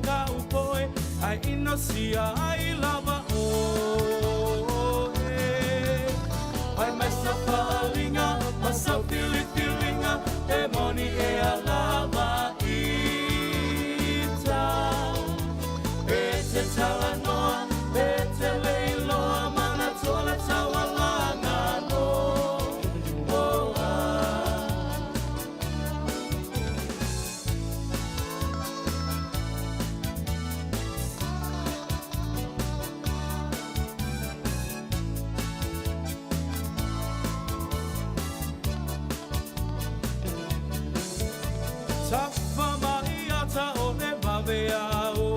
ka upoe ai inosia ai lava oe. Ai mai sa faalinga ma sa filifilinga e moni e alava ita. E te talanoa, e te leiloa, mana toa taualaga no oa. Tafa mai ata o le vaveao,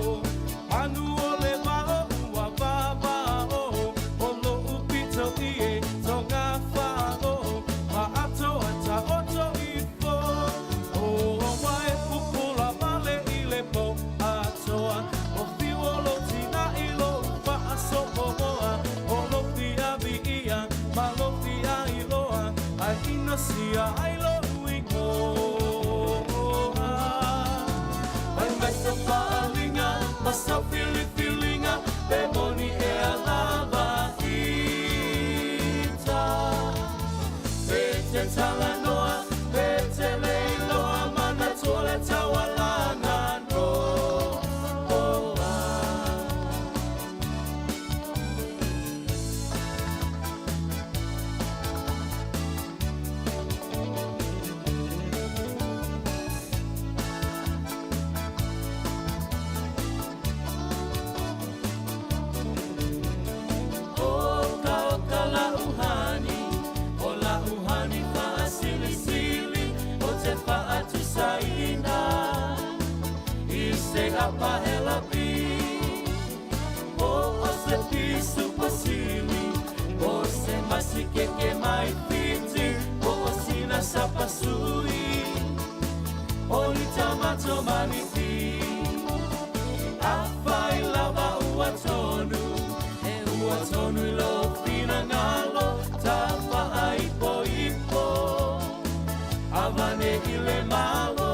manu o le vao ua vavao, o lo'u pito i e tonga fa'ao, ma ato ai taoto ifo. O wae pupula male i le po atoa, o fiu o lou tina'i lou fa'asopomoa, o lou fia vi'ia ma lou fia iloa, ai inosia ai lo'u igoa. Ai mai sa faalinga ma sa filifilinga pe moni e alava ita. E te talanoa, e te leiloa, mana toa le taualaga no oa. Oka oka la uhani, o la uhani faasilisili, o te faatusaina i se apahelapi. O o se pisu pasili, o se masikeke mai Fiti, o o sina sapasui, o ni tamato maniti. Afai lava ua tonu, e ua tonu i lou finagalo, tafaaipoipo, avane i le Malo.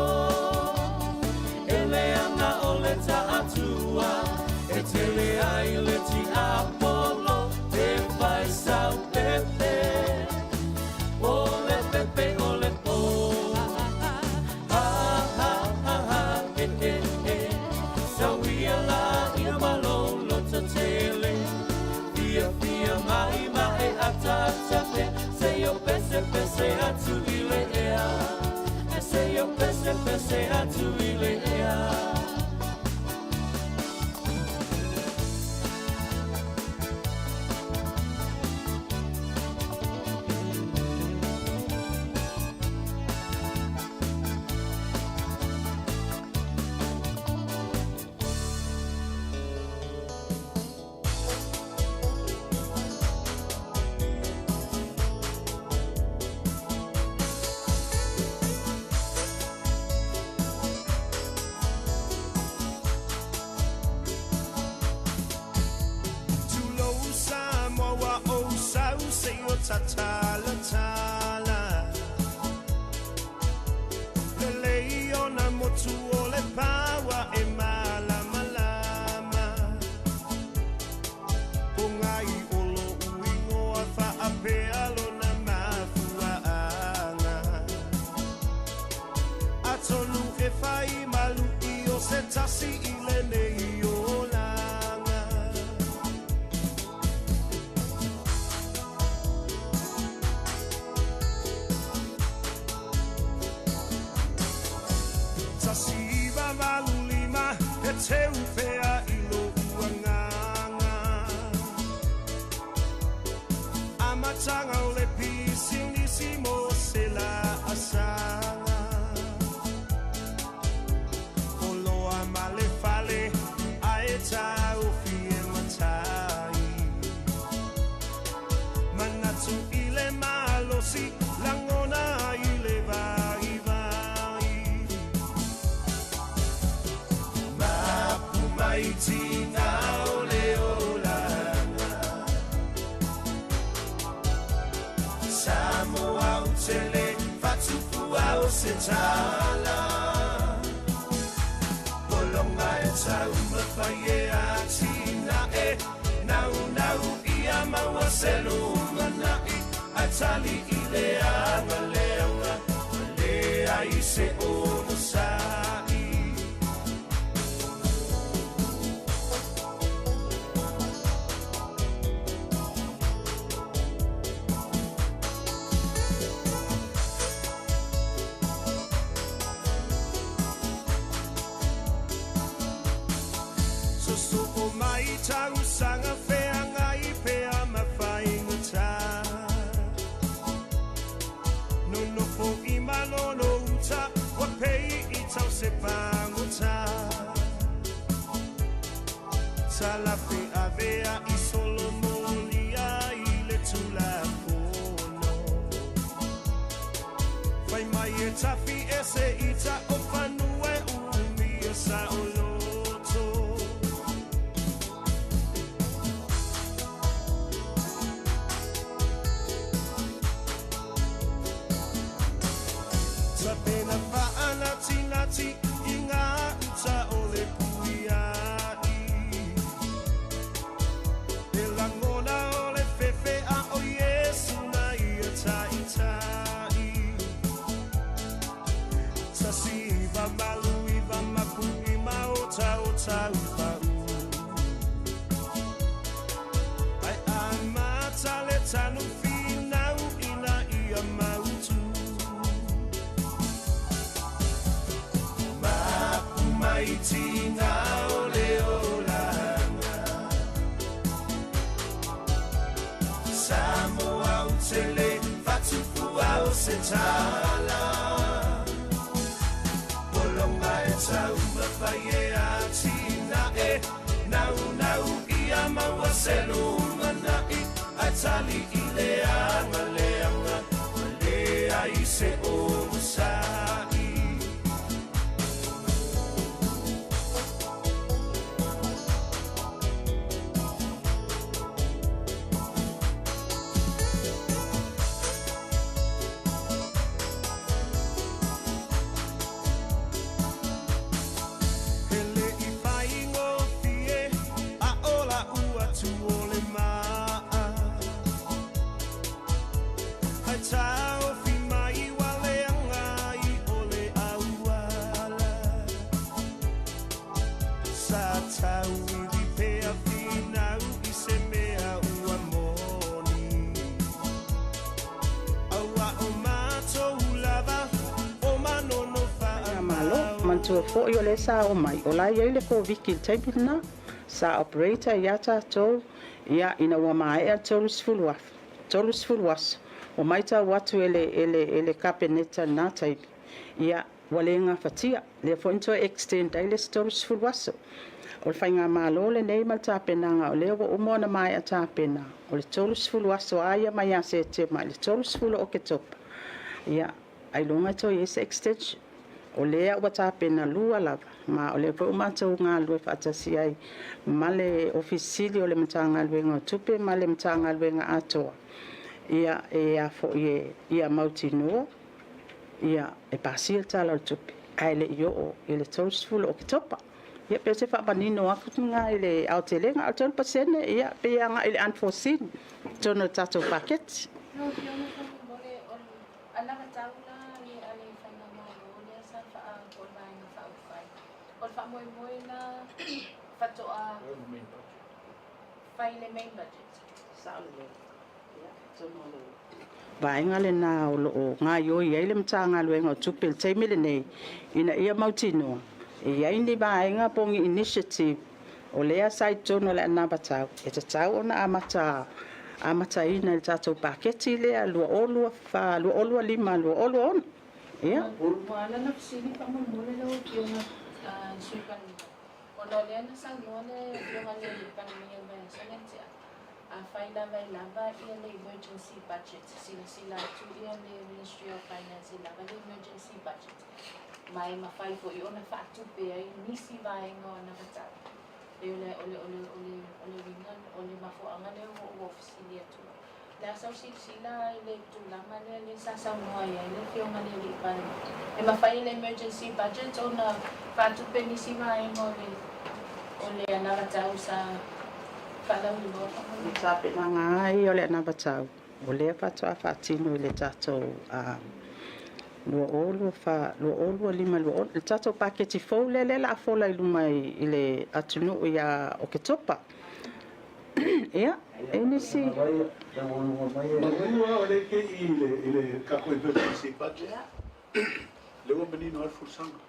E leaga o le taatua, e tele ai le tiapolo, e fai sau pepe, o le pepe o le po. Ha ha ha ha, e e e, sauia la ia ma lou lototele. Fia fia mai ma e ataata pe, se o pese pese atu i le ea. E se o pese pese atu i le ea. Tulou Samoa ua ou sau seia tatalatala. Lelei ona motu o le paua e malamalama. Pogai o lo'u igoa faapea lona mafuaaga. Atonu e fai malu'i o se tasi i lenei olaga. 1985 e teu pea i lo'u agaga. Amataga o le pisinisi mo se laasaga. Oloa ma le fale ae taofi e matai. Manatu i le malosi lagona i le vaivai. Mapu mai tiga o le olaga. Samoa ou te le fatufua o se tala. Pologa e taumafai e atinae Naunau ia maua se lumanai Ae tali i le aga leaga Ua leai se onosai. Sosoo mai tausaga feagai pea ma faigata Nonofo i malono uta ua pei i tau se pagota Talafe avea i solomolia i le Tulafono Fai mai e tafi ese ita o fanua e umia saoloto. Tapena faanatinati i ngā uta o le puiai E lagona o le fefe a o Iesu na ia taitai 1989 mapu'i ma otaota upa'u Ae amata le tanu finau ina ia mautu Mapu mai tiga o le olaga Samoa ou te le fatufua o se tala Pologa e taumafai e atinae Naunau ia maua se lumanai Ae tali i le aga leaga Ua leai se onosai. E le i faigofie a ola ua tu o le maa Ae taofi mai ua leaga i o le auala Sa tauivi pea finau i se mea ua moni Aua o matou lava o Manono Malo, faapauni. Manatua foi o lea sa oo mai, o la e i ai le Koviti i le taimi lena, sa operate ai lava tatou, ia, ina ua maea le 30 afe, 30 aso, ua matau atu e le, e le, e le Kapeneta i lena taimi, ia, ua le gafatia, lea foi na toe extend ai le isi 30 aso. O le faigamalo lenei ma le tapenaga o lea ua uma ona maea tapena, o le 30 aso lava ia mai ia Setema i le 30 o Oketopa, ia, ailoga e toe i ai se extension. O lea ua tapena lua lava, ma o lea foi ua matou galulue faatasi ai ma le Ofisa Sili o le Matagaluega o Tupe ma le Matagaluega atoa, ia, e a foi e ia mautinoa, ia, e pasia le Tala o le Tupe, ae le i oo i le 30 o Oketopa. Ia, pe o se faamanino atu lena i le aotelega, a o le 3%, ia, pei e agai i le unforeseen i totonu o le tatou paketi. Lau Afioga faamolemole, o le anavatau la a le faigamalo lea sa faa po o le Vaega Faaupufai, o le faamoemoe la faatoa fai le main budget. Sao lelei. Ia, atonu o le vaega lena o lo o gaoioi ai le Matagaluega o Tupe i le taimi lenei, ina ia mautinoa e i ai ni vaega po o ni initiative o lea sa i totonu o le anavatau e tatau ona amataina i le tatou paketi lea 2024 2025 2026. Ia. Ua ala ona fesili faamolemole lau Afioga Sui Palemia, ona o lea na saunoa le Afioga i le Palemia i le vaiaso lea na tea, afai lava e lava le emergency budget, silasila atu le Ministry of Finance e lava le emergency budget, ma e mafai foi ona faatupe ai nisi vaega o anavatau. E o le o le o le o le o le uiga o le mafuaaga lea ua ou fesili atu ai. Le a sau silasila i le tulaga lea lea sa saunoa i ai le Afioga i le Alii Palemia, e mafai e le emergency budget ona faatupe nisi vaega o le O le anavatau sa faalauiloa faamolemole. O tapenaga lava ia o le anavatau, o lea faatoa faatino i le tatou 2024, 2025, 20 le tatou paketi fou lea o le a fola i luma i le atunuu ia Oketopa. Ia, e nisi. Manu o le ke i le tatou emergency budget. Le ua manino ai le folasaga.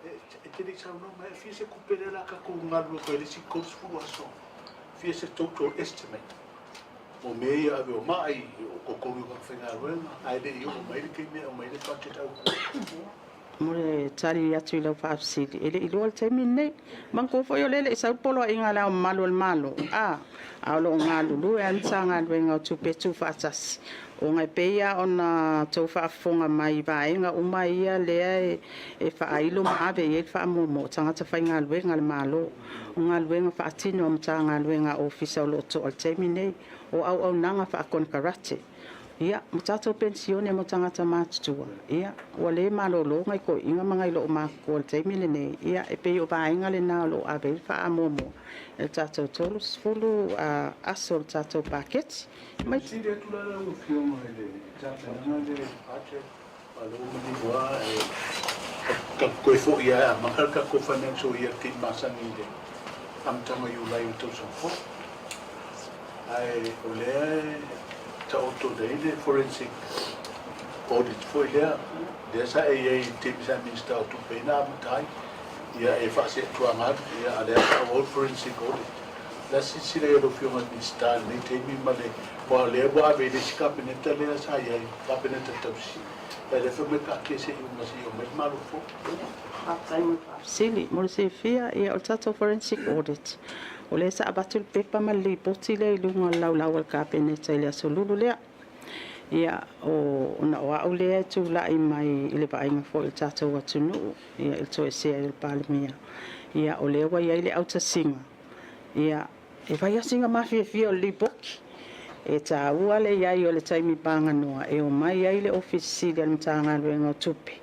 E te le i saunoa mai, e fia se tupe lea la tatou galulue koe le isi 30 aso. Fia se total estimate. O mea ia ave o mai, o totogi o tagata faigaluega, ae le i oo mai le taimi e aumai le budget autu. Mo le tali atu i lau faafesili, e le i iloa le taimi lenei. Manatua foi o lea e le i sau le poloaiga a Le Ao Mamalu o le Malo, a o lo o galulue lava le Matagaluega o Tupe Tuufaatasi, ona e pei lava ona outou faafofoga mai i vaega uma ia lea e faailo ma ave i ai le faamuamua, o tagata faigaluega a le Malo. O galuega faatino a Matagaluega a Ofisa o lo o toa i le taimi lenei, o auaunaga faakonekarate, ia, ma tatou penisione mo tagata matutua, ia, ua le malolo nai toeaiina ma nai loomatutua i le taimi lenei, ia, e pei o vaega lena o lo o ave i ai le faamuamua i le tatou 30 aso o le tatou paketi. Mai Fesili atu la lau Afioga i le tapenaga lea i le budget, a o lea ua manino lava e tatou toe foi lava e amata le tatou financial year i le taimi masani i le amataga o Iulai o le tausaga fou. Ae o lea e taoto nei le forensic audit foi lea, lea sa e i ai i le taimi sa e Minisita o Tupe ai na amata ai. Ia e faaseetuaga atu, ia a o lea sa auau le forensic audit. La silasila i ai lau Afioga i le Minisita i lenei taimi ma le, aua o lea ua ave i le isi Kapeneta lea sa i ai, Kapeneta tausi. Ia lea fai mai taatia se i uma se i omai le Malo fou. Faafetai mo le faafesili. Mo le silafia, ia, o le tatou forensic audit, o lea sa avatu le pepa ma le lipoti lea i luga o le laulau a le Kapeneta i le aso Lulu lea. Ia, o ona o au lea e tulai mai i le vaaiga foi o le tatou atunuu, ia, i le toesea ai o le Palemia, ia, o lea ua i ai le autasiga, ia, e fai lava sina mafiafia o le lipoti. E taua le i ai o le taimi paganoa e omai ai le Ofisa Sili a le Matagaluega o Tupe,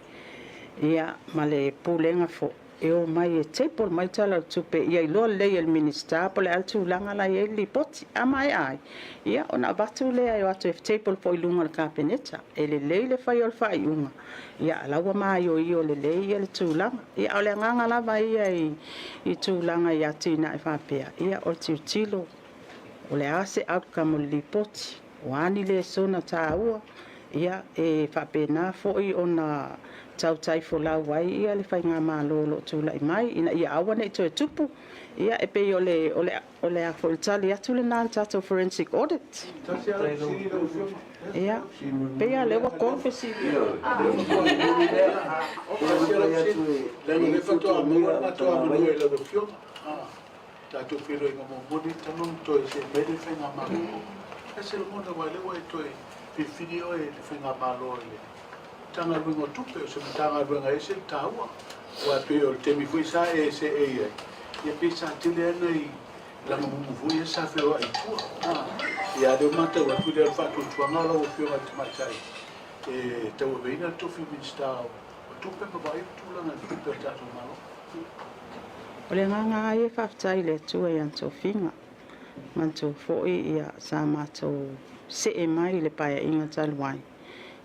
ia, ma le Pulega foi, e omai e table mai le Tala o le Tupe ia iloa lelei e le Minisita po o le a le tulaga la e i ai le lipoti. A maea ai, ia, ona avatu lea e o atu e table foi i luga o le Kapeneta. E lelei le fai o le faaiuga, ia, a la ua maioio lelei ia le tulaga. Ia, a o le agaga lava ia i tulaga i atinae faapea, ia, o le tilotilo, o le a se outcome o le lipoti, o a ni lesona taua, ia, e faapena foi ona tautai folau ai ia le faigamalo o lo o tulai mai ina ia aua ne i toe tupu. Ia, e pei o le a foi le tali atu lena i le tatou forensic audit. Tasi lava lau fesili lau Afioga. Ia, pei lava lea ua tolu fesili. Tasi lava lau fesili. Leaga o lea faatoa maua le matou avanoa i lau Afioga. Tatou feiloaiga muamua lenei talu ona toe see mai le faigamalo. E se lagona aua lea ua e toe filifili oe i le faigamalo i le Matagaluega o Tupe, o se Matagaluega e ese le taua. Aua e pei o le taimi foi sa e see ai, ia pei sa tele lava nai lagamumu foi ia sa feoai i tua. Ia a o lea ua matau atu lea o le faatuatuaga o lau Afioga i le Tamaitai e tauaveina le tofi Minisita o Tupe ma vaai le tulaga i tupe a le tatou Malo. O le agaga lava ia e faafetai i le Atua i ana tofiga. Manatua foi ia sa matou see mai i le paeaiga talu ai.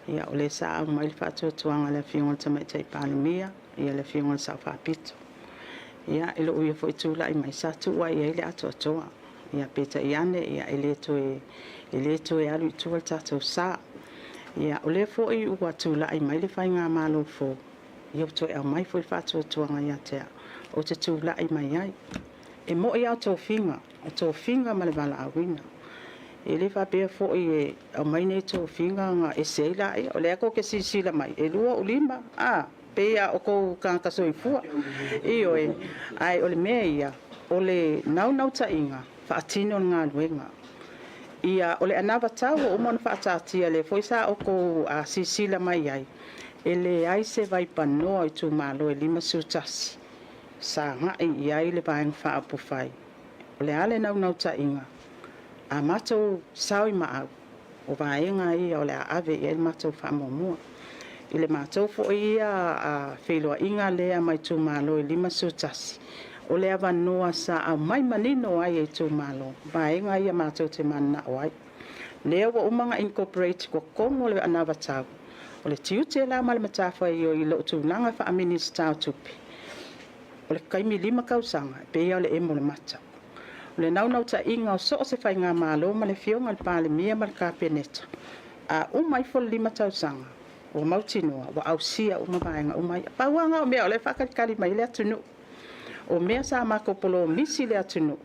Ia, o lea sa aumai le faatuatuaga a le Afioga i le Tamaitai Palemia, ia le Afioga i le Sao Faapito. Ia, i lou ia foi tulai mai, sa tuu ai i ai le atoatoa. Ia, peitai ane, ia, e le toe alu i tua le tatou sa. Ia, o lea foi ua tulai mai le faigamalo fou, ia, ua toe aumai foi le faatuatuaga ia te au, ou te tulai mai ai. E moi lava o tofiga, o tofiga ma le valaauina. E le faapea foi e aumai nei tofiga ona ese ai laia. O lea tou te silasila mai, e lua ou lima, pei lava o tou tagata soifua. Ioe, ae o le mea ia, o le naunautaiga, faatino le galuega. Ia, o le anavatau ua uma ona faataatia lea foi sa outou silasila mai ai, e leai se vaipanoa o itumalo e 51 sa agai i ai le Vaega Faaupufai. O le a le naunautaiga, a matou sao i maau, o vaega ia o le a ave i ai le matou faamuamua. I le matou foi ia feiloaiga lea ma itumalo e 51, O le avanoa sa aumai manino ai e itumalo vaega ia matou te mananao ai. Lea ua uma ona incorporate i totonu o le anavatau. O le tiute la ma le matafaioi i lou tulaga faa-Minisita o Tupe, o le taimi 5 tausaga e pei lava o le emo o le mata. O le naunautaiga o so o se faigamalo ma le Afioga i le Palemia ma le Kapeneta, a uma ifo le 5 tausaga, ua mautinoa ua ausia uma vaega uma ia. Pau lava na o mea o lea e faatalitali mai ai le atunuu. O mea sa matou polomisi i le atunuu,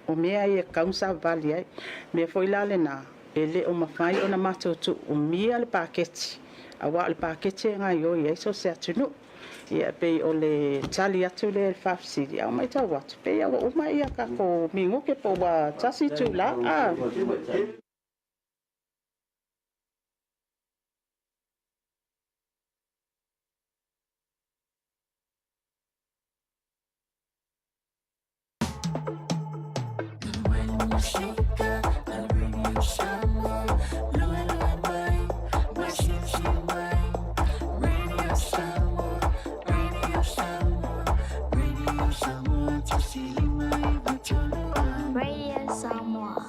o mea ia e tatau ona savavali ai. O le mea foi la lena, e le o mafai ona matou tuuumia le paketi, aua o le paketi e gaoioi ai so o se atunuu. Ia pei o le tali atu lea i le faafesili, ae ua matau atu, pei lava ua uma a tatou minute po ua 1 itula. Radio Samoa.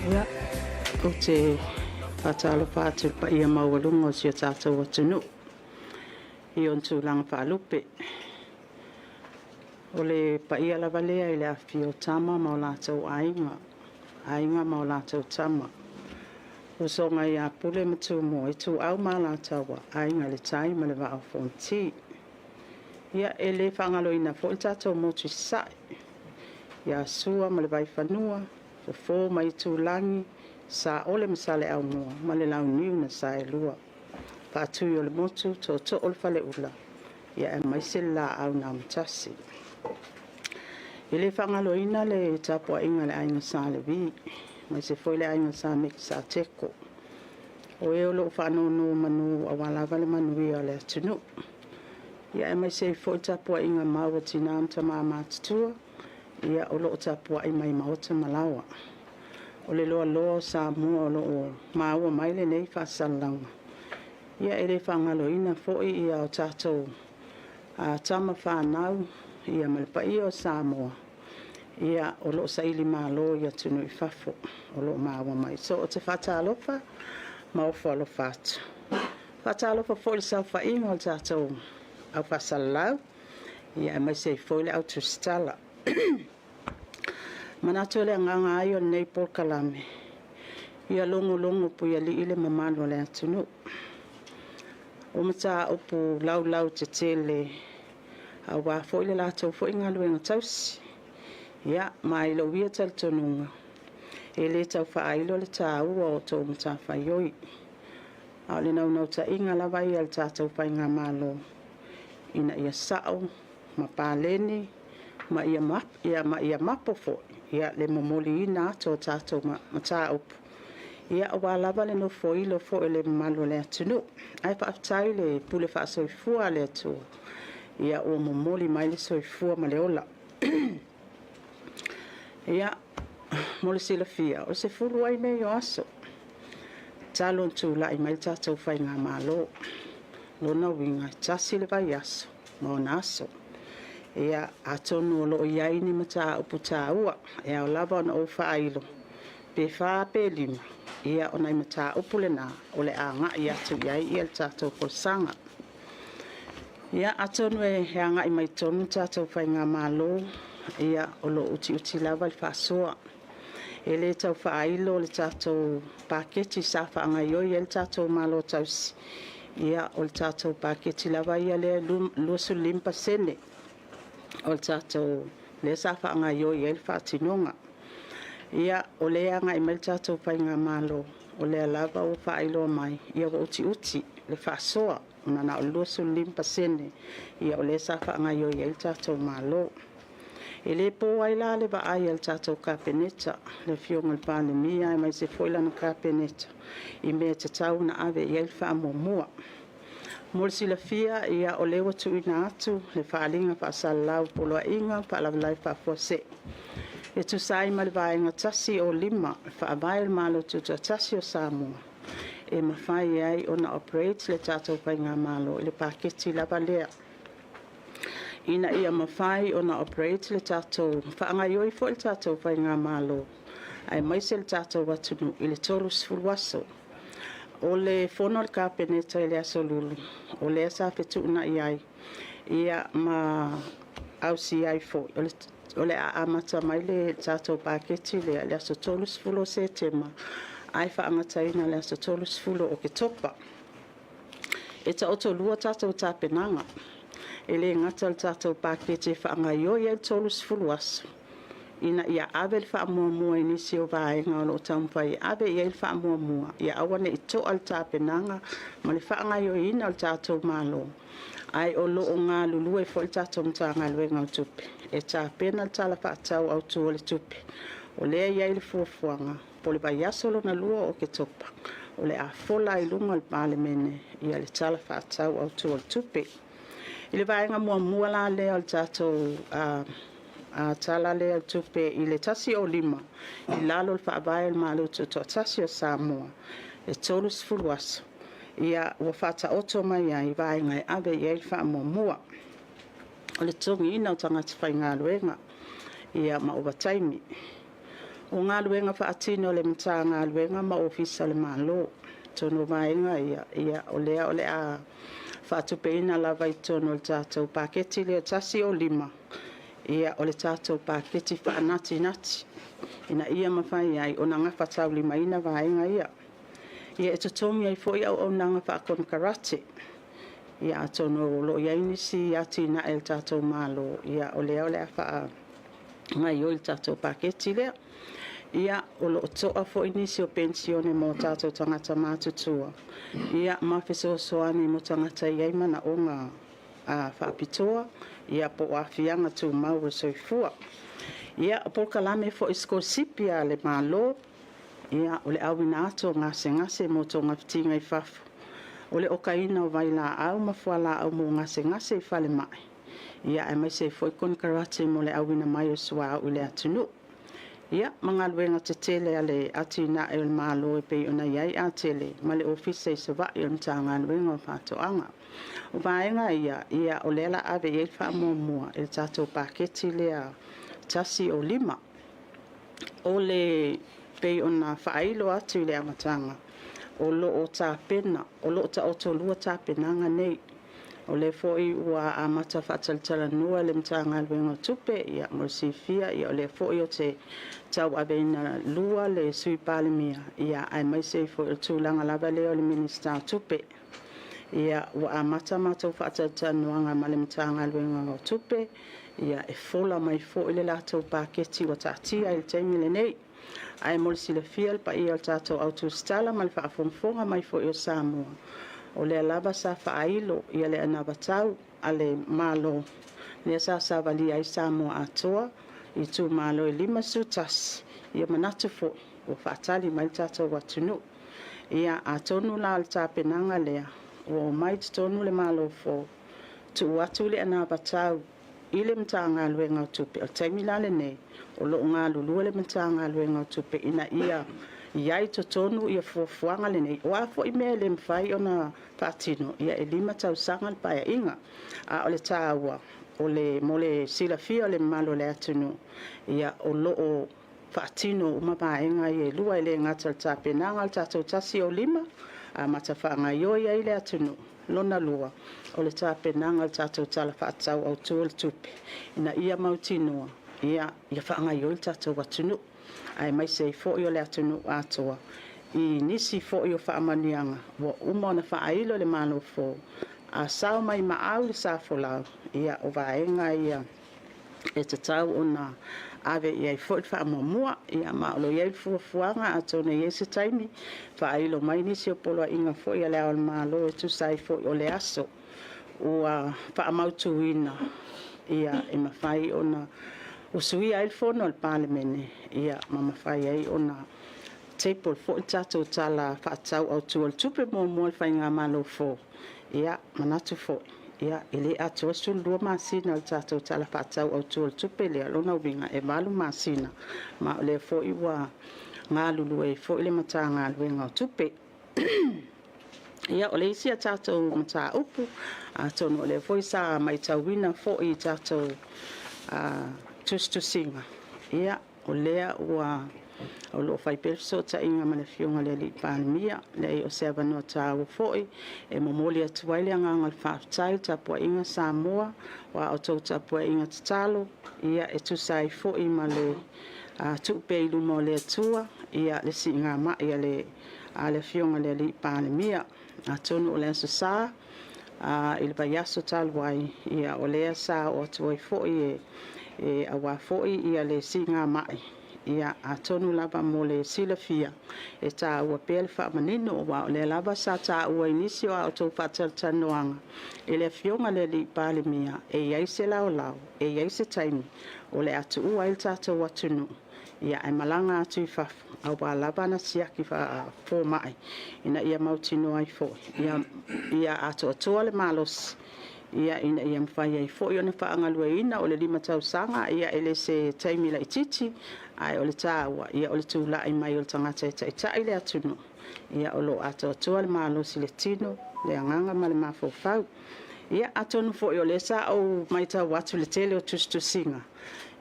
Ia, ou te faatalofa atu i le paia maualuga o si o tatou atunuu i ona tulaga faalupe. O le paia lava lea i le afifio o Tama ma o latou Aiga, Aiga ma o latou Tama, Usoga ia Pule ma Tumua, Ituau ma Alataua, Aiga i le Tai ma le Vaa o Fonoti. Ia, e le faagaloina foi le tatou motu i Sasae, ia Sua ma le Vaifanua, Fofo ma Aitulagi, Saole ma Saleaaumua ma le Launiu na Saelua. Faatui o le motu, Tootoo o le Faleula, ia aemaise le Laau na Amotasi. E le faagaloina le tapuaiga a le Aiga Sa Levi, aemaise foi le Aiga Sa Mekisateko, o e o lo o faanonomanu aua lava le manuia o le atunuu. Ia aemaise ai foi le tapuaiga mau a tina ma tama matutua, ia o lo o tapuai mai maota ma laoa. O le loaloa o Samoa o lo o maua mai lenei faasalalauga. Ia e le faagaloina foi ia o tatou tama fanau ia ma le paia o Samoa ia o lo o saili malo i atunuu i fafo o lo o maua mai. So ou te faatalofa ma ofo alofa atu. Faatalofa foi i le saofaiga o le tatou aufaasalalau ia aemaise ai foi le au tusitala. Manatu o le agaga ai o lenei polokalame, ia logologo puialii le mamalu o le atunuu. O mataupu laulau tetele aua foi le latou foi galuega tausi. Ia, ma i lou ia talitonuga, e le tau faailo le taua o tou matafaioi. A o le naunautaiga lava ia o le tatou faigamalo, ina ia sao ma paleni ma ia, ia, ma ia mapo foi ia, le momoliina atu o tatou mataupu ia aua lava le nofoilo foi o le mamalu o le atunuu. Ae faafetai le pule faasoifua a le Atua ia ua momoli mai le soifua ma le ola. Ia, mo le silafia, o le 10 ai nei o aso talu ona tulai mai le tatou faigamalo. Lona uiga, e tasi le vaiaso ma ona aso. Ia, atonu o lo o i ai ni mataupu taua e ao lava ona ou faailo, pe 4 pe 5, ia o nai mataupu lena o le a agai atu i ai ia le tatou folasaga. Ia, atonu e agai mai tonu le tatou faigamalo, ia o lo o utiuti lava le faasoa. E le tau faailo le tatou paketi sa faagaioi ai le tatou Malo tausi. Ia, o le tatou paketi lava ia lea e 25% o le tatou lea sa faagaoioi ai le faatinoga. Ia, o lea e agai mai le tatou faigamalo, o lea lava ua faailoa mai, ia ua utiuti le faasoa, ona na o le 25% ia o lea sa faagaoioi ai le tatou Malo. E le po ai la le vaai a le tatou Kapeneta, le Afioga i le Palemia aemaise foi lana Kapeneta i mea e tatau ona ave i ai le faamuamua. Mo le silafia, ia o lea ua tuuina atu le faaaliga faasalalau o Poloaiga o Faalavelave Faafuasei e tusa ai ma le Vaega 105 o le Faavae o le Malo Tutoatasi o Samoa, e mafai ai ona operate le tatou faigamalo i le paketi lava lea, ina ia mafai ona operate le tatou, faagaoioi foi le tatou faigamalo aemaise le tatou atunuu i le 30 aso. O le fono a le Kapeneta i le Aso Lulu, o lea sa fetuunai ai ia ma ausia ai foi o le a amata mai le tatou paketi lea i le aso 30 o Setema ae faagataina i le aso 30 o Oketopa. E taotolua tatou tapenaga, e le gata o le tatou paketi e faagaoioi ai le 30 aso, ina ia ave le faamuamua i nisi o vaega o lo o taumafai e ave i ai le faamuamua, ia aua ne i toa le tapenaga ma le faagaoioiina o le tatou Malo, ae o lo o galulue foi le tatou Matagaluega o Tupe e tapena le Tala Faatatau Autu o le Tupe. O lea e i ai le fuafuaga po o le vaiaso lona lua o Oketopa, o le a fola ai i luma o le Palemene le Tala Faatatau Autu o le Tupe. I le vaega muamua la lea o le tatou Tala lea o le Tupe i le 105 i lalo o le Faavae o le Malo Tutoatasi o Samoa, e 30 aso, ia ua faataoto mai ai vaega e ave i ai le faamuamua. O le totogiina o tagata faigaluega ia ma ovataimi. O galuega faatino a le Matagaluega ma Ofisa o le Malo. Atonu o vaega ia, ia o lea o le a faatupeina lava i totonu o le tatou paketi lea 105, ia o le tatou paketi faanatinati ina ia mafai ai ona gafataulimaina vaega ia. Ia e totogi ai foi auaunaga faakonekarate. Ia atonu o lo o i ai nisi atinae a le tatou Malo, ia o lea o le a faagaoioi i le tatou paketi lea. Ia, o lo o toa foi nisi o penisione mo tatou tagata matutua, ia ma fesoasoani mo tagata e i ai manaoga faapitoa, ia po o aafiaga tumau o le soifua. Ia, o polokalame foi sikolasipi a le Malo, ia, o le auina atu o gasegase mo togafitiga i fafo, o le okaina o vailaau ma fualaau mo gasegase i falemai, ia aemaise ai foi konekarate mo le auina mai o suauu i le atunuu. Ia, ma galuega tetele a le atinae o le Malo e pei ona i ai Atele ma le Ofisa i Savaii o le Matagaluega o Faatoaga. O vaega ia, ia o lea o le a ave i ai le faamuamua i le tatou paketi lea 105. O le pei ona faailo atu i le amataga, o lo o tapena, o lo o taotolua tapenaga nei. O lea foi ua amata faatalatalanoa le Matagaluega o Tupe, ia mo le silafia, ia o lea foi ou te tauaveina lua le Sui Palemia, ia aemaise ai foi o le tulaga lava lea o le Minisita o Tupe. Ia ua amata matou faatalatalanoaga ma le Matagaluega o Tupe, ia e fola mai foi le latou paketi ua taatia i le taimi lenei. Ae mo le silafia e le paia o le tatou au tusitala ma le faafogafoga mai foi o Samoa, o lea lava sa faailo ia le anavatau a le Malo lea sa savalia ai Samoa atoa i itumalo e 51, ia manatu foi ua faatali mai le tatou atunuu. Ia atonu la o le tapenaga lea ua omai i totonu le Malo fou, tuu atu le anavatau i le Matagaluega o Tupe. O le taimi la lenei, o lo o galulue le Matagaluega o Tupe ina ia i ai i totonu ia fuafuaga lenei. O a foi mea e le mafai ona faatino, ia e 5 tausaga le paeaiga. A o le taua, o le mo le silafia e le mamalu o le atunuu, ia o lo o faatino uma vaega ia e lua, e le gata o le tapenaga o le tatou 105, amata faagaoioi ai le atunuu. Lona lua, o le tapenaga o le tatou Tala Faatatau Autu o le Tupe, ina ia mautinoa ia faagaoioi le tatou atunuu, aemaise ai foi o le atunuu atoa. i nisi foi o faamanuiaga ua uma ona faailo e le Malo fou, a sao mai maau le sa folau, ia o vaega ia e tatau ona ave i ai foi le faamuamua. Ia ma o lo o i ai le fuafuaga, atonu e i ai se taimi faailo mai nisi o poloaiga foi a Le Ao o le Malo e tusa ai foi o le aso ua faamautuina ia e mafai ona usuia ai le Fono a le Palemene, ia ma mafai ai ona table foi le tatou Tala Faatatau Autu o le Tupe muamua a le Faigamalo fou. Ia, manatu foi, e le atoa le 12 masina o le tatou Tala Faatatau Autu o le Tupe lea, o lona uiga e 8 masina, ma o lea foi ua galulue ai foi le Matagaluega o Tupe. Ia, o le isi a tatou mataupu, atonu o lea foi sa matauina foi i tatou tusitusiga, ia, o lea ua o lo o fai pea le fesootaiga ma le Afioga i le Palemia. Leai, o se avanoa taua foi e momoli atu ai le agaga o le faafetai i le tapuaiga Samoa, o a outou tapuaiga tatalo, ia e tusa ai foi ma le tuu pea i luma o le Atua le siigamai a le Afioga i le Alii Palemia. Atonu o le Aso Sa i le vaiaso talu ai, ia o lea sa oo atu ai foi e aua foi le siigamai, ia atonu lava mo le silafia e taua pea le faamanino, aua o lea lava sa taua i nisi o a outou faatalatalanoaga e le Afioga i le Alii Palemia, e i ai se laolao, e i ai se taimi o le a tuua ai le tatou atunuu ae malaga atu i fafo aua lava ana siaki faafomai ina ia mautinoa ai foi ia atoatoa le malosi ina ia mafai ai foi ona faagalueina. O le 5 tausaga e le se taimi laitiiti, ae o le taua o le tulai mai o le tagata e taitai le atunuu o lo o atoatoa le malosi i le tino, le agaga ma le mafaufau. Ia atonu foi o lea sa ou matau atu i le tele o tusitusiga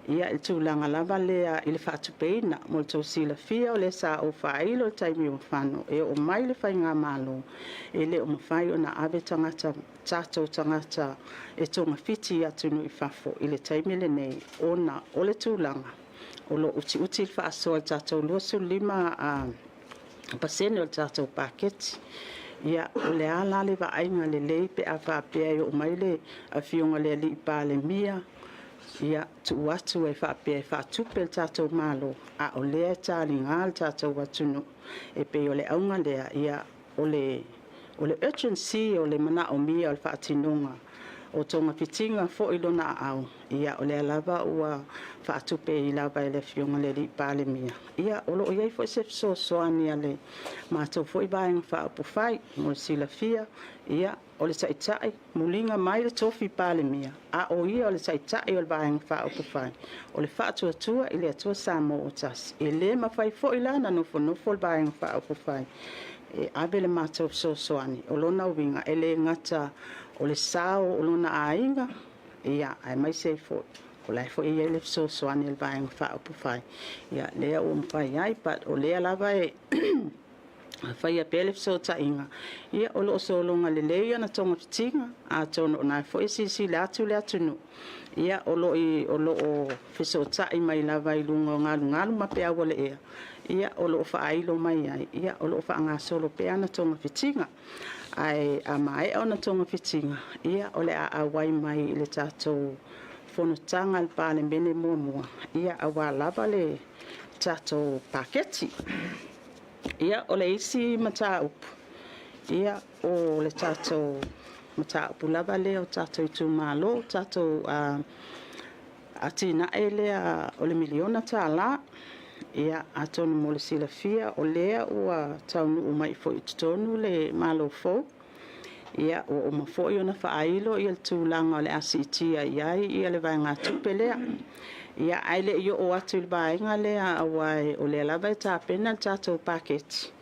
i le tulaga lava lea i le faatupeina. Mo le tou silafia, o lea sa ou faailo i le taimi ua fano, e oo mai le faigamalo e le o mafai ona ave tagata, tatou tagata e togafiti i atunuu i fafo i le taimi lenei, ona o le tulaga o lo o utiuti le faasoa i le tatou 25% o le tatou paketi. Ia, o le a la le vaaiga lelei pe a faapea e oo mai le Afioga i le Alii Palemia, ia, tuu atu e faapea e faatupe le tatou Malo, a o lea e taliga le tatou atunuu. E pei o le auga lea, ia, o le urgency o le manaomia o le faatinoga o togafitiga foi i lona aau, ia, o lea lava ua faatupe lava e le Afioga i le Alii Palemia. Ia, o lo o i ai foi se fesoasoani a le matou foi Vaega Faaupufai. Mo le silafia, ia, o le taitai, muliga mai le tofi Palemia, a o ia o le taitai o le Vaega Faaupufai, o le Faatuatua i le Atua Samoa ua Tasi. E le mafai foi la ona nofonofo le Vaega Faaupufai e ave le matou fesoasoani. O lona uiga, e le gata o le sao o lona aiga, ia, aemaise ai foi o la e foi e i ai le fesoasoani a le Vaega Faaupufai, ia, lea ua mafai ai. But o lea lava e faia pea le fesootaiga, ia, o lo o sologa lelei ona togafitiga, atonu o lena foi e silasila atu le atunuu, ia, o lo o fesootai mai lava i luga o galugalu ma peau o le ea, ia, o lo o faailo mai ai, ia, o lo o faagasolo pea ana togafitiga. Ae a maea ona togafitiga, ia, o le a auai mai i le tatou fonotaga a le Palemene muamua, ia, aua lava le tatou paketi. Ia, o le isi mataupu, ia, o le tatou mataupu lava lea o tatou itumalo, tatou atinae lea o le $1 miliona. Ia, atonu mo le silafia, o lea ua taunuu mai foi i totonu le Malo fou, ia, ua uma foi ona faailo le tulaga o le a siitia i ai le vaegatupe lea. Ia, ae le i oo atu i le vaega lea, aua o lea lava e tapena le tatou paketi,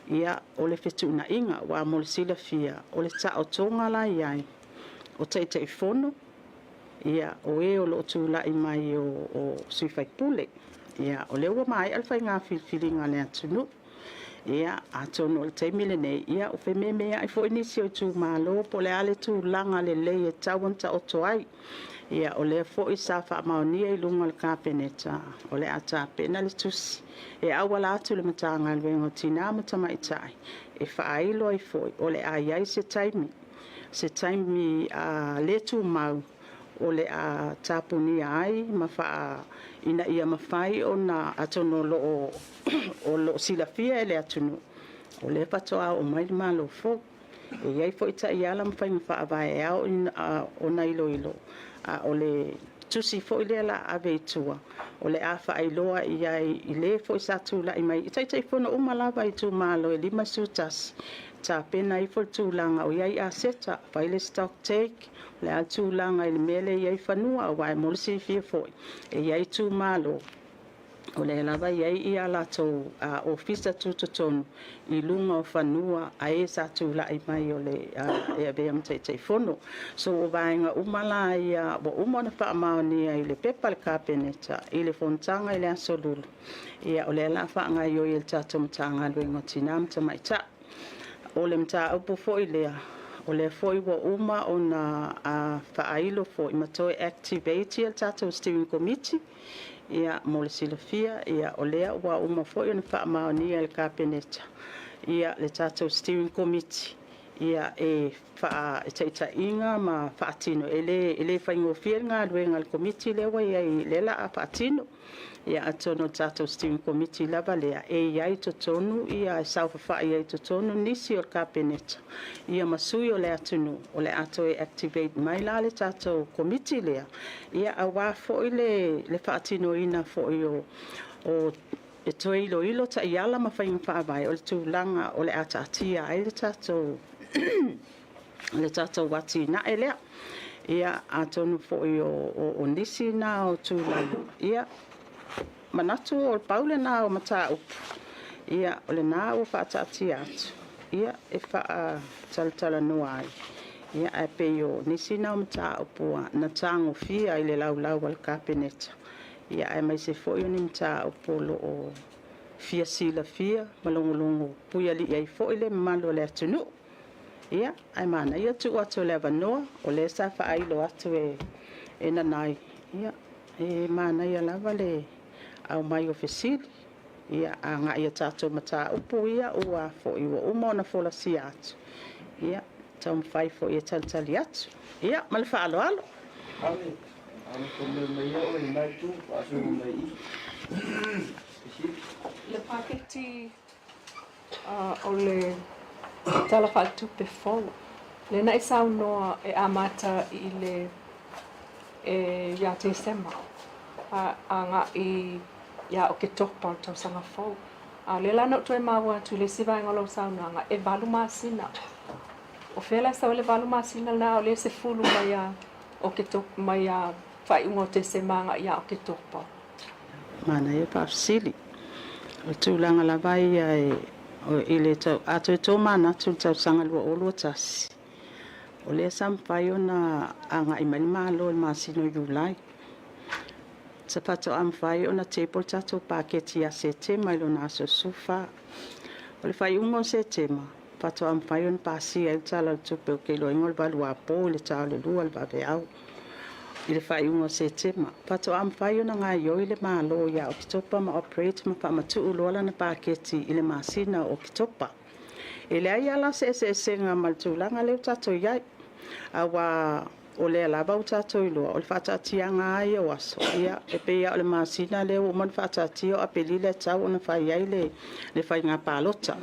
ia, o le fetuunaiga. Aua mo le silafia, o le taotoga la i ai o Taitaifono, ia, o e o lo o tulai mai o sui usufono. Ia, o lea ua maea le faiga filifiliga a le atunuu. Ia, atonu o le taimi lenei, ia, ua fememeai foi nisi o itumalo po o le a le tulaga lelei e tatau ona taoto ai. Ia, o lea foi sa faamaonia i luga o le Kapeneta, o le a tapena le tusi e auala atu i le Matagaluega o Tina ma Tamaitai e faailo ai foi o le a i ai se taimi, se taimi le tumau o le a tapunia ai ma faa ina ia mafai ona atonu o lo o silafia e le atunuu o lea faatoa oo mai le Malo fou. E i ai foi taiala ma faiga faavae e ao ona iloilo, a o le tusi foi lea o le a ave i tua, o le a faailoa i ai i le foi sa tulai mai i Taitaifono uma lava i itumalo e 51, tapena ifo le tulaga o i ai aseta, fai le stock take, o le a le tulaga i le mea lea e i ai fanua, aua e mo le silafia foi, e i ai itumalo o lea lava e i ai a latou ofisa tutotonu i luga o fanua a e sa tulai mai o le e avea ma Taitaifono. So o vaega uma la ia ua uma ona faamaonia i le pepa a le Kapeneta i le fonotaga i le Aso Lulu, ia o lea o le a faagaoioi e le tatou Matagaluega o Tina ma Tamaitai. O le mataupu foi lea, o lea foi ua uma ona faailo foi ma toe activate le tatou steering committee. Ia, mo le silafia, ia, o lea ua uma foi ona faamaonia e le Kapeneta ia le tatou steering committee ia e faataitaiga ma faatino. E le faigofie le galuega a le Komiti lea ua i ai, lea o le a faatino. Ia atonu o le tatou steering committee lava lea e i ai i totonu ia e saofafai ai i totonu nisi o le Kapeneta ia ma sui o le atunuu. O le a toe activate mai la le tatou Komiti lea ia aua foi le faatinoina foi o e toe iloilo taiala ma faiga faavae o le tulaga o le a taatia ai le tatou atinae lea. Ia atonu foi o nisi na o tulaga, ia manatu o le pau lena o mataupu, ia o lena ua faataatia atu ia e faatalatalanoa ai. Ia ae pei o nisi na o mataupu na tagofia i le laulau a le Kapeneta, ia aemaise foi o ni mataupu o lo o fia silafia ma logologo puialii ai foi le mamalu o le atunuu. Ia, ae manaia tuu atu o le avanoa, o lea sa faailo atu e Nanai, ia, e manaia lava le aumai o fesili, ia, agai i a tatou mataupu ia ua foi ua uma ona folasia atu, ia, taumafai foi e talitali atu. Ia, ma le faaaloalo. Ave, ave mai ia oe i nai tu, faasolo mai i. Fesili. Le paketi o le Tala Faaletupe fou, lea na e saunoa e amata i le e ia Tesema agai ia Oketopa o le tausaga fou. A o lea la na ou toe maua atu i le isi vaega o lau saunoaga, e 8 masina. O fea la e sau ai le 8 masina lena, o lea e 10 mai ia Oketopa, mai ia faaiuga o Tesema agai ia Oketopa? Manaia faafesili. O le tulaga lava ia e i le tau, a toe tomanatu i le tausaga 2021, o lea sa mafai ona agai mai le Malo i le masina o Iulai. Sa faatoa mafai ona table le tatou paketi ia Setema i lona aso 14. O le faaiuga o Setema, faatoa mafai ona pasia ai le Tala o le Tupe o ke iloaina o le 8 apo i le ta o le 2 le vaveao i le faaiuga o Setema. Faatoa mafai ona gaoioi le Malo ia Oketopa ma operate ma faamatuu loa lana paketi i le masina o Oketopa. E leai lava la se eseesega ma le tulaga lea ua tatou i ai, aua o lea lava ua tatou iloa o le faataatiaga lava ia o aso, ia e pei lava o le masina lea ua uma ona faataatia o Aperila e tatau ona fai ai le faiga palota.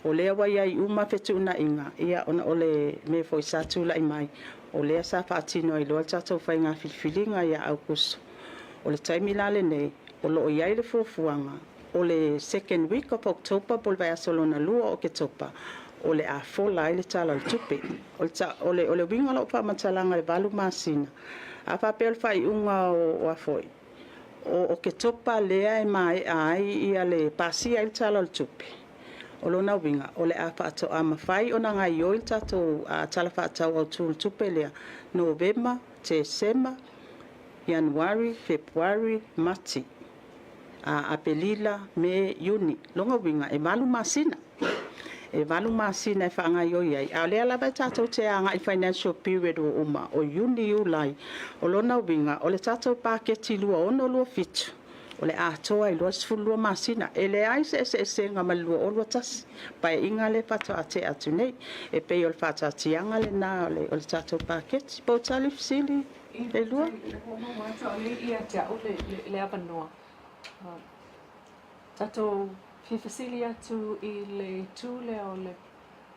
O lea ua i ai uma fetuunaiga, ia ona o le mea foi sa tulai mai, o lea sa faatino ai loa le tatou faiga filifiliga ia Aukuso. O le taimi la lenei, o lo o i ai le fuafuaga o le second week of October po o le vaiaso lona lua o Oketopa o le a fola ai le Tala o le Tupe. O le uiga o lau faamatalaga i le 8 masina, a faapea o le faaiuga o a foi o Oketopa lea e maea ai ia le pasia ai le Tala o le Tupe, o lona uiga o le a faatoa mafai ona gaoioi le tatou Tala Faatatau Autu o le Tupe lea Novema, Tesema, Ianuari, Fepuari, Mati, Aperila, Me, Iuni. Lona uiga e 8 masina. E 8 masina e faagaioi ai, a o lea lava e tatou te agai financial period ua uma o Iuni, Iulai. O lona uiga, o le tatou paketi 2026/2027 o le atoa i 22 masina. E leai se eseesega ma le 2021 paeaiga lea faatoa tea atu nei. E pei o le faataatiaga lena o le tatou paketi. Po o tali fesili e lua? Ia te au le avanoa. Tatou fia fesili atu i le itu lea o le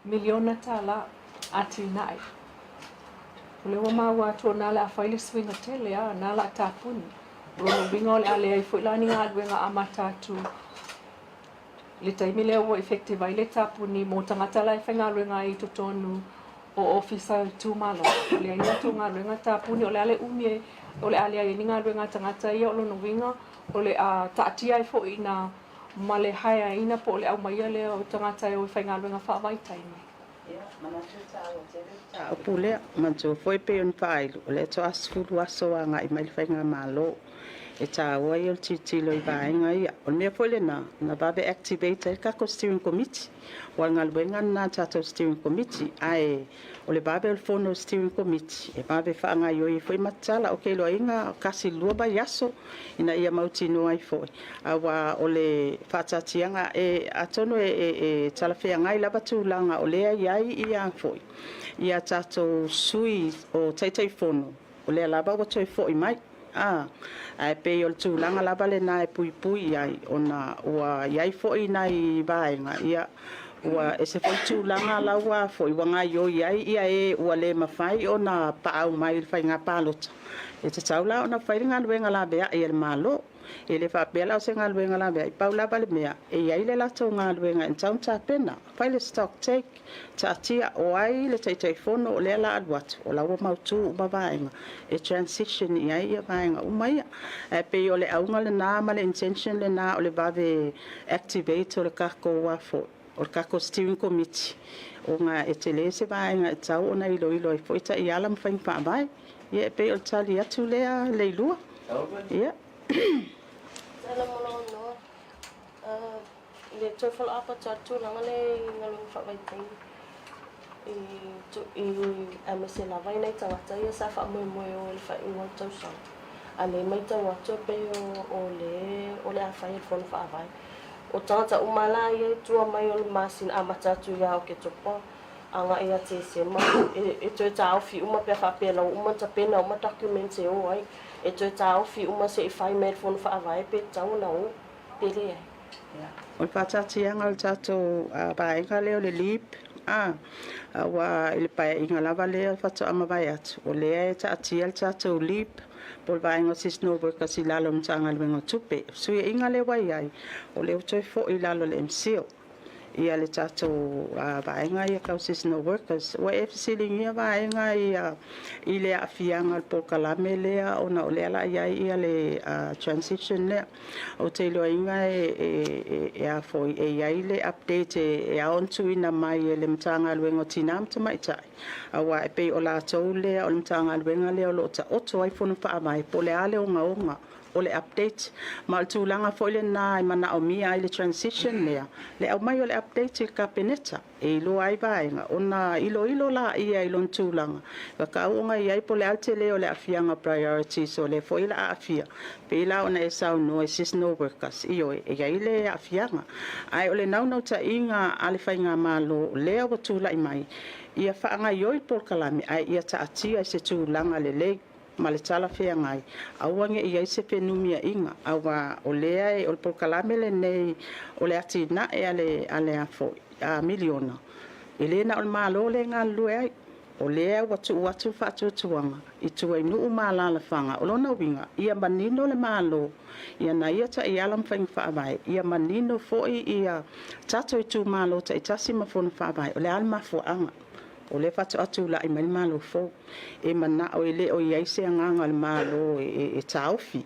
miliona tala atinae. O lea ua maua atu o na le a fai le suiga tele a, na la tapuni. O lona uiga o le a leai foi la ni galuega amata atu le taimi lea ua effective ai le tapuni mo tagata la e faigaluega ai i totonu o ofisa o itumalo. O leai ni latou galuega tapuni, o le a le umi e o le a leai ai ni galuega a tagata ia. O lona uiga o le a taatia ai foi ina ma le haeaina po o le aumaia lea o tagata e o i faigaluega faavaitaimi. Manatu e taua tele le mataupu lea. Manatua foi pei ona faailo, o lea faatoa 10 aso agai mai le faigamalo. E taua ia o le tilotilo i vaega ia. O le mea foi lena na vave activate ai le tatou steering committee. Aua o le galuega lena a le tatou steering committee. Ae o le vave o le fono o le steering committee, e vave faagaioi ai foi matala. Ou te iloaina 1 i le 2 vaiaso ina ia mautinoa ai foi. Aua o le faataatiaga, e atonu e talafeagai lava tulaga o lea e i ai ia foi ia tatou sui o Taitaifono, o lea lava ua toe foi mai. Ae pei o le tulaga lava lena e puipui ai, ona ua i ai foi nai vaega, ia, ua ese foi tulaga la ua foi ua gaoioi ai ia e ua le mafai ona paau mai i le faiga palota. E tatau la ona fai le galuega laveai a le Malo. E le faapea la o se galuega laveai, pau lava le mea e i ai le latou galuega e tatau ona tapena, fai le stock take, taatia o ai le Taitaifono o lea la alu atu, o la ua mautu uma vaega e transition i ai ia vaega uma ia. Ae pei o le auga lena ma le intention lena o le vave activate o le tatou foi o le tatou steering committee, ona e tele se vaega e tatau ona iloilo ai foi taiala ma faiga faavae. Ia, e pei o le tali atu lea Leilua. Ia. Tala mo lou le toe follow up atu a le tulaga le i galuega faavaitaimi i aemaise lava i nai tagata ia sa faamoemoe o i le faaiuga o le tausaga. A lea matau atu e pei o le a fai e le fono faavae. O tagata uma la ia i tua mai o le masina amata atu ia Oketopa agai ia Tesema, e toe taofi uma pe a faapea la ua uma ona tapena uma documents e o ai. E toe taofi uma se i fai mai e le fono faavae pe tatau ona o pe leai. O le faataatiaga o le tatou vaega lea o le LEAP, ua i le paeaiga lava lea faatoa mavae atu, o lea e taatia le tatou LEAP po o le vaega o seasonal workers i lalo o le Matagaluega o Tupe. Fesuiaiga lea ua i ai, o lea ua toe foi i lalo o le MCIL ia le tatou vaega ia tau seasonal workers. Ua e fesiligia vaega ia i le aafiaga o le polokalame lea, ona o lea la i ai ia le transition lea. Ou te iloaina e a foi e i ai le update e ao ona tuuina mai e le Matagaluega o Tina ma Tamaitai, aua e pei o latou lea o le Matagaluega lea o lo o taoto ai fono faavae po o le a le ogaoga o le update. Ma o le tulaga foi lena e manaomia ai le transition lea, le aumai o le update i le Kapeneta e iloa ai vaega ona iloilo laia i lona tulaga kakau i ai po o le a le tele o le aafiaga priorities o lea foi la aafia pei la ona e saunoa i seasonal workers. Ioe, e i ai le aafiaga, ae o le naunautaiga a le faigamalo lea ua tulai mai ia faagaioi le polokalame, ae ia taatia i se tulaga lelei ma le talafeagai, aua ne i ai se fenumiaiga, aua o lea o le polokalame lenei o le atinae a le foi a miliona. E le na o le Malo le galulue ai, o lea ua tuu atu le faatuatuaga i tua i nuu ma alalafaga. O lona uiga, ia manino le Malo ia na ia taiala ma faiga faavae, ia manino foi ia tatou itumalo taitasi ma fono faavae o le a le mafuaaga o lea faatoa tulai mai le Malo fou. E manao e le o i ai se agaga o le Malo e taofi,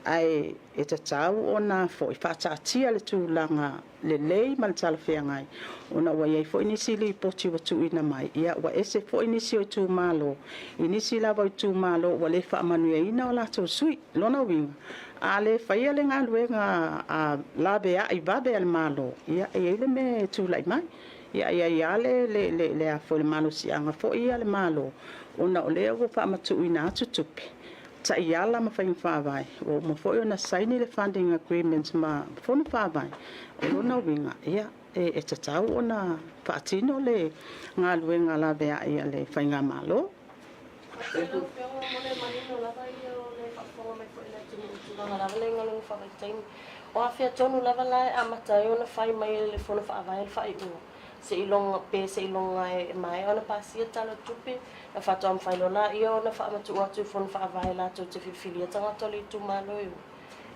ae e tatau ona foi faataatia le tulaga lelei ma le talafeagai, ona ua i ai foi nisi lipoti ua tuuina mai, ia ua ese foi nisi o itumalo, i nisi lava o itumalo ua le faamanuiaina o latou sui. Lona uiga, a le faia le galuega a laveai vave a le Malo, ia e i ai le mea e tulai mai. Ia, e i ai lava le, le, le, le a foi le malosiaga foi ia a le Malo, ona o lea ua faamatuuina atu tupe, taiala ma faiga faavae, ua uma foi ona saini le funding agreement ma Fono Faavae. O lona uiga, ia, e, e tatau ona faatino le galuega laveai a le Faigamalo. Faafetai lau Afioga mo le manino lava ia o le faafofoga mai foi a le atunuu i tulaga lava lea i galuega faavaitaimi. O afea tonu lava la e amata ai ona fai mai e le Fono Faavae le faaiuga seiloga pe seiloga e maea ona pasia le Tala o le Tupe na faatoa mafai loa laia ona faamatuu atu i Fono Faavae latou te filifilia tagata o le itumalo e o.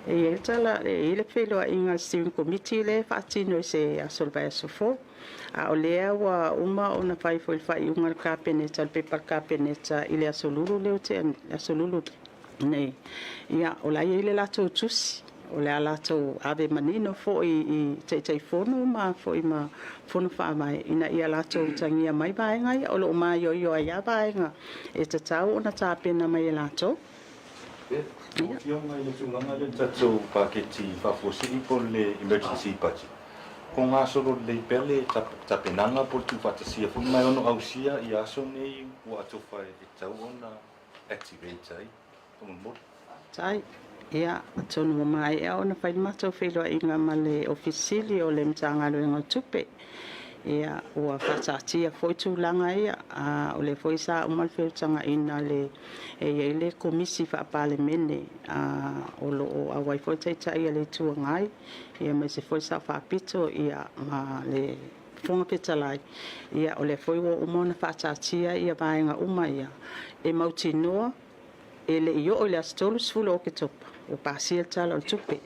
E i ai le tala, e i ai le feiloaiga a le Steering Committee lea e faatino i se aso o le vaiaso fou. A o lea ua uma ona fai foi le faaiuga a le Kapeneta, le pepa a le Kapeneta i le Aso Lulu lea ua tea, le Aso Lulu nei. Ia, o la e i ai le latou tusi, o le a latou ave manino foi i Taitaifono ma foi ma Fono Faavae ina ia latou utagia mai vaega ia, o lo o maioio ai lava vaega e tatau ona tapena mai e latou. Lau Afioga i le tulaga lea i le tatou paketi faafuasili po o le emergency budget, po o gasolo lelei pea le tapenaga po o le tuufaatasia foi ma e ono ausia ia aso nei ua atofa e tatau ona activate ai faamolemole. Faafetai. Ia, atonu ua maea ona fai le matou feiloaiga ma le Ofisa Sili o le Matagaluega o Tupe. Ia, ua faataatia foi tulaga ia, a o lea foi sa uma le feutagaina le e i ai le Komisi Faa-Palemene a o lo o auai foi le Taitai a le Itu Agai, ia aemaise foi le Sao Faapito, ia ma le Fofoga Fetalai. Ia, o lea foi ua uma ona faataatia ia vaega uma ia e mautinoa e le i oo i le aso 30 o Oketopa ua pasia le Tala o le Tupe.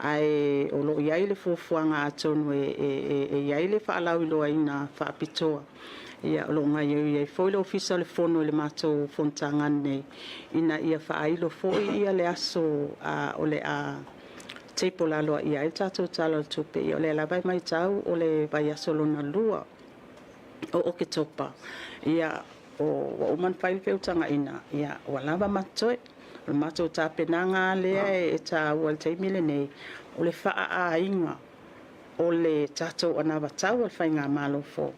Ae o lo o i ai le fuafuaga atonu e i ai le faalauiloaina faapitoa, ia o lo o gaoioi ai foi le Ofisa o le Fono i le matou fonotaga nei, ina ia faailo foi ia le aso o le a table aloaia ai le tatou Tala o le Tupe. Ia o lea lava e matau o le vaiaso lona lua o Oketopa, ia ua uma ona fai le feutagaina, ia ua lava ma totoe. O le matou tapenaga lea e taua i le taimi lenei, o le faaaiga o le tatou anavatau a le Faigamalo fou,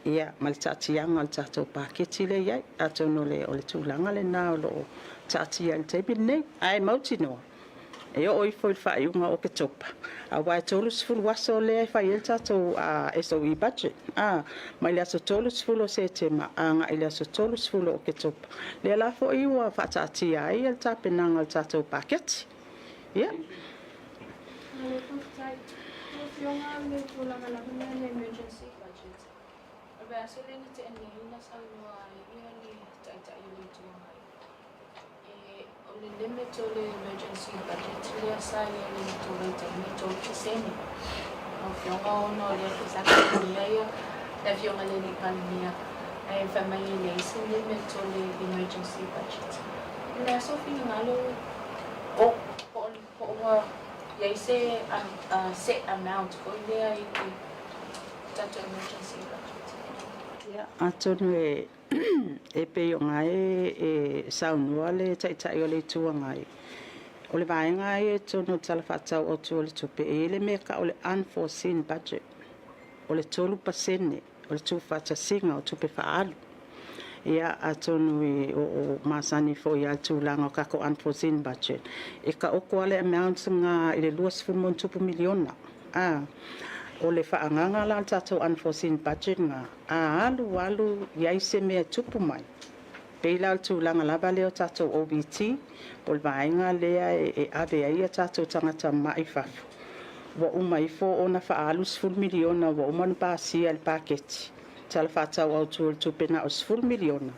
ia ma le taatiaga o le tatou paketi lea e i ai. Atonu o le tulaga lena o lo o taatia i le taimi lenei, ae mautinoa e oo ifo i le faaiuga o Oketopa, aua e 30 aso lea e fai ai le tatou SOE budget, a, mai le aso 30 o Setema agai i le aso 30 o Oketopa. Lea la foi ua faataatia ai le tapenaga o le tatou paketi. Ia. Malo faafetai. Lau Afioga o le tulaga lava lea le emergency budget. O le vaiaso lea na tea nei na saunoa ai le Taitai o le Itu Agai E, o le limit o le emergency budget lea sa i ai i le matou vaitaimi e 3%. Lau Afioga ona o lea foi sa talia ia le Afioga i le Alii Palemia ae fai mai e leai se limit o le emergency budget. O le a sou finagalo po o po o ua i ai se set amount foi lea i le tatou emergency budget? Ia, atonu e E pei ona e saunoa le Taitai o le Itu Agai, o le vaega ia i totonu o le Tala Faatatau Autu o le Tupe, e i ai le mea e tau o le unforeseen budget, o le 3% o le tuufaatasiga o tupe faaalu. Ia, atonu o masani foi lava le tulaga o tatou unforeseen budget, e taoto lava le amount lena i le $20+ miliona. A o le faaagaga la o le tatou unforeseen budget lena, a alu alu i ai se mea e tupu mai, pei la o le tulaga lava lea o tatou OVT, po o le vaega lea e ave ai a tatou tagata mai fafo, ua uma ifo ona faaalu le $10 miliona ua uma ona pasia i le paketi Tala Faatatau Autu o le Tupe na o le $10 miliona,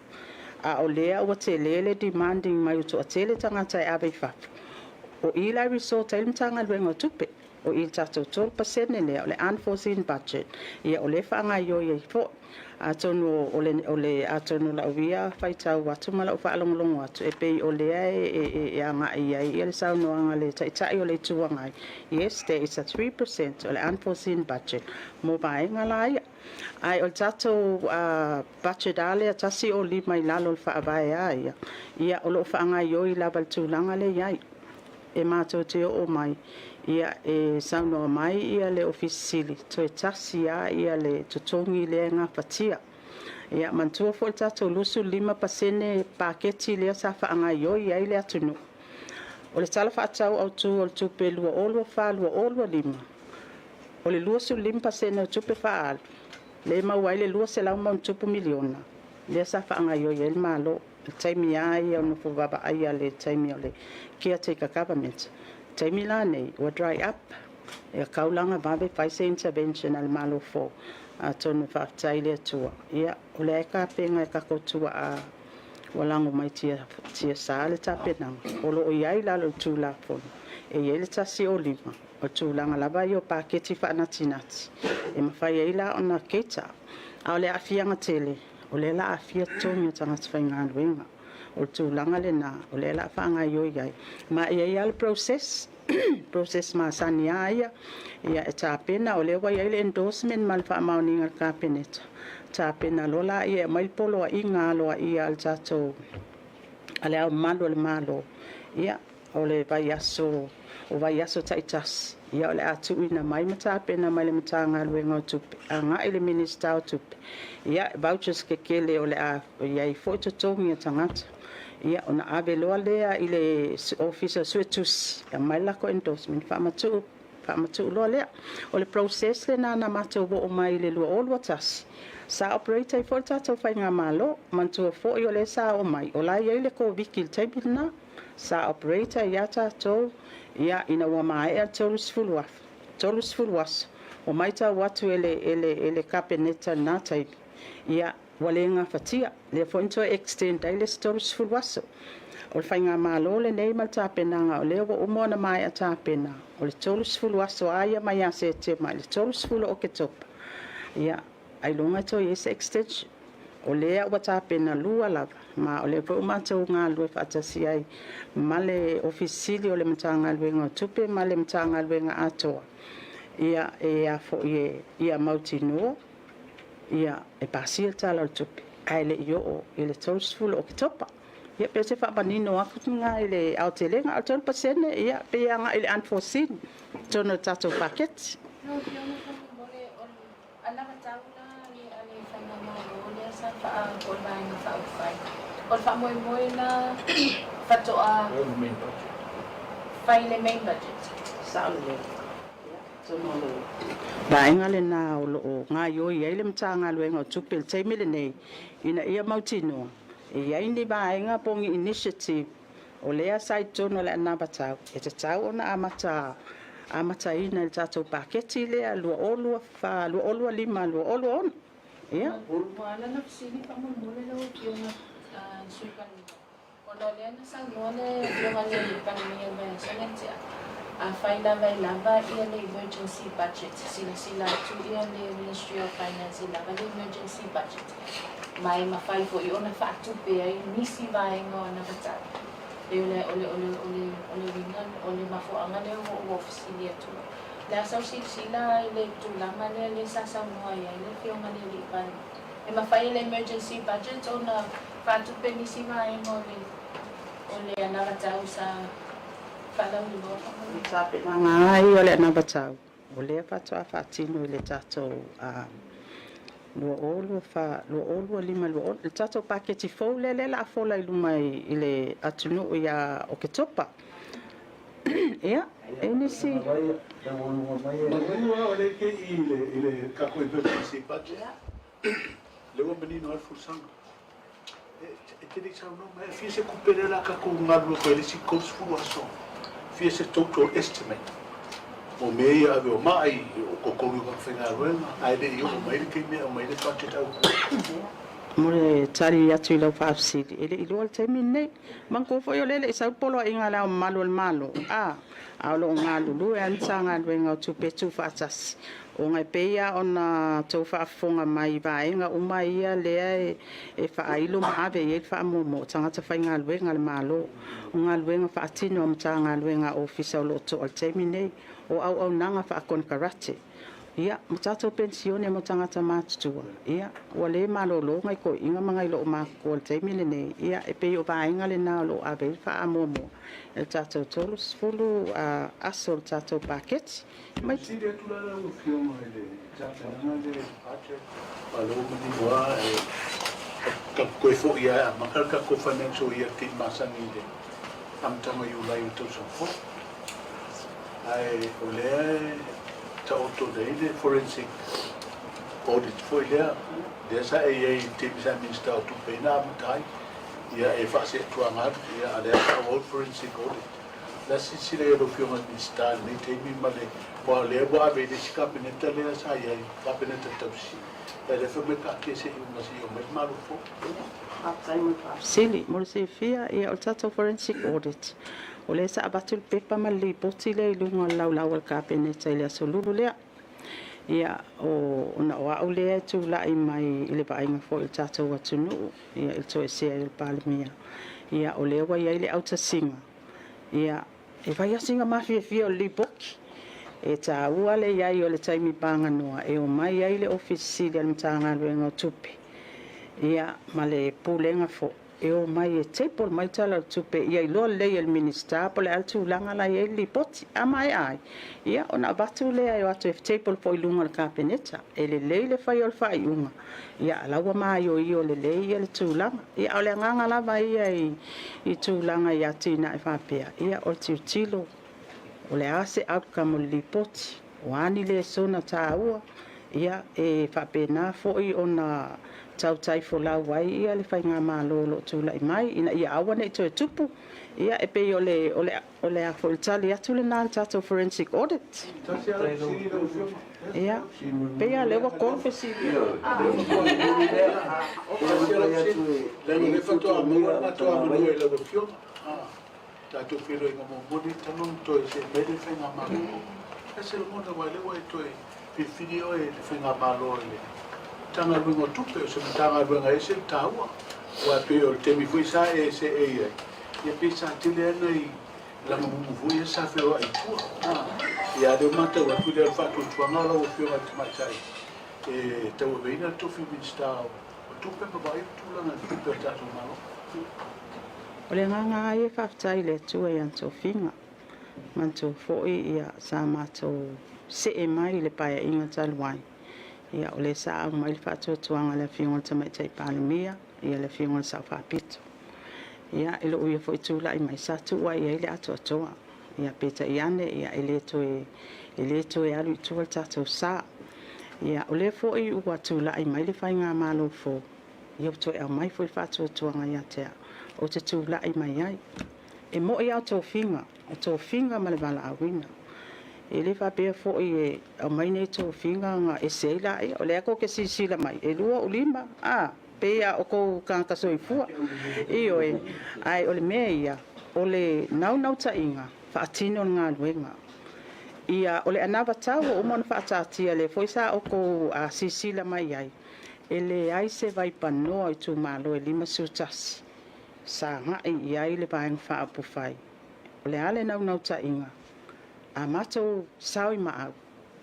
a o lea ua tele le demanding mai ua toatele tagata e ave i fafo. O i la e resort ai le Matagaluega o Tupe. O i le tatou 3% lea o le unforeseen budget, ia o lea e faagaoioi ai foi. Atonu o le, o le, atonu o lau ia faitau atu ma lau faalogologo atu, e pei o lea e agai i ai le saunoaga a le Taitai o le Itu Agai, yes, there is a 3% o le unforeseen budget mo vaega la ia. Ae o le tatou budget lava lea 105 i lalo o le Faavae lava ia, ia o lo o faagaoioi lava i le tulaga lea e i ai. E matou te oo mai Ia, e saunoa mai ia le Ofisa Sili, toe tasi lava ia le totogi lea e gafatia. Ia, manatua foi le tatou 25% paketi lea sa faagaioi ai le atunuu. O le Tala Faatatau Autu o le Tupe 2024/2025, o le 25% o tupe faaalu, lea e maua ai le $200+ miliona, lea sa faagaioi ai le Malo. I le taimi lava ia o nofo vaavaaia le taimi o le caretaker government. O le taimi la nei, ua dry up. E tau la ona vave fai se intervention a le Malo fou. Atonu faafetai i le Atua, ia, o lea e tapena e tatou tuaa ua lago mai tiasa le tapenaga, o lo o i ai i lalo o le Tulafono, e i ai le 105, o le tulaga lava ia o paketi faanatinati, e mafai ai la ona cater. A o le aafiaga tele, o lea o le a aafia totogi o tagata faigaluega. O le tulaga lena, o lea o le a faagaioi ai. Ma e i ai lava le process, process masani lava ia, ia e tapena, o lea ua i ai le endorsement ma le faamaoniga a le Kapeneta, tapena loa laia e aumai le poloaiga aloaia a le tatou a le Ao Mamalu o le Malo, ia, o le vaiaso, o vaiaso taitasi, ia o le a tuuina mai ma tapena mai le Matagaluega o Tupe, agai i le Minisita o Tupe, ia, vouchers kekele o le a i ai foi totogi o tagata. Ia, ona ave loa lea i le Ofisa o Suetusi, e aumai le latou endorsement, faamatuu faamatuu loa lea. O le process lena na matou oo mai i le 2021, sa operate ai foi le tatou faigamalo. Manatua foi o lea sa oo mai, o la e i ai le Koviti i le taimi lena. Sa operate ai lava tatou, ia, ina ua maea le 30 30 aso, ua matau atu e le Kapeneta i lena taimi, ia, ua le gafatia. Lea foi na toe extend ai le isi 30 aso. O le faigamalo lenei ma le tapenaga o lea ua uma ona maea tapena, o le 30 aso lava ia mai ia Setema i le 30 o Oketopa, ia, ailoga e toe i ai se extension. O lea ua tapena lua lava, ma o lea foi ua matou galulue faatasi ai ma le Ofisa Sili o le Matagaluega o Tupe ma le Matagaluega atoa, ia, e a foi e ia mautinoa, ia, e pasia le Tala o le Tupe, ae le i oo i le 30 o Oketopa. Ia, pe o se faamanino atu lena i le aotelega, a o le 3%, ia, pei e agai i le unforeseen i totonu o le tatou paketi. Lau Afioga faamolemole, o le anavatau la a le Faigamalo lea sa faa po o le Vaega Faaupufai, o le faamoemoe la faatoa fai le main budget. Sao lelei. Ia, atonu o le vaega lena o lo o gaoioi ai le Matagaluega o Tupe i le taimi lenei, ina ia mautinoa e i ai ni vaega po o ni initiative o lea sa i totonu o le anavatau e tatau ona amata amataina i le tatou paketi lea 2024 2025 2026. Ia. Ua ala ona fesili faamolemole lau Afioga le Sui Palemia, ona o lea na saunoa le Afioga i le Palemia i le vaiaso lea na tea, afai lava e lava le emergency budget, silasila atu le Ministry of Finance e lava le emergency budget, ma e mafai foi ona faatupe ai nisi vaega o anavatau. E o le o le o le o le o le uiga o le mafuaaga lea ua ou fesili atu ai. O le a sau silasila i le tulaga lea lea sa saunoa i ai le Afioga i le Alii Palemia. E mafai e le emergency budget ona faatupe nisi vaega o le o le anavatau sa faalauiloa faamolemole. Tapenaga ai o le anavatau, o lea faatoa faatino i le tatou 2024, 2025, 20, le tatou paketi fou lea lea o le a fola i luma i le atunuu ia Oketopa. Ia, e nisi. Manu o le ke i le tatou emergency budget. Le ua manino ai le folasaga. E te le i saunoa mai, e fia se tupe lea la tatou galulue koe le isi 30 aso. Fia se total estimate. O mea ia ave o mai, o totogi o tagata faigaluega, ae le i oo mai le taimi e aumai le budget autu. Mo le tali atu i lau faafesili, e le i iloa le taimi lenei. Manatua foi o lea e le i sau le poloaiga a le Ao Mamalu o le Malo, a o lo o galulue lava le Matagaluega o Tupe Tuufaatasi, ona e pei lava ona outou faafofoga mai i vaega uma ia lea e faailo ma ave i ai le faamuamua o tagata faigaluega a le Malo, o galuega faatino a Matagaluega a Ofisa o lo o toa i le taimi lenei, o auaunaga faakonekarate. Ia, ma tatou penisione mo tagata matutua, ia, ua le malolo ngai toeaiina ma ngai loomatua i le taimi lenei, ia, e pei o vaega lena o lo o ave ai le faamuamua i le tatou 30 aso o le tatou paketi. Mai. Fesili atu la lau Afioga i le tapenaga lea i le budget, aua o lea ua manino lava e toe foi lava e amata le tatou financial year i le taimi masani i le amataga o Iulai o le tausaga fou. Ae o lea e taoto nei le forensic audit foi lea, lea sa e i ai i le taimi sa e Minisita o Tupe ai na amata ai. Ia e faaseetuaga atu, ia a o lea sa auau le forensic audit. O le a silasila i ai lau Afioga i le Minisita i lenei taimi ma le, aua o lea ua ave i le isi Kapeneta lea sa i ai, le Kapeneta tausi, ia lea fai mai taatia se i uma se i omai le Malo fou. Faafetai mo le faafesili. Mo le silafia, ia o le tatou forensic audit, O lea sa avatu le pepa ma le lipoti lea i luga o le laulau a le Kapeneta i le Aso Lulu lea. Ia, o, ona o au lea e tulai mai i le vaaiga foi o le tatou atunuu, ia, i le toesea ai o le Palemia. Ia, o lea ua i ai le autasiga, ia, e fai lava sina mafiafia o le lipoti. E taua le i ai o le taimi paganoa e omai ai le Ofisa Sili a le Matagaluega o Tupe, ia, ma le Pulega foi. e omai e table mai Tala o le Tupe ia iloa lelei e le Minisita po o le a le tulaga la e i ai le Lipoti. A maea ai, ia ona avatu lea e o atu e table foi i luga o le Kapeneta. E lelei le fai o le faaiuga, ia a la ua maioio lelei ia le tulaga. Ia a o le agaga lava ia i i tulaga i atinae faapea, ia o le tilotilo o le a se outcome o le Lipoti, o a ni lesona taua, ia e faapena foi ona tautai folau ai ia le faigamalo o lo o tulai mai ina ia aua ne i toe tupu. Ia e pei o le o le o le a foi le tali atu lena i le tatou forensic audit. Ia, pei lava lea ua 3 fesili. Tatou feiloaiga muamua lenei talu ona toe see mai le Faigamalo. E se lagona aua lea ua e toe filifili oe i le Faigamalo i le Matagaluega o Tupe, o se Matagaluega e ese le taua. Aua e pei o le taimi foi sa e seei ai, ia pei sa tele lava nai lagamumu foi ia sa feoai i tua. Ia a o lea ua matau atu lea o le faatuatuaga o lau Afioga i le Tamaitai e tauaveina le tofi Minisita o Tupe ma vaai le tulaga i tupe a le tatou Malo. O le agaga lava ia e faafetai i le Atua i ana tofiga. Manatua foi ia sa matou see mai i le Paeaiga talu ai, ia o lea sa aumai le faatuatuaga a le Afioga i le Tamaitai Palemia, ia le Afioga i le Sao Faapito. Ia i lou ia foi tulai mai sa tuu ai i ai le atoatoa. Ia peitai ane ia e le toe e le toe alu i tua le tatou sa. Ia o lea foi ua tulai mai le faigamalo fou, ia ua toe aumai foi le faatuatuaga ia te au, ou te tulai mai ai. E mo'i lava o tofiga, o tofiga ma le valaauina. E le faapea foi e aumai nei tofiga ona ese ai laia. O lea tou te silasila mai, e lua ou lima, a, pei lava o tou tagata soifua. Ioe, ae o le mea ia, o le naunautaiga, faatino le galuega. Ia, o le anavatau ua uma ona faataatia, lea foi sa outou silasila mai ai, E leai se vaipanoa o itumalo e 51 sa agai i ai le Vaega Faaupufai. O le a le naunautaiga? A matou sao i maau,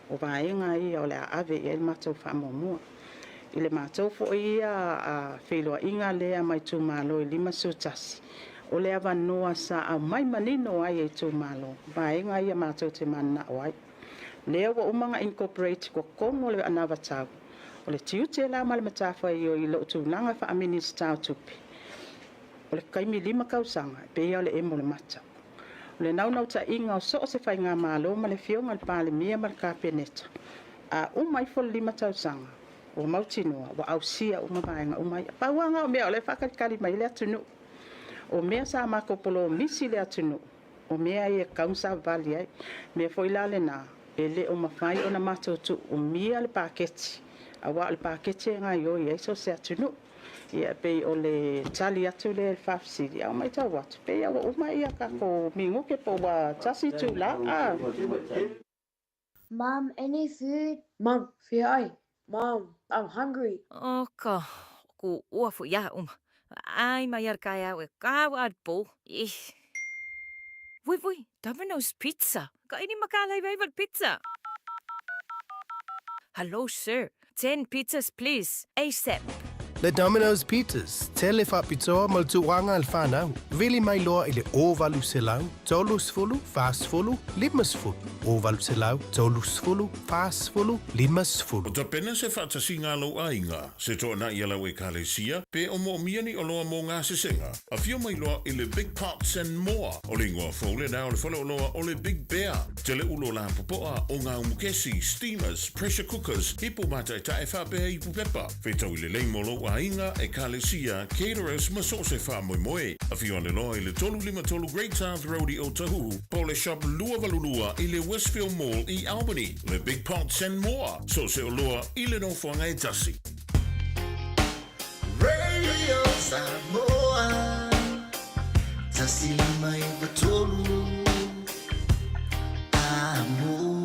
o vaega ia o le a ave i ai le matou faamuamua. I le matou foi ia feiloaiga lea ma itumalo e 51, o le avanoa sa aumai manino ai e itumalo vaega ia matou te mananao ai. Lea ua uma ona incorporate i totonu o le anavatau. O le tiute la ma le matafaioi i lou tulaga faa-Minisita o Tupe, o le taimi 5 tausaga e pei lava o le emo o le mata. O le naunautaiga o so o se faigamalo ma le Afioga i le Palemia ma le Kapeneta, a uma ifo le 5 tausaga, ua mautinoa ua ausia uma vaega uma ia. Pau lava na o mea o lea e faatalitali mai ai le atunuu. O mea sa matou polomisi i le atunuu, O mea ia e tatau ona savavali ai. O mea foi la lena, e le o mafai ona matou tuuumia le paketi, aua o le paketi e gaoioi ai so o se atunuu. Ia e pei o le tali atu lea i le faafesili, a o matau atu, pei lava ua uma ia tatou minute po ua tasi itula. Mum, any food? Mum, fea ai? Mum, I'm hungry. O ka ku ua fu ia uma. Ai mai ar kai au e ka wa po. Ih. Vui vui, Domino's Pizza. Ka ini makalai vai pizza. Hello sir, ten pizzas please, asap. Le Domino's Pizzas, tele faapitoa ma le tauaga a le fanau. Vili mai loa i le 0800 30 40 50, 0800 30 40 50. O tapena se faatasiga a lou aiga, se toanai a lau Ekalesia, pe o moomia ni oloa mo gasesega. Afio mai loa i le Big Pots and More. O le igoa fou lena o le faleoloa o le Big Bear. Tele ulo lapopoa o ngā umukesi, steamers, pressure cookers, ipu mātaetae faapea ipu pepa. Whetau i lelei mo lou aiga, Ekalesia, caterers ma so o se faamoemoe. Afio ane loa i le 353 Great South Road i Otahuhu, po o le Shop 282 i le Westfield Mall i Albany. Le Big Pots and More, so o se oloa i le nofoaga e tasi. Radio Samoa 153 Amo.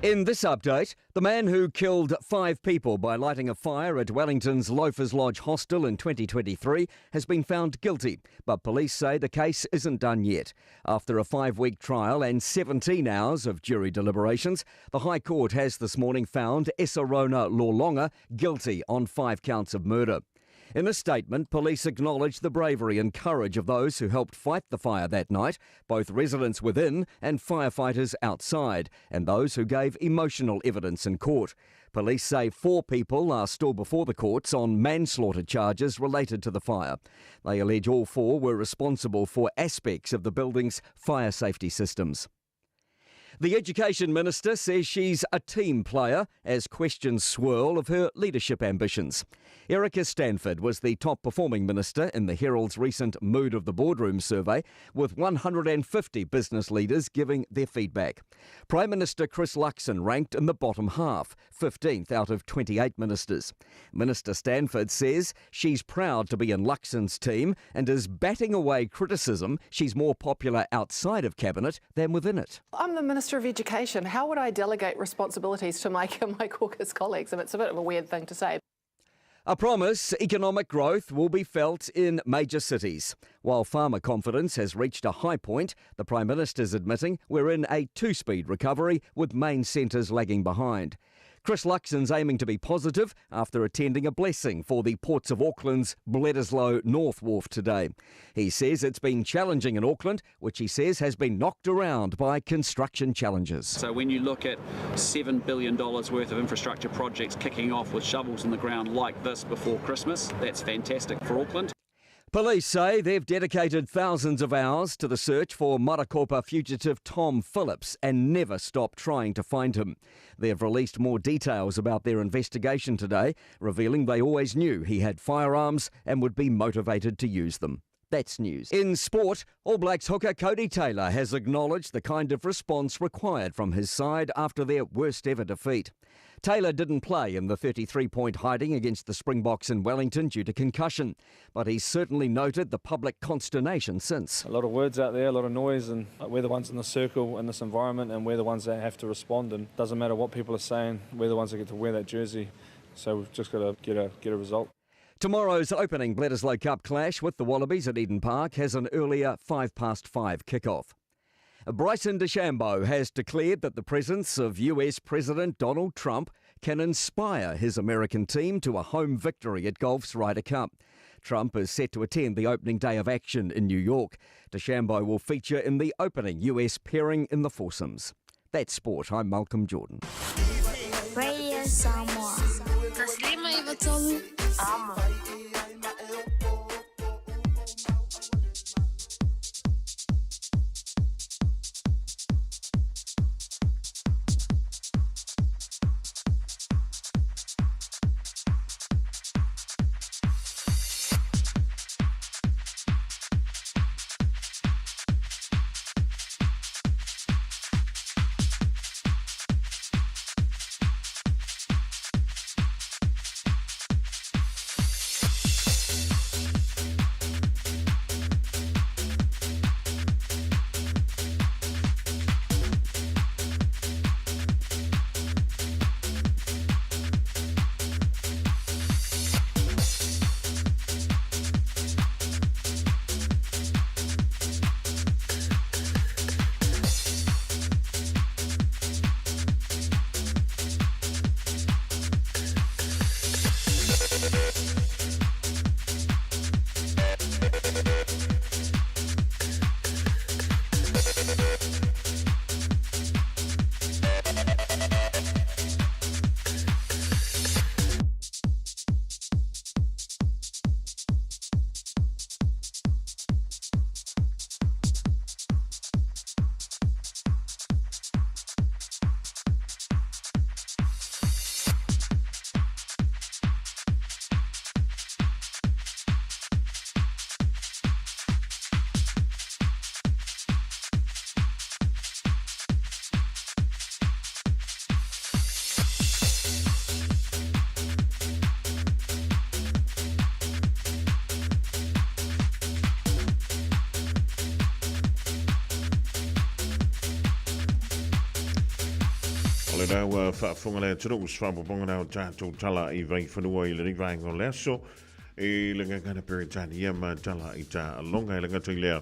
In this update, the man who killed 5 people by lighting a fire at Wellington's Loafers Lodge hostel in 2023 has been found guilty, but police say the case isn't done yet. After a 5-week trial and 17 hours of jury deliberations, the High Court has this morning found Esarona Lolonga guilty on 5 counts of murder. In a statement, police acknowledged the bravery and courage of those who helped fight the fire that night, both residents within and firefighters outside, and those who gave emotional evidence in court. Police say 4 people are still before the courts on manslaughter charges related to the fire. They allege all 4 were responsible for aspects of the building's fire safety systems. The Education Minister says she's a team player as questions swirl of her leadership ambitions. Erica Stanford was the top-performing minister in the Herald's recent Mood of the Boardroom survey, with 150 business leaders giving their feedback. Prime Minister Chris Luxon ranked in the bottom half, 15th out of 28 ministers. Minister Stanford says she's proud to be in Luxon's team and is batting away criticism she's more popular outside of Cabinet than within it. I'm the Minister of Education. How would I delegate responsibilities to my caucus colleagues? It's a bit of a weird thing to say. A promise economic growth will be felt in major cities. While farmer confidence has reached a high point, the Prime Minister's admitting we're in a two-speed recovery with main centres lagging behind. Chris Luxon's aiming to be positive after attending a blessing for the Ports of Auckland's Bledisloe North Wharf today. He says it's been challenging in Auckland, which he says has been knocked around by construction challenges. So when you look at $7 billion worth of infrastructure projects kicking off with shovels in the ground like this before Christmas, that's fantastic for Auckland. Police say they've dedicated thousands of hours to the search for Marokopa fugitive Tom Phillips and never stopped trying to find him. They've released more details about their investigation today, revealing they always knew he had firearms and would be motivated to use them. That's news. In sport, All Blacks hooker Codie Taylor has acknowledged the kind of response required from his side after their worst ever defeat. Taylor didn't play in the 33-point hiding against the Springboks in Wellington due to concussion, but he's certainly noted the public consternation since. A lot of words out there, a lot of noise, and we're the ones in the circle in this environment, and we're the ones that have to respond, and it doesn't matter what people are saying, we're the ones that get to wear that jersey, so we've just got to get a result. Tomorrow's opening Bledisloe Cup clash with the Wallabies at Eden Park has an earlier 5:05 kickoff. Bryson DeChambeau has declared that the presence of US President Donald Trump can inspire his American team to a home victory at golf's Ryder Cup. Trump is set to attend the opening day of action in New York. DeChambeau will feature in the opening US pairing in the foursomes. That's sport. I'm Malcolm Jordan. Radio Samoa. Amo. O lenā ua faafofoga le atunuu i se faaopoopoga na o tatou tala i Vaifanua i lenei vaega o le aso i le gagana Peretania ma tala i taaloga. E le gata i lea,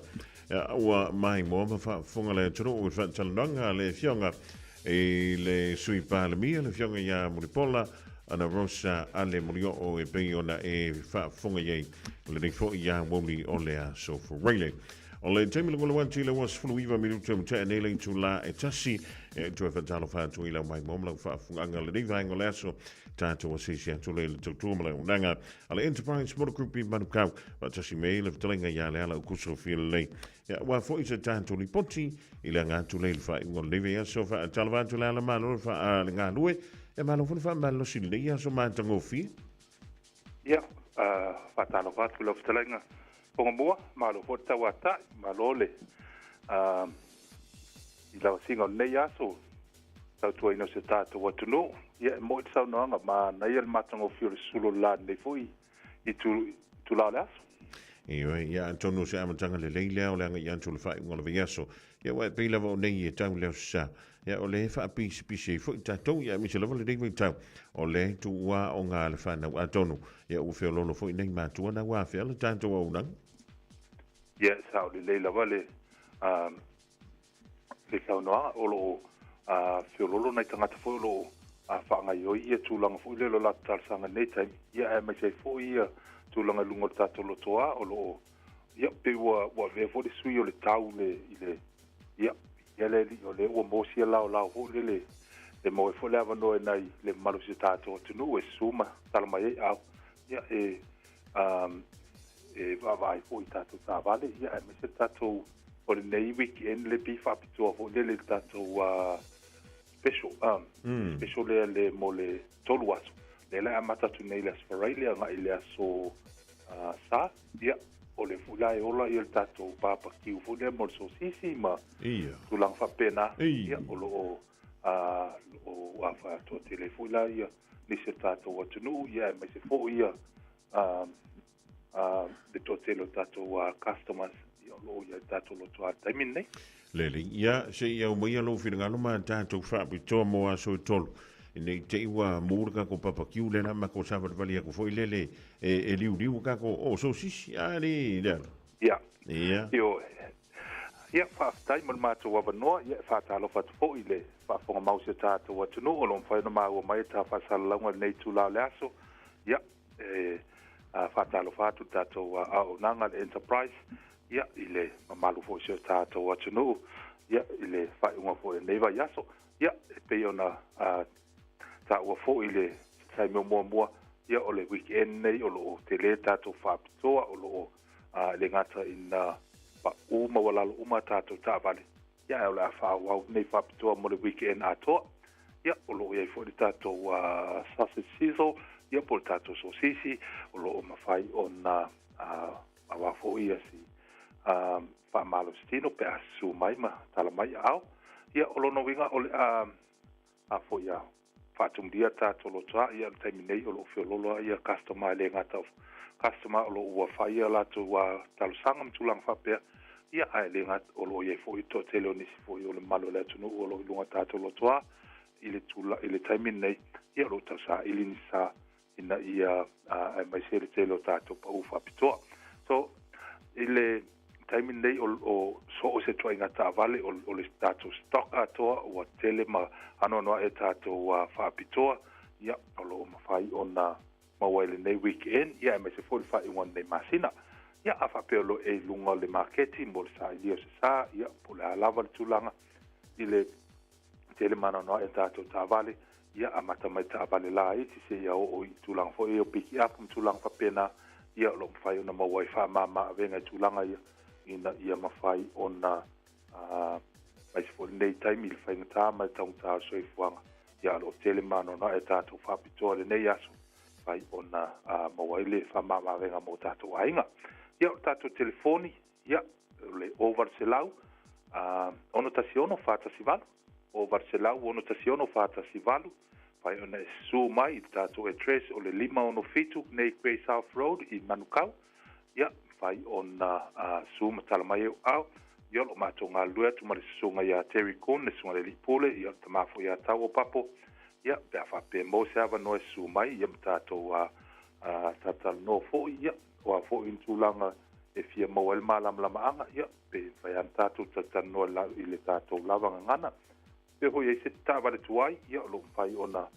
ua maimoa ma faafofoga le atunuu i le faatalanoaga a le Afioga i le Sui Palemia, le Afioga ia Mulipola Ana Rosa Ale Molioo e pei ona e faafofoga i ai lenei foi aoauli o le aso Faraile. O le taimi lagolago atu i le 29 minute ua tea nei le itulā e tasi e toe faatalofa atu i lau maimoa ma lau faafofogaaga lenei vaega o le aso. Tatou asiasi atu lea i le tautua ma le auaunaga a le Enterprise Motor Group i Manukau faatasi me le fetalaiga ia Leala Ukuso Fialelei. Ia, ua foi se tatou lipoti i le aga atu lea i le faaiuga o lenei vaiaso. Faatalofa atu Leala, malo le faa le galue, ia malo foi le faamalolosi i lenei aso matagofie. Ia, faatalofa atu i lau fetalaiga Pogamua, malo foi le tauatai, malo le i lau asiga o lenei aso, tautuaina o si o tatou atunuu. Ia, e moni le saunoaga, manaia le matagofie o le sulu o le la lenei foi itula o le aso. Ioe, ia atonu o se amataga lelei lea o le agai atu o le faaiuga o le vaiaso. Ia aua e pei lava o nei e tau le aso sa. Ia o lea e faapisipisi ai foi tatou, ia aemaise lava lenei vaitau o le tuua aoga a le fanau. Atonu, ia ua feoloolo foi nei matua na ua afea le tatou auaunaga. Ia, e sao lelei lava le le saunoaga, o lo o feoloolo nai tagata foi o lo o faagaoioi ia tulaga foi lea o le latou talosaga i lenei taimi, ia aemaise ai foi ia tulaga i luga o le tatou lotoa o lo o Ia, pei ua ua avea foi le sui o le tau le i le ia, ia le alii o lea ua maua sia laolao foi lele e maua ai foi le avanoa i nai le mamalu o si o tatou atunuu e susu ma tala mai ai aao, ia e um, e vaavaai foi i tatou taavale, ia aemaise le tatou o lenei weekend le pei faapitoa foi lele i le tatou special special lea le mo le 3 aso. Lea la e amata atu nei i le Aso Faraile agai i le Aso Sa. Ia, o lea foi la e ola ia le tatou barbecue foi lea mo le sosisi ma tulaga faapena. Ia, o lo o o toatele ai foi la ia nisi o tatou atunuu, ia aemaise foi ia le toatele o tatou customers ia o lo o i ai tatou lotoa i le taimi lenei. Lelei, ia, se i aumaia lou finagalo ma tatou faapitoa mo aso e tolu. Ne i te i ua mu le tatou barbecue lea la matou savalivali atu foi lele e liuliu tatou o sosisi, a le Leala? Ia. Ia. Ioe. Ia, faafetai mo le matou avanoa. Ia, e faatalofa atu foi i le faafofoga mau o si o tatou atunuu o lo o mafai ona maua mai e ta faasalalauga i lenei itula o le aso. Ia, e faatalofa atu i le tatou auaunaga le Enterprise, ia, i le mamalu foi o si o tatou atunuu, ia, i le faaiuga foi o lenei vaiaso. Ia, e pei ona taua foi i le taimi o muamua, ia, o le weekend nei o lo o tele tatou faapitoa, o lo o le gata ina pau maualalo uma tatou taavale, ia, ae o le a faaauau nei faapitoa mo le weekend atoa. Ia, o lo o i ai foi le tatou sausage sizzle, ia, po o le tatou sosisi, o lo o mafai ona aua foi ia si faamalositino pe a susu mai ma tala mai aao. Ia, o lona uiga o le a a foi a faatumulia tatou lotoa, ia, o le taimi nei o lo o feoloolo lava ia customer, e le gata o customer o lo o ua fai a latou talosaga ma tulaga faapea, ia, ae le gata o lo o i ai foi le toatele o nisi foi o le mamalu o le atunuu o lo o i luga o tatou lotoa i le tula i le taimi lenei, ia, o lo o tausaili ni sa ina ia aemaise le tele o tatou pau faapitoa. So, i le taimi lenei o, o so o se tuaiga taavale o, o le tatou stock atoa ua tele ma anoanoai e tatou faapitoa, ia, o lo o mafai ona maua i lenei weekend, ia, aemaise foi le faaiuga o lenei masina. Ia, a faapea o lo o e i luga o le maketi mo le sailia o se sa, ia, po o le a lava le tulaga i le tele ma anoanoai a tatou taavale, ia amata mai taavale laiti seia oo i tulaga foi ia o piki up ma tulaga faapena, ia o lo o mafai ona maua ai faamama avega i tulaga ia ina ia mafai ona aemaise foi lenei taimi i le faigata ma le taugata o le soifuaga, ia o lo o tele ma anoanoai a tatou faapitoa i lenei aso mafai ona maua ai le faamama avega mo tatou aiga. Ia o le tatou telefoni, Ia, o le 0800 616 418, 0800 616 418, mafai ona e susu mai i le tatou address o le 567 Nei Quay South Road i Manukau. Ia, mafai ona susu ma tala mai e au, Ia, o lo o matou galulue atu ma le Susuga ia Terry Kuhn, le Susuga i le Alii Pule, ia o le tama foi ia Tau o Papo, ia, pe a faapea e maua se avanoa e susu mai, ia ma tatou talatalanoa foi, ia, o a foi ni tulaga e fia maua ai le malamalamaaga, ia, pe mafai lava ona tatou talatalanoa i le tatou lava gagana. Pe foi e i ai se taavale tuai, ia, o lo o mafai ona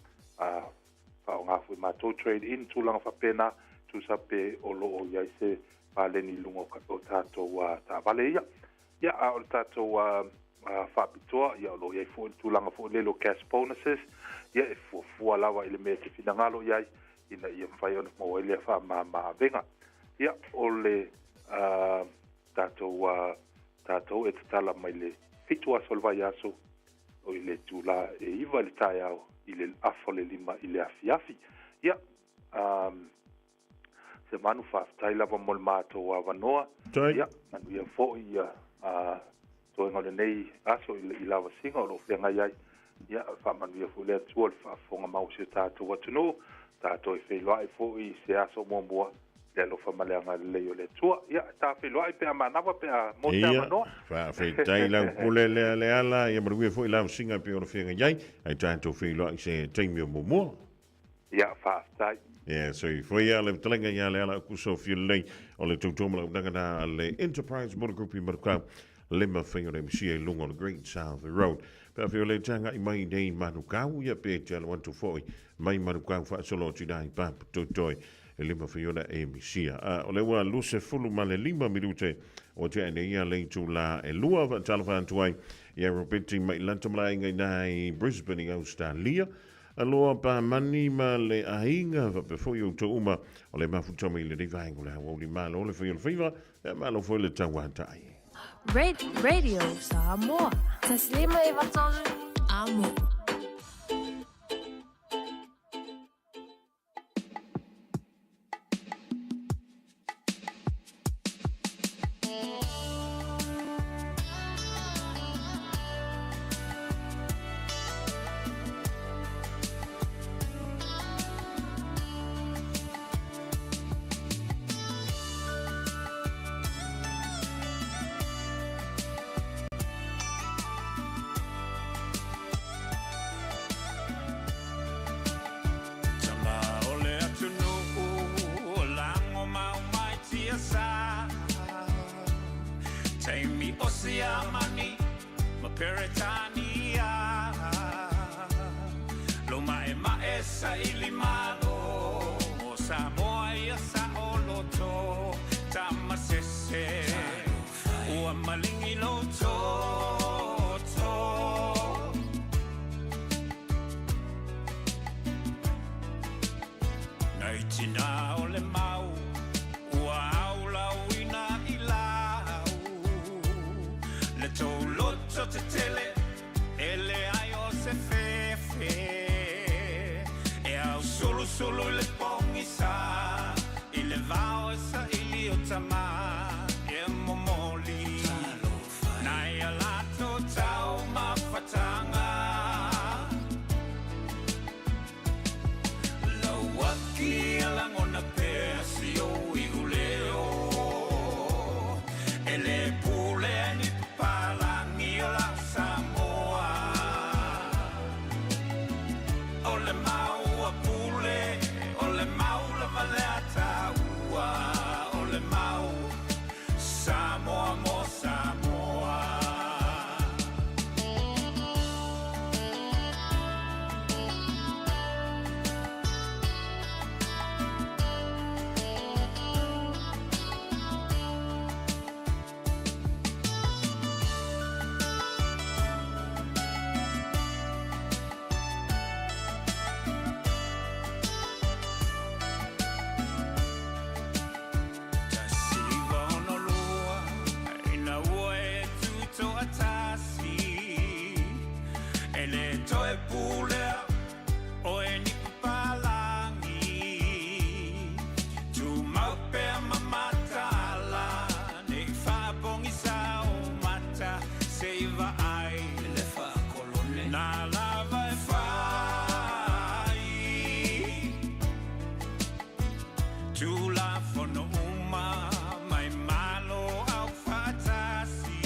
faaaoga foi e matou trade in, tulaga faapena, tusa pe o lo o i ai se paleni i luga o tatou taavale ia. Ia, a o le tatou faapitoa, ia, o lo o i ai foi le tulaga foi lele o cash bonuses, ia, e fuafua lava i le mea e te finagalo i ai, ina ia mafai ona maua ai lea faamama avega. Ia, o le tatou tatou e tatala mai le 7 aso o le vaiaso, o i le itulā e 9 i le taeao i le 4:30 i le afiafi. Ia, Semanu, faafetai lava mo le matou avanoa. Ia, manuia foi ia toega o lenei aso i lavasiga o lo o feagai ai. Ia, faamanuia foi le Atua i le faafofoga mau o si o tatou atunuu. Tatou e feiloai foi i se aso muamua i le alofa ma le agalelei o le Atua. Ia, ta feiloai pe a manava pe a maua se avanoa. Ia, faafetai lau pule lea Leala, ia manuia foi lavasiga e pei ona feagai ai, ae tatou feiloai i se taimi o muamua. Ia, faafetai. Ia, soifua ia le fetalaiga ia Leala Akuso Fiulelei o le tautua ma lau na a le Enterprise Motor Group i Manukau, le mafai ona emisia i luga o le Great South Road. Pe a fia o le taga'i mai nei Manukau, ia pe te alo atu foi mai Manukau faasolo atu i i Papatoetoe, e le mafai ona emisia. A o le ua 25 minute o tea nei ia le itulā e 2, faatalofa atu ai ia Robeti mai Lata Malaenga i na i Brisbane i Australia. Aloha Pamani ma le aiga, faapea foi outou uma o le mafuta mai i lenei vaega o le aoauli. Malo le fai o le faiva, ia malo foi le tauatai. Radio Samoa. Taslima e vatolu amo. Tama o le atunuu o lago mau mai tiasa Taimi o Siamani ma Peretania Lo ma'ema'e saili malo mo Samoa ia saoloto Tama sese ua malingi lou toto Nai tina o le mau ua aulauina i lau Le tou loto tetele e leai o se fefe E ausulusulu i le pogisa i le vao e saili o tama e momoli Nai a latou taumafatanga Lauaki a lagona pea si ou iuleo E le pule ai ni papalagi o lau Samoa O le mau a pule, o le mau lava lea taua O le mau Samoa mo Samoa. 1962 ina ua e tutoatasi E le toe pulea oe ni papalagi Tumau pea ma mataala nei faapogisa o mata Se i vaai le faakolone na lava e fai Tulafono uma mai Malo Aufaatasi.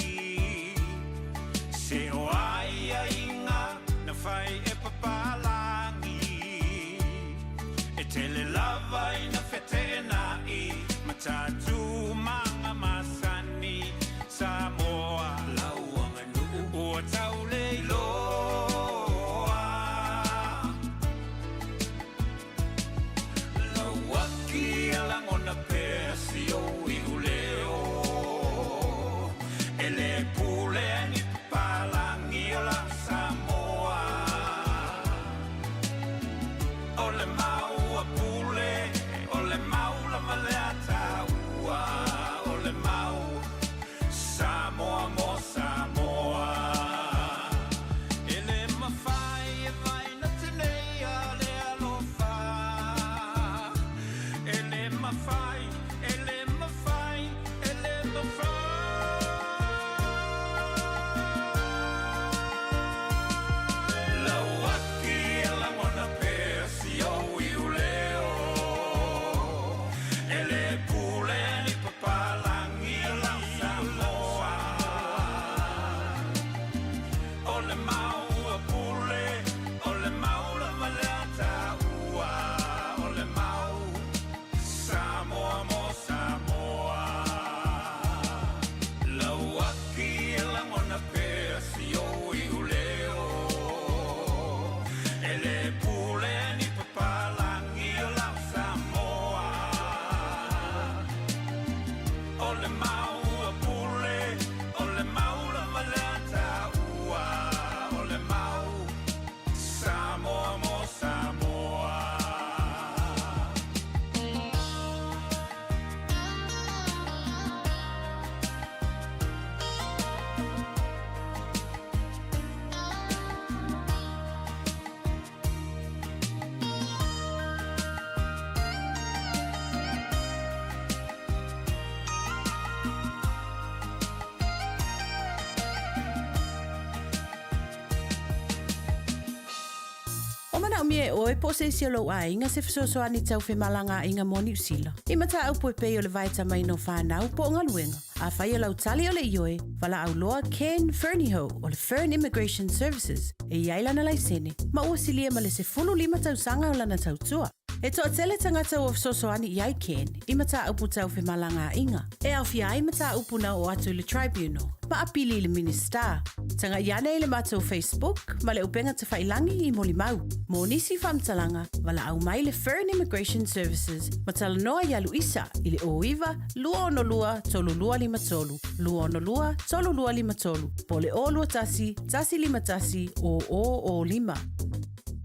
manaʻomia e ʻoe po o se isi o lou ʻaiga se fesoasoani tau femalagaaiga mo Niu Sila. I mataupu e pei o le vaetamaina o fanau po o galuega. Afai o lau tali o le ioe, valaau loa Ken Fernihough o le Fern Immigration Services e i ai lana laisene, ma ua silia ma le 15 tausaga o lana tautua. E toatele tagata ua fesoasoani i ai Ken i mataupu tau femalagaaiga, e aofia ai mataupu na oo atu i le Tribunal, ma apili i le Minisita. Tagai ane i le matou Facebook ma le upega tafailangi i molimau. Mo nisi faamatalaga, valaau mai le Fern Immigration Services ma talanoa iā Luisa i le 09 262 3253, 262 3253, po o le 021 151 0005.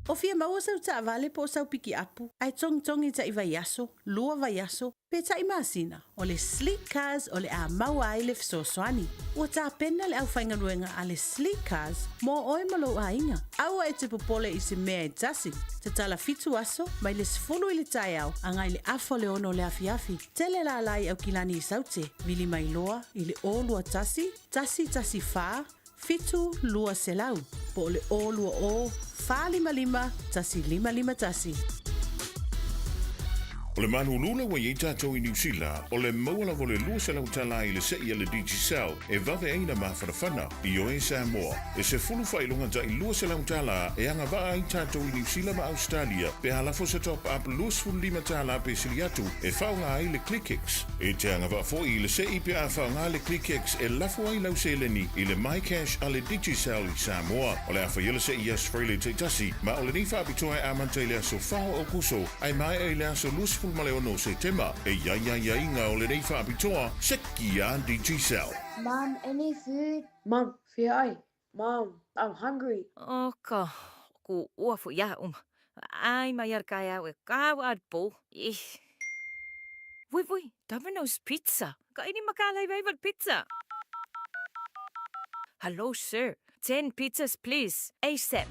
O fia maua sau taavale po o sau pikiapu ae togitogi taʻi vaiaso, lua vaiaso, pe taʻi masina, o le Sleek Cars o le a maua ai le fesoasoani. Ua tapena le aufaigaluega a le Sleek Cars mo oe ma lou aiga. Aua e te popole i se mea e tasi. Tatala fitu aso, mai le 10 i le taeao agai le afa o le 6 o le afiafi. Tele lala i Aukilani i Saute, vili mai loa i le 021 114 7200, po o le 020 455 1551. O le malūlū lea ua i ai tatou i Niu Sila, o le maua lava o le 200 tala i le seʻi a le Digicel e vave ai na mafanafana. Ioe Samoa, e sefulu faailoga taʻi 200 tala e agavaa ai tatou i Niu Sila ma Ausetalia pe a lafo se top up 25 tala pe sili atu e faaaoga ai le ClickX. E te agavaa foi i le seʻi pe a faaaoga le ClickX e lafo ai lau seleni i le MyCash a le Digicel i Samoa. O le a faia le seʻi i Aso Faraile taitasi, ma o lenei faapitoa e amata i le aso 4 o Aokuso ae maea i le aso 26 o Setema. E i ai aiaiga o lenei faapitoa, seki a Digicel. Mum, any food? Mum, fia ai? Mum, I'm hungry. O ka, ku ua fu ia uma. Ai mai ar kai au e ka wa po. Ih. Vui vui, Domino's Pizza. Ka ini makalai vai val pizza. Hello sir, 10 pizzas please, ASAP.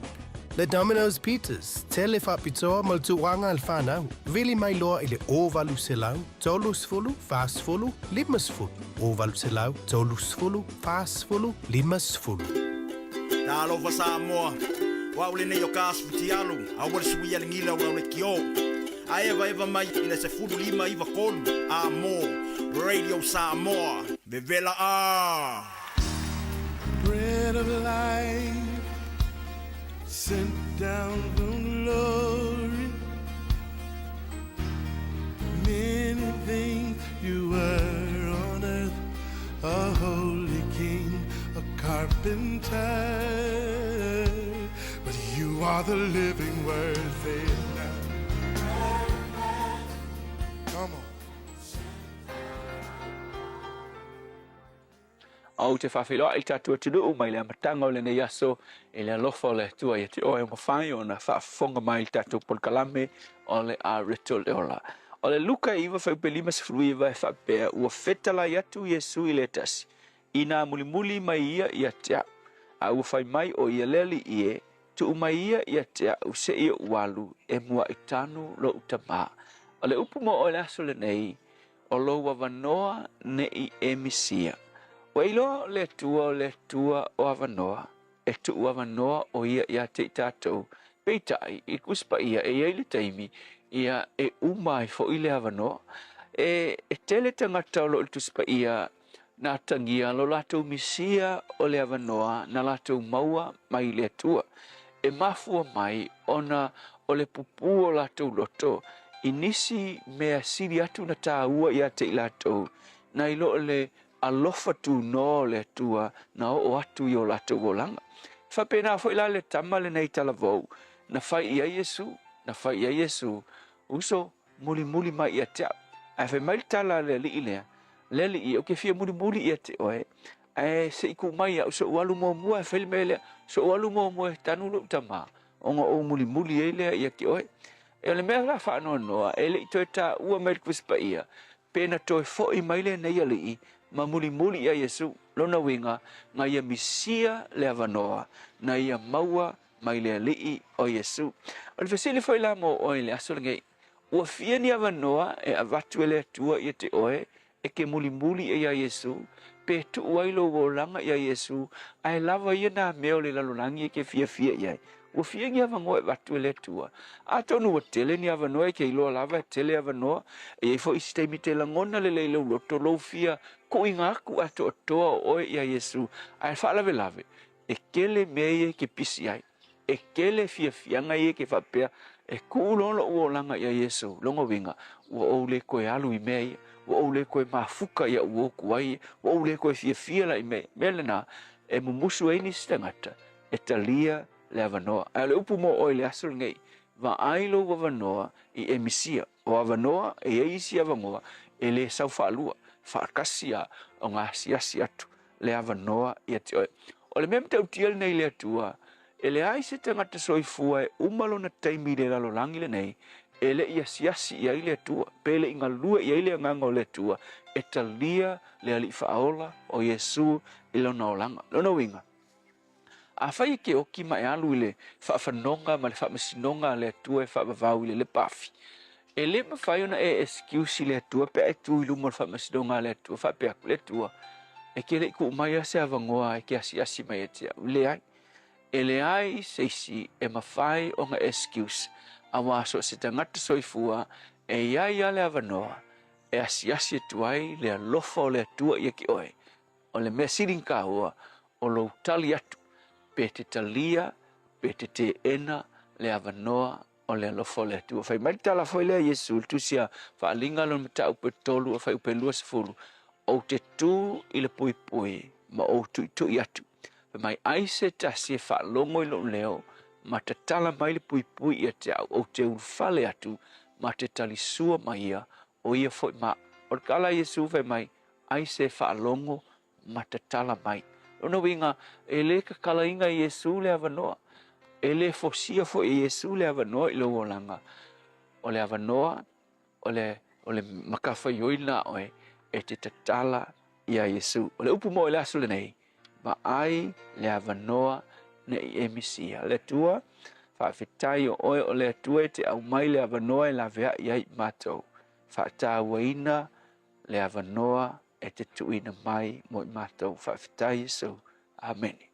Le Domino's Pizzas, tele faapitoa ma le tulaga a le fanau, vili mai loa i le 0800 30 40 50, 0800 30 40 50. Talofa Samoa, o au lenei o ka asu futialu, aua le suia le gila o lau lekiō. A evaeva mai i le 15 93 a mo Radio Samoa, vevela a! Bread of life sent down from glory. Many things you were on earth, a holy king, a carpenter. But you are the living word, say it now. Come on. Ou te faafeiloai i tatou atunuu mai le amataga o lenei aso i le alofa o le Atua ia te oe ua mafai ona faafofoga mai i le tatou polokalame o le Areto le Ola. O le Luka 9 fuaiupu 59 e faapea, Ua fetalai atu Iesu i le tasi, inā mulimuli mai ia ia te au. A ua fai mai ʻo ia le alii e, tuu mai ia ia te au seia ou alu e muaʻi tanu loʻu tamā. O le upu mo oe le aso lenei, o lou avanoa neʻi e misia. Ua iloa o le Atua o le Atua o avanoa, e tuu avanoa ʻo ia iā te i tatou. Peitai, i le Tusi Paia, e i ai le taimi, ia, e uma ai foʻi le avanoa. E, e tele tagata o lo o i le Tusi Paia na atagia lo latou misia o le avanoa na latou maua mai i le Atua. E mafua mai ona o le pupū o latou loto i nisi mea sili atu na tāua iā te i latou, nai lo le alofa tūnoa o le Atua na oo atu i o latou olaga. E faapena foi la le tama lenei talavou, na fai i ai Iesu, na fai i ai Iesu, Uso, mulimuli mai ia te au. Ae fai mai le tala a le alii lea, Le alii, ou te fia mulimuli ia te oe, ae se i kū mai iaʻu soʻu alu muamua e fai le mea lea, soʻu alu muamua e tanu loʻu tamā, ona ou mulimuli ai lea ia te oe. E o le mea la faanoanoa, e le i toe taua mai le Tusi Paia, pe na toe foʻi mai lenei alii ma mulimuli ia Iesu, lona uiga, na ia misia le avanoa, na ia maua mai le Alii o Iesu. O le fesili foi la mo oe i le aso lenei, ua fia ni avanoa e avatu e le Atua ia te oe e ke mulimuli ai iā Iesu, Pe tuu ai lou olaga iā Iesu, ae lava ia nā mea o le lalolagi e ke fiafia i ai. Ua fia ni avanoa e avatu e le Atua. Atonu ua tele ni avanoa e ke iloa lava e tele avanoa, e i ai foi isi taimi e te lagona lelei i lou loto lou fia kuuina aku atoatoa o oe iā Iesu, ae faalavelave, e tele mea ia e ke pisi ai. E tele fiafiaga ia e ke faapea, e tuu loa lo'u olaga iā Iesu, lona uiga, ua ou le toe alu i mea ia, ua ou le toe mafuka ia ua otu ai, ua ou le toe fiafia la i mea ia. Mea lena, e mumusu ai nisi tagata, e talia le avanoa. Ae o le upu mo oe i le aso lenei, vaai lou avanoa i e misia. O avanoa, e i ai isi avanoa e le sau faalua, faatasi a ona asiasi atu le avanoa ia te oe. O le mea matautia lenei i le Atua, e leai se tagata soifua e uma lona taimi i le lalolagi lenei e le i asiasi i ai le Atua, pe le i galue i ai le Agaga o le Atua e talia le Alii Faaola o Iesu i lona olaga. Lona uiga, Afai e ke oki ma e alu i le faafanoga ma le faamasinoga a le Atua e faavavau i le lepa afi, e le mafai ona e excuse i le Atua pe a e tu i luma o le faamasinoga a le Atua faapea atu, Le Atua, e ke le i tuu mai a se avanoa e ke asiasi mai ia te au. Leai. E leai se isi e mafai ona excuse, auā so o se tagata soifua e i ai a le avanoa e asiasi atu ai le alofa o le Atua ia te oe, O le mea sili ona taua, o lou tali atu, pe te talia, pe te teena le avanoa o le alofa o le Atua. Fai mai le tala foi lea a Iesu i le Tusi a Faaaliga lona mataupu e 3 a fuaiupu e 20, Ou te tu i le puipui ma ou tuitui atu. Fai mai, ai se tasi e faalogo i lou leo ma tatala mai le puipui ia te au, ou te ulufale atu ma te talisua ma ia, o ia foi ma au. O le tala a Iesu fai mai, ai se faalogo ma tatala mai. Lona uiga, e le tatalaina e Iesu le avanoa, e le fosia foi e Iesu le avanoa i lou olaga. O le avanoa, o le, o le matafaioi lena a oe e te tatala iā Iesu. O le upu mo i le aso lenei, vaai le avanoa ne i e misia. Le Atua, faafetai o oe o le Atua e te aumai le avanoa e laveai ai i matou. Faatauaina le avanoa e te tuuina mai mo i matou. Faafetai Iesu. Amene.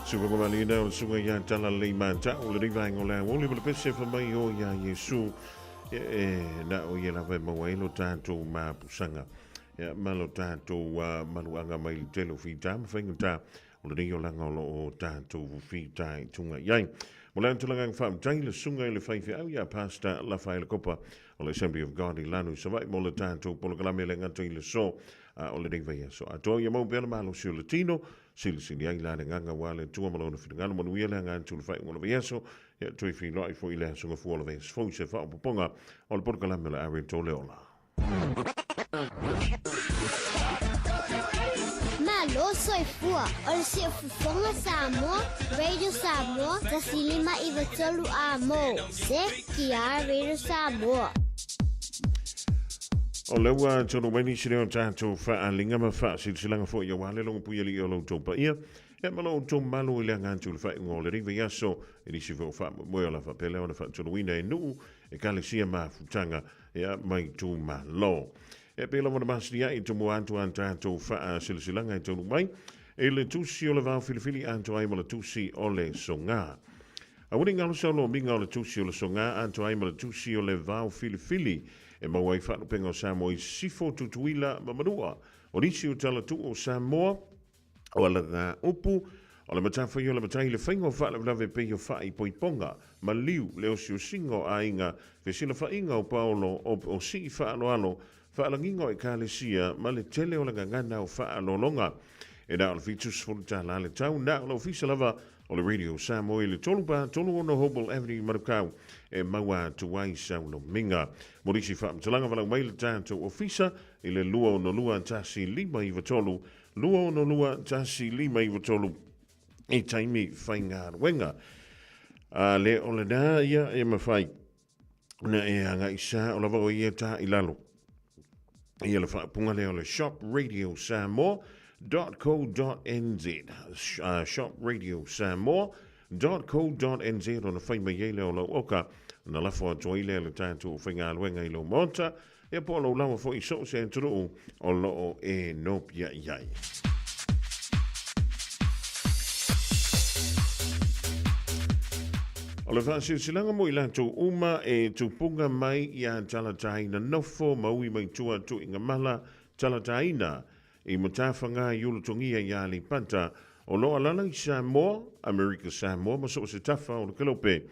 Suka malina o le suga ia tala lei matau o lenei vaega o le aoauli ma le pese fa mai o iā Iesu ia e na o ia lava e maua ai lo tatou mapusaga ia ma lo tatou maluaga mai le tele o fita ma faigata o lenei olaga o lo o tatou fitaituga i ai. Mo le antulagaga faafetai le susuga i le faifeau ia Pastor Lafaele Kopa o le Assembly of God i Lano i Savaii mo le tatou polokalame le gata i le so a o lenei vaiaso atoa ia maua pea le malosi o le tino silisili ai la le agaga aua le Atua ma lona finagalo manuia le aga atu i le faaiuga o le vaiaso ia toe feiloai foi i le aso gafua o le vaiaso fou i se faaopoopoga o le polokalame o le a Rento le Ola. Malo soifua o le siufofoga Samoa, Radio Samoa, 105 93 Amo, CKR Radio Samoa. O lea ua tonu mai nisi lea o tatou faaaliga ma faasilasilaga foi aua le logopui alii o lo outou paia ia ma lo outou malu i le aga atu i le faaiuga o lenei vaiaso i nisi foi o faamoemoe o le a faapea lea ona faatonuina e nuu, ekalesia ma mafutaga ia ma itumalo. E pei lava ona masani ai tumua atu a tatou faasilasilaga e taunuu mai i le tusi o le vao filifili atoa ai ma le tusi o le soga. Aua ne i galo sau lomiga o le tusi o le soga atoa ai ma le tusi o le vao filifili e maua ai faalupega o Samoa i Sisifo, Tutuila ma Manua. O nisi o tala tuu o Samoa, o alaga upu, o le matafaioi o le matai, le faiga o faalavelave e pei o faaipoipoga, maliu, le osiosiga o aiga, fesilafaiga o paolo, o sii faaaloalo, faalagiga o ekalesia, ma le tele o le gagana o faaaloaloga. E na o le $70 le tau, na o le ofisa lava o le Radio Samoa i le 3 3 6 Hobel Avenue i Manukau e maua atu ai sau lomiga. Mo nisi faamatalaga valaau mai le tatou ofisa i le 262 1593 262 1593 i taimi faigaluega. A le o lena ia e mafai na e agai sa o lava o ia ta i lalo. Ia le faapuga lea o le Shop Radio Samoa .co.nz Shop Radio Samoa .co.nz ona fai mai ai lea o lau oka na lafo atu ai lea le tatou faigaluega i lou maota ia po o lou lawa foi i so o se atunuu o lo o e nopiai ai. O le faasilasilaga mo i latou uma e tupuga mai ia talataina nofo ma ui mai tua tuiga mala talataina i Matafaga i Ulutogia i Aleipata o lo o alala i Samoa, Amerika Samoa ma so o se tafa o le kelope.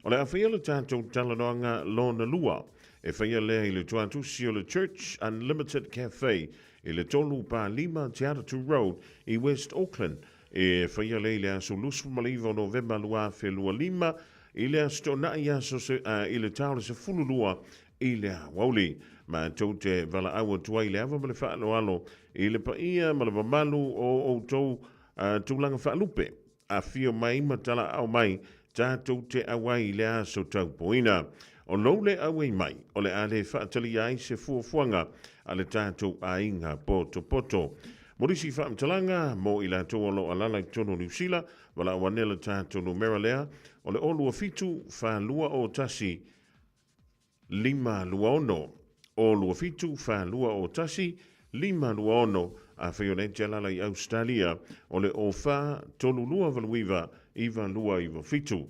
O le a faia le tatou talanoaga lona lua e faia lea i le tuatusi o le Church Unlimited Cafe i le 3 5 Te Atatu Road i West Auckland e faia lea i le aso 29 o Novema 2025 i le Aso Toonai aso se, i le ta o le 12 i le aoauli. Matou te valaau atu ai i le ava ma le faaaloalo i le paia ma le mamalu o outou tulaga faalupe. Afio mai ma talaao mai, tatou te auai i le aso taupoina. O lou le auai mai, o le a le faatalia ai se fuafuaga a le tatou aiga potopoto. Mo nisi faamatalaga mo i latou o lo o alala i totonu o Niu Sila, valaau ane le tatou numera lea, o le 0 27 4 2 0 1 5 2 6, 0 2 7 4 2 0 1 5 2 6, afai o lea e te alaala i Ausetalia, o le 0 4 3 2 8 9 9 2 9 7,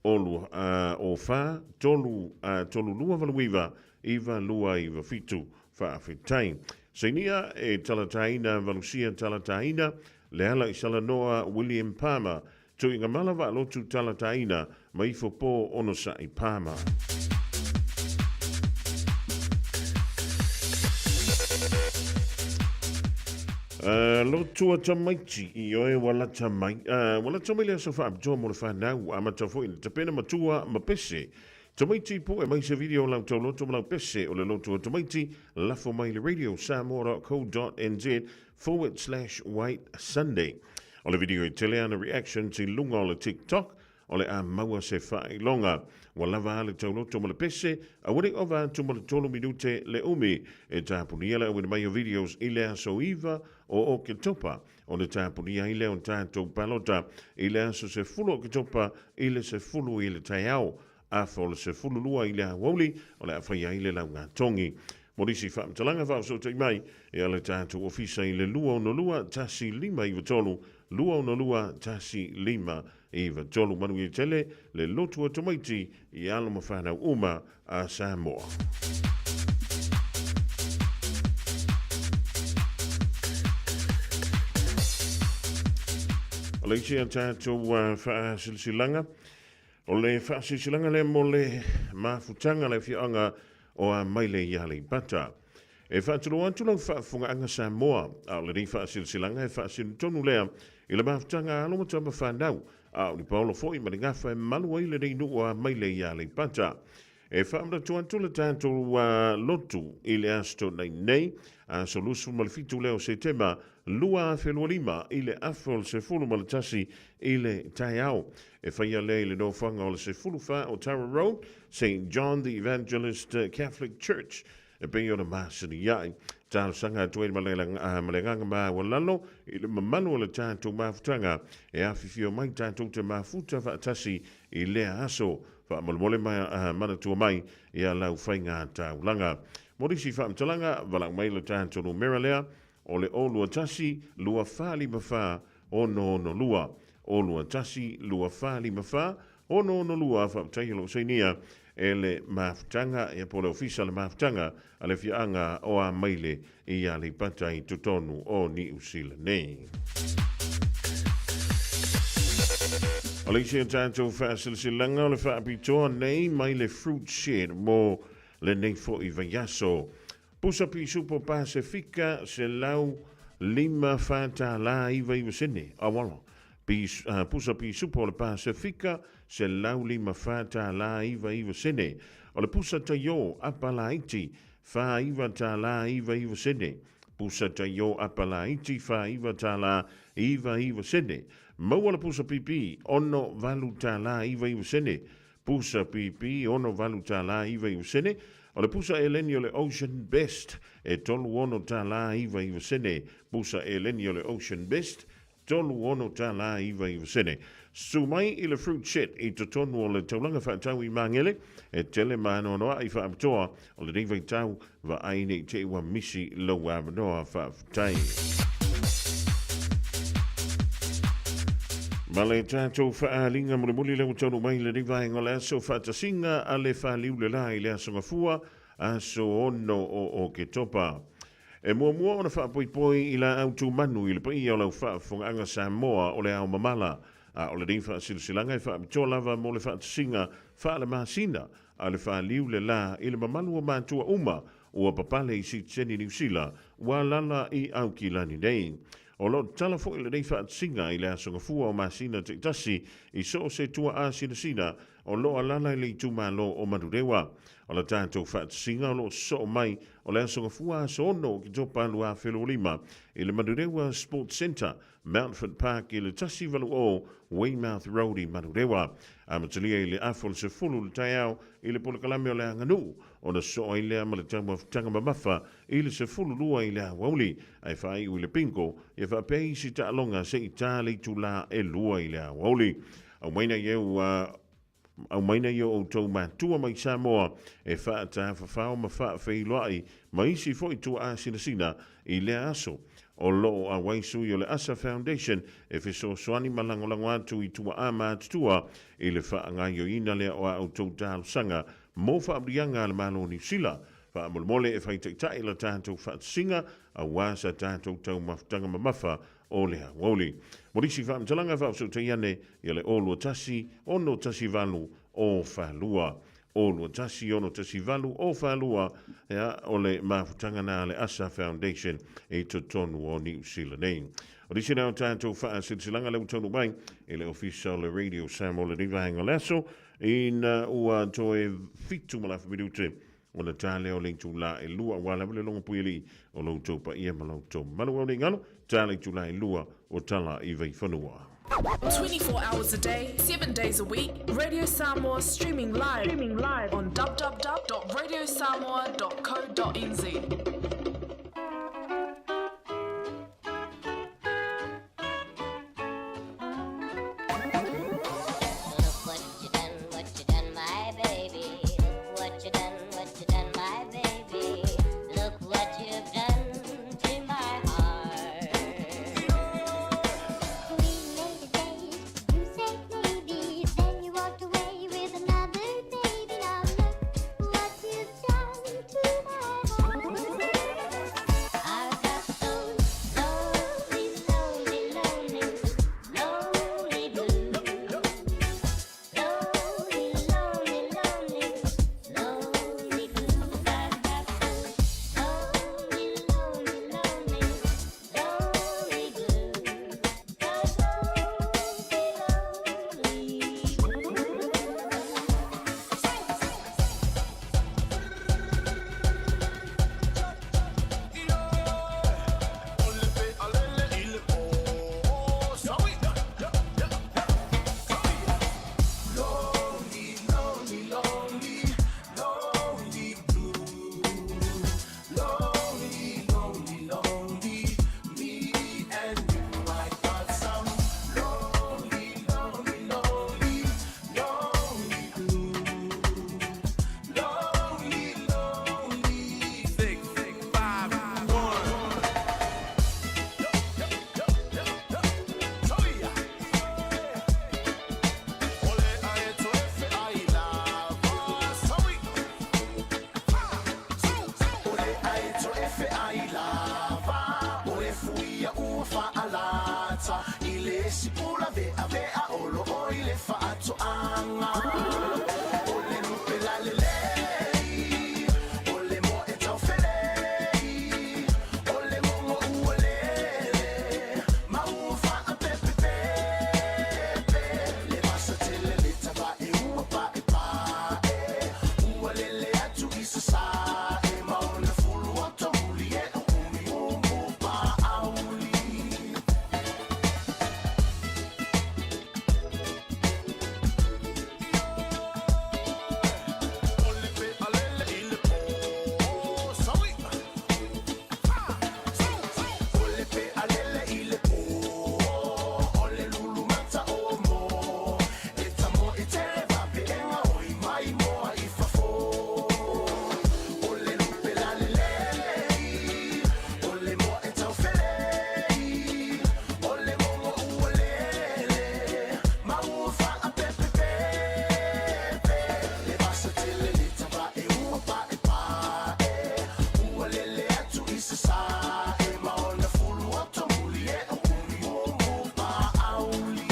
0 2 4 3 3 2 8 9 9 2 9 7. Faafetai. Sainia e talataina valusia talataina le ala i Salanoa William Palmer Tuiga mala vaalotu talataina ma ifo po onosai Palmer. Lotua tamaiti i oe ua lata mai, ua lata mai le aso faapitoa mo le whanau, amata foi le tapena matua ma pese. Tamaiti poe mai se video o lau tauloto ma lau pese o le lotua tamaiti, lafo mai le radio samoa.co.nz forward slash white Sunday. O le video e tele ana reactions i luga o le TikTok, o le a maua se faailoga. Ua lava a le tauloto ma le pese, aua ne i ova atu ma le tolu minute le umi. E tapunia le auina mai o videos i le aso 9 o Oketopa, ona tapunia ai lea o tatou palota i le aso 10 Oketopa i le 10 i le taeao. Afa o le 12 i le aoauli, o le a faia ai le laugatogi. Mo nisi faamatalaga faafesootai mai e ala tatou ofisa i le 262 1593 262 1593. Manuia tele le lotu o tamaiti i alo ma fanau uma a Samoa. O le isi a tatou faasilasilaga, o le faasilasilaga lea mo le mafutaga le afioaga o Amaile i Aleipata. E faatulou atu lau faafofogaaga Samoa, a o lenei faasilasilaga e faasino tonu lea i le mafutaga a alo ma tama fanau, a o ni paolo foi ma ni gafa e malu ai lenei nuu o Amaile i Aleipata. E faamanatu atu le tatou lotu i le Aso Toonai nei, aso 27 lea o Setema 2025 i le afa o le 11 i le taeao. E faia lea i le nofoaga o le 14 o Tara Road, St John the Evangelist Catholic Church, e pei ona masani ai. Talosaga atu ai ma le agaga maualalo i le mamalu o le tatou mafutaga e afifio mai tatou te mafuta faatasi i lea aso. Faamolemole manatua mai ia lau faiga taulaga. Mo nisi faamatalaga, valaau mai le tatou numera lea o le 021 254 662, 021 254 662. Faafetai o lo o sainia e le mafutaga, ia po o le Ofisa o le Mafutaga a le Afioaga o Amaile i Aleipata i totonu o Niu Sila nei. O le isi o tatou faasilasilaga o le faapitoa nei mai le Fruit Shed mo lenei foi vaiaso. Pusa pisupo Pasefika 105 tālā 99 sene. Auala. Pusa pisupo o le Pasefika 105 tālā 99 sene. O le pusa taiō apa laiti 49 tālā 99 sene. Pusa taiō apa laiti 49 tālā 99 sene. Maua le pusa pipi 68 tālā 99 sene. Pusa pipi 68 tālā 99 sene. O le pusa eleni o le Ocean Best e 36 tālā 99 sene. Pusa eleni o le Ocean Best 36 tālā 99 sene. Su mai i le Fruit Shed i totonu o le taulaga faatau i Māngere, e tele mānoanoaʻi faapitoa o lenei vaitau vaai nei te ua misi lou avanoa faafetai. Ma le tatou faaaliga mulimuli lea ua taunuu mai i lenei vaega o le aso faatasiga a le faliu le la i le Aso Gafua, aso 6 o Oketopa. E muamua ona faapoipoi i laau tumanu i le paia o lau faafofogaaga Samoa o le ao mamala, a o lenei faasilasilaga e faapitoa lava mo le faatasiga faalemasina a le faliu le la i le mamalu o matua uma ua papale i sitiseni Niu Sila ua alala i Aukilani nei. O lo o tatala foi lenei faatasiga i le Aso Gafua o masina taitasi i so o se tuaa sinasina o lo o alala i le itumalo o Manurewa. O la tatou faatasiga o lo o sosoo mai o le Aso Gafua aso 6 Oketopa 2025 i le Manurewa Sports Centre, Mountfort Park i le 180 Weymouth Road i Manurewa. Amatalia i le afa o le 10 le taeao i le polokalame o le aganuu ona sosoo ai lea ma le taumafataga mamafa i le 12 i le aoauli ae faaiu i le bingo ia faapea isi taaloga se i ta le itulā e 2 i le aoauli. Aumaina i eu Aumaina i o outou matua mai Samoa e faatafafao ma faafeiloai ma isi foi tuaa sinasina i lea aso. O lo o auai sui o le Asa Foundation e fesoasoani ma lagolago atu i tuaa matutua i le faagaioiina lea o a outou talosaga mo faamuliaga a le Malo o Niu Sila. Faamolemole e fai taitai la tatou faatasiga aua sa tatou taumafataga mamafa o le aoauli. Mo nisi faamatalaga faafesootai ane ia le 021 618 042. 021 618 042, ia, o le mafutaga na a le Asa Foundation i totonu o Niu Sila nei. O nisi na o tatou faasilasilaga lea ua taunuu mai i le Ofisa o le Radio Samoa lenei vaega o le aso, ina ua toe 7 ma le afa minute Ona ta lea o le itulā e lua aua lava le logo puialii o lo outou paia ma lo outou mamalu. Au nei galo, ta le itulā e lua o tala i Vaifanua. 24 hours a day, 7 days a week, Radio Samoa streaming live, streaming live on www.radiosamoa.co.nz. feai lava o le fuia ua faalata i le isi pula veavea o loo i le faatoaga. O le lupe lalelei, o le moe taufelei, o le mogo ua lele ma ua faapepepepe. Le vasa tele le tavae ua paepae, ua lele atu i sasae ma ona fulu oto muli e o umuiumu paauli. O le pealele i le pō, saui. O le pealele i le pō, o le lulumata o mō. E tamo e tele vapeega oi mai moa i fafo. O le lupe lalelei, o le moe taufelei, o le mogo ua lele ma ua faapepepepe. Le vasa tele le tavae ua paepae, ua lele atu i sasae ma ona fulu oto muli e o umuiumu paauli.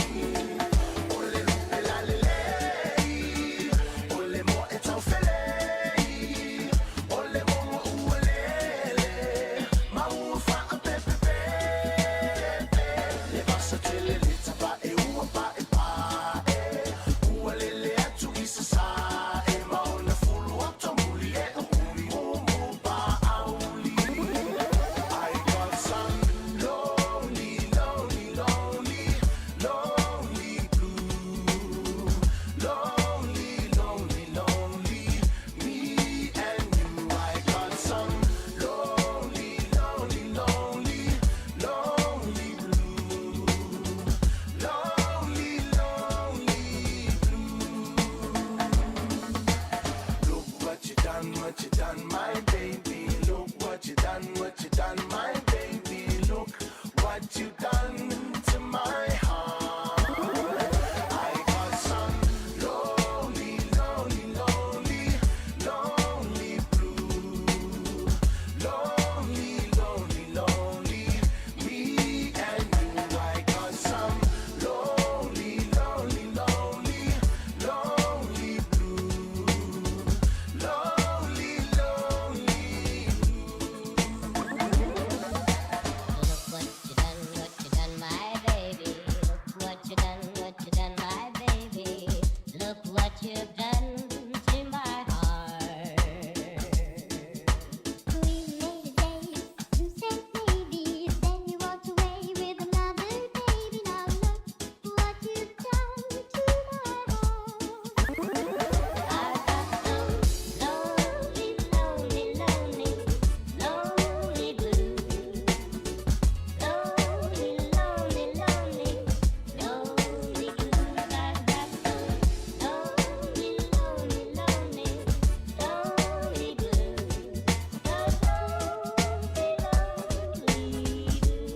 O le lupe lalelei, o le moe taufelei, o le mogo ua lele ma ua faapepepepe. Le vasa tele le tavae ua paepae, ua lele atu i sasae ma ona fulu oto muli e o umuiumu paauli. I got some lonely, lonely, lonely, lonely blue. Lonely, lonely, lonely, me and you. I got some lonely, lonely, lonely, lonely blue. Lonely, lonely blue. Look what you done, what you done, my baby. Look what you done, what you done, my baby. Look what you done to my heart. I got some lonely, lonely, lonely, lonely blue. Lonely, lonely, lonely, me and you. I got some lonely, lonely, lonely, lonely blue. Lonely, lonely. Look what you done, what you done, my baby. Look what you done, what you done, my baby. Look what you've done to my heart. We made a day, you said maybe, then you walked away with another baby. Now look what you've done to my heart. I got some lonely, lonely, lonely, lonely blues. Lonely, lonely, lonely, lonely blues. I got some lonely, lonely, lonely, lonely blues. The lonely, lonely blues.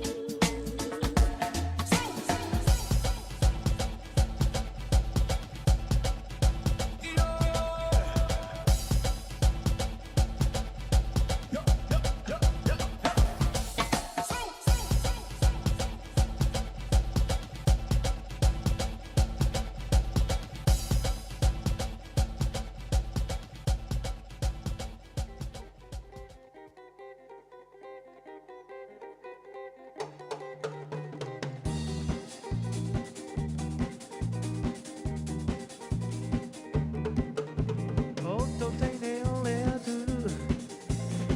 O tou teine o le atunu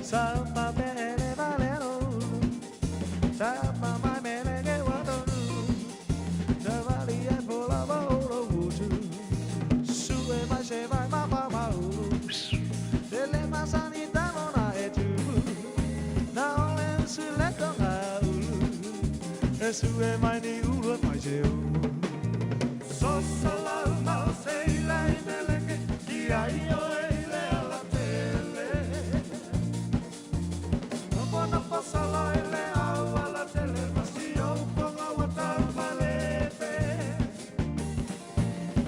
sa pa pe ele vale olu sa pa mai mele ke watonu sa vali e pola va olo utu su e mai se vai ma pa ma ulu ele masani tamo na e tu na ole su le tonga ulu e su e mai ni ulu e mai se ulu so sa la mau se ila i meleke ki ai o e le ala tele. Nofo na fasala e le au ala tele ma si o ponga wa tau malepe.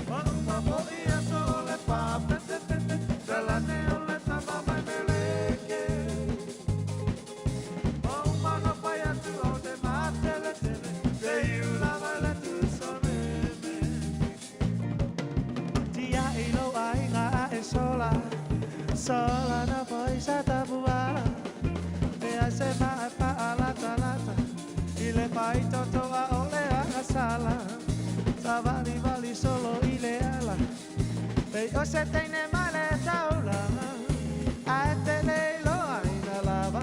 Mauma po i aso o le pa pete pete. Salane o le tama mai meleke. O se teine mai le taulaga, ae te le iloa ina lava,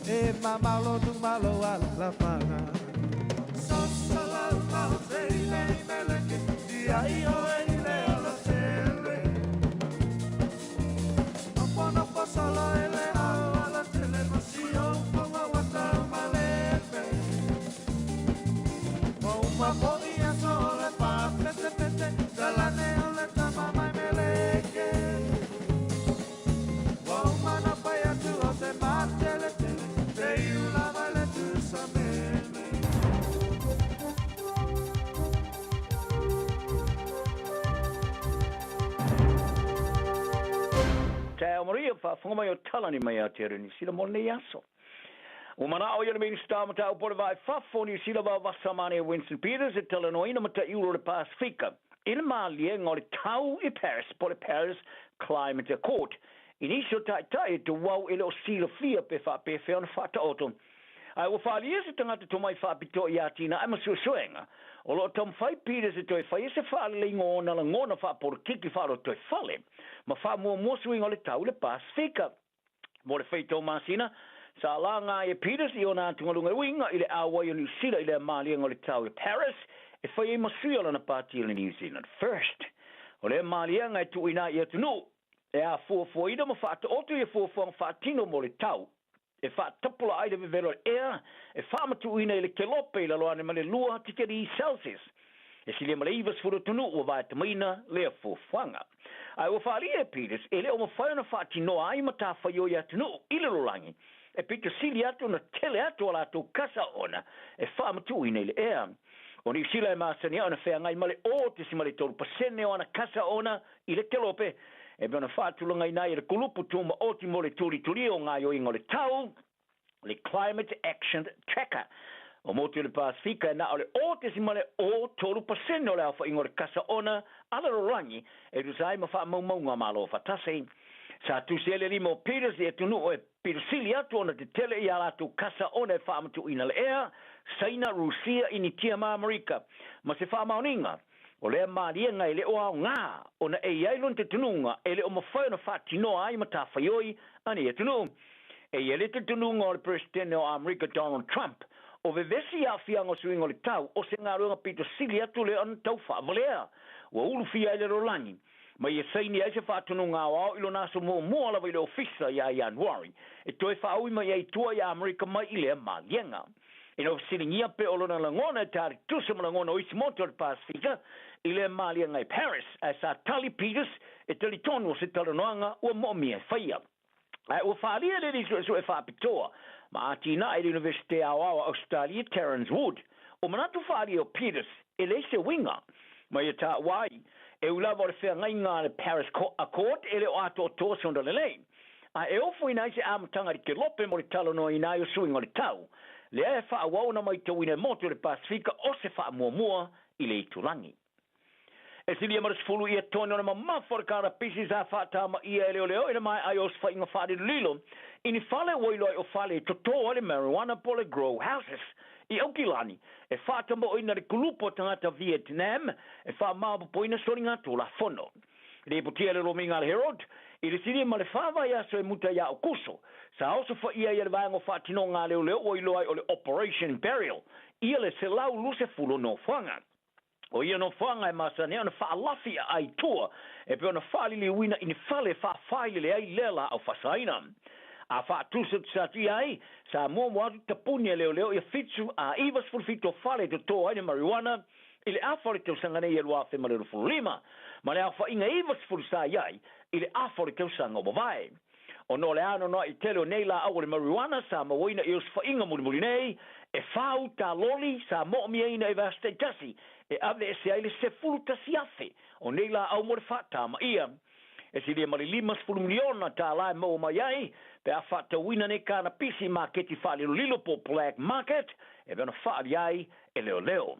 e mamao lo luma lou alalafaga. Soso lau maute i le meleke, ia i oe i le alatele. Nofonofo solo i le ao alatele ma si ou foga ua taumalepe. Ua uma foi aso o le faapetepete, talane o le tama mai meleke. Ua uma na fai atu o se mateletele, te iu lava i le tusameme. Taeao Maria, faafofoga mai o Talani mai Aotearoa Niu Sila mo lenei aso. Ua manao ia le Minisita o Mataupu o le Va i Fafo o Niu Sila Vaovasa Mane Winston Peters e talanoaina mataiulu o le Pasefika i le maliega o le tau i Paris po o le Paris Climate Accord i nisi o taitai e tuau e le o silafia pe faapefea ona faataoto. Ae ua faaalia se tagata tomai faapitoa i atinae ma suesuega o lo o taumafai Peters e toe faia se faaleleiga o ona lagona faapolokiki faalotoifale ma faamuamua suiga o le tau i le Pasefika. Mo le faitau masina, sa laga ai e Peters i ona atugaluga e uiga i le auai o Niu Sila i lea maliega o le tau i Paris e fai ai ma sui o lana pati o le New Zealand First. O lea maliega e tuuina ai i atunuu e afuafuaina ma faataoto ia fuafuaga faatino mo le tau e faatapula ai le vevelo o le ea e faamatuuina i le kelope i lalo ane ma le 2 tikeri Celsius. E silia ma le 90 atunuu ua vaetamaina lea fuafuaga. Ae ua faaalia e Peters e le o mafai ona faatinoa ai matafaioi a atunuu i le lalolagi e pito sili atu ona tele atu a latou kasa ona e faamatuuina i le ea. O Niu Sila e masani ai ona feagai ma le 0.3% o ana kasa ona i le kelope e pei ona faatulagaina ai e le Kulupu Tumaoti mo le Tulitulia o Gaoioiga o le Tau, le Climate Action Tracker. O motu i le Pasefika e na o le 0.03% o le aofaiga o le kasa ona a le lalolagi e tusa ai ma faamaumauga a Malo Faatasi. Sa tusi ai le lima o Peters i atunuu e pito sili atu ona tetele i a latou kasa ona e faamatuuina le ea, Saina, Rusia, Initia ma Amerika, ma se faamaoniga o lea maliega e le o aoga ona e i ai lona talitonuga e le o mafai ona faatinoa ai matafaioi a nei atunuu. E i ai le talitonuga o le Peresetene o Amerika Donald Trump, o vevesi i aafiaga o suiga o le tau o se galuega pito sili atu lea ona tau faavalea ua ulufia ai le lalolagi ma ia saini ai se faatonuga aoao i lona aso muamua lava i le ofisa ia Ianuari e toe faaui mai ai i tua i Amerika mai i lea maliega. Ina ua fesiligia pe o lona lagona e tali tusa ma lagona o isi motu o le Pasefika i lea maliega i Paris, ae sa tali Peters e talitonu o se talanoaga ua moomia e faia. Ae ua faaalia le alii suesue faapitoa ma atinae i le Iunivesite Aoao a Ausetalia Terence Wood, o manatu faaalia o Peters e leai se uiga ma ia taua ai, e ui lava o le feagaiga a le Paris Accord e le o atoatoa se ona lelei, ae e ofoina ai se amataga i le kelope mo le talanoaina ai o suiga o le tau, lea e faaauau ona maitauina e motu o le Pasefika o se faamuamua i le itulagi. E silia ma le 10 ia tone o le mamafa o le karapisi sa faatamaia e leoleo i le maea ai o osofaiga faalilolilo i ni fale ua iloa ai o fale e toto ai le marijuana po o le grow houses i Aukilani e faatamoina le kulupu o tagata Vietnam e faamaopoopoina soligatulafono. Lipotia le lomiga a le Herald i le silia ma le fa vaiaso e muta ia Aokuso, sa osofaia ai e le vaega o faatinoga a leoleo ua iloa ai o le Operation Burial ia le 120 nofoaga. O ia nofoaga e masani ai ona faalafi aai i tua e pei ona faaliliuina i ni fale e faafailele ai lea laau faasaina. A faatusatusa atu i ai, sa muamua atu tapuni a leoleo ia 7 a 97 o fale e toto ai le marijuana i le afa o le tausaga nei e 2025, ma le aofaiga e 90 sa i ai i le afa o le tausaga ua mavae. Ona o le anoanoai tele o nei laau o le marijuana sa mauaina i osofaiga mulimuli nei, e fa uta loli sa moomiaina i vaiaso taitasi e aveese ai le 11,000 o nei laau mo le faatamaia. E silia ma le $50 miliona tālā e maua mai ai pe a faatauina nei kanapisi i maketi faalilolilo po o black market e pei ona faaali ai e leoleo.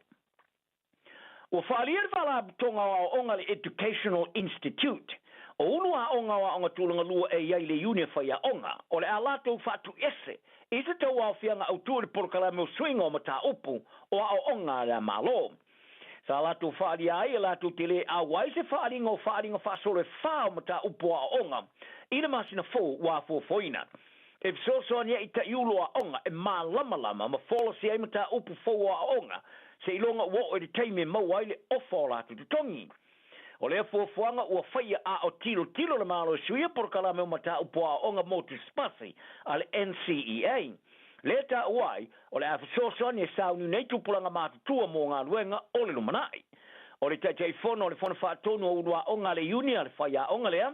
Ua faaalia le Faalapotopotoga o Aoaoga le Educational Institute o ulu aoga o aoga tulaga lua e i ai le iuni e faiaoga o le a latou faatuiese i se tauaofiaga autū i le polokalame o suiga o mataupu o aoaoga a le Malo. Sa latou faaalia ai e latou te lē auai se faaaliga o faaaliga faasolo e fā o mataupu o aoaoga i le masina fou ua afuafuaina. E fesoasoani ai i taʻiulu o aoga e mālamalama ma folasia ai mataupu fou o aoaoga seiloga ua oo i le taimi e maua ai le ofa o latou totogi. O lea fuafuaga ua faia a o tilotilo le Malo e suia polokalame o mataupu o aoaoga motu sipasi a le NCEA. Lea taua ai, o le a fesoasoani e sauniuni ai tupulaga matutua mo galuega o le lumanai. O le Taitaifono o le Fono Faatonu o Ulu Aoga a le Iuni a le Faiaoga lea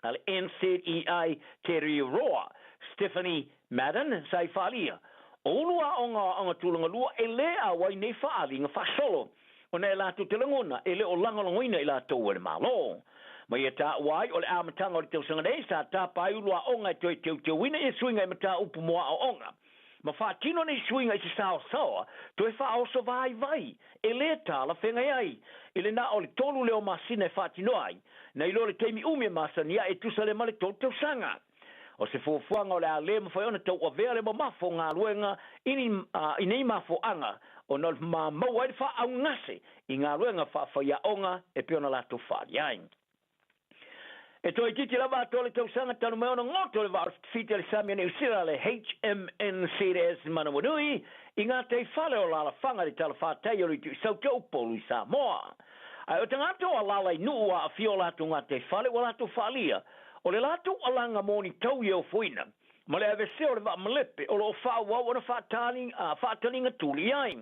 a le NZEI Te Riu Roa, Stephanie Madden, sa i faaalia, o ulu aoga o aoga tulaga lua e lē auai nei faaaliga faasolo ona e latou te lagona e le o lagolagoina i latou e le Malo. Ma ia taua ai o le amataga o le tausaga nei sa tapa ai ulu aoga e toe teuteuina ia suiga i mataupu mo aoaoga ma faatino nei suiga i se saosaoa toe faaoso vaivai e lē talafeagai ai i le na o le tolu lea o masina e faatino ai nai lo le taimi umi e masani ae e tusa lea ma le tolu tausaga. O se fuafuaga o le a lē mafai ona tauavea le mamafa o galuega i ni i nei mafuaaga ona o le ma maua ai le faaugase i galuega faafaiaoga e pei ona latou faaalia ai. E toeitiiti lava atoa le tausaga talu mai ona goto le vaa o le fitafita i le sami a Niu Sila le HMNZS Manawanui i gataifale o alalafaga i le talafatai o le itu i Sauta Upolu i Samoa. Ae o tagata o alala i nuu ua aafia o latou gataifale ua latou faaalia o le latou alaga mo ni tau i e ofoina ma le aveesea o le vaa malepe o lo o faaauau ona faataliga tuli i ai.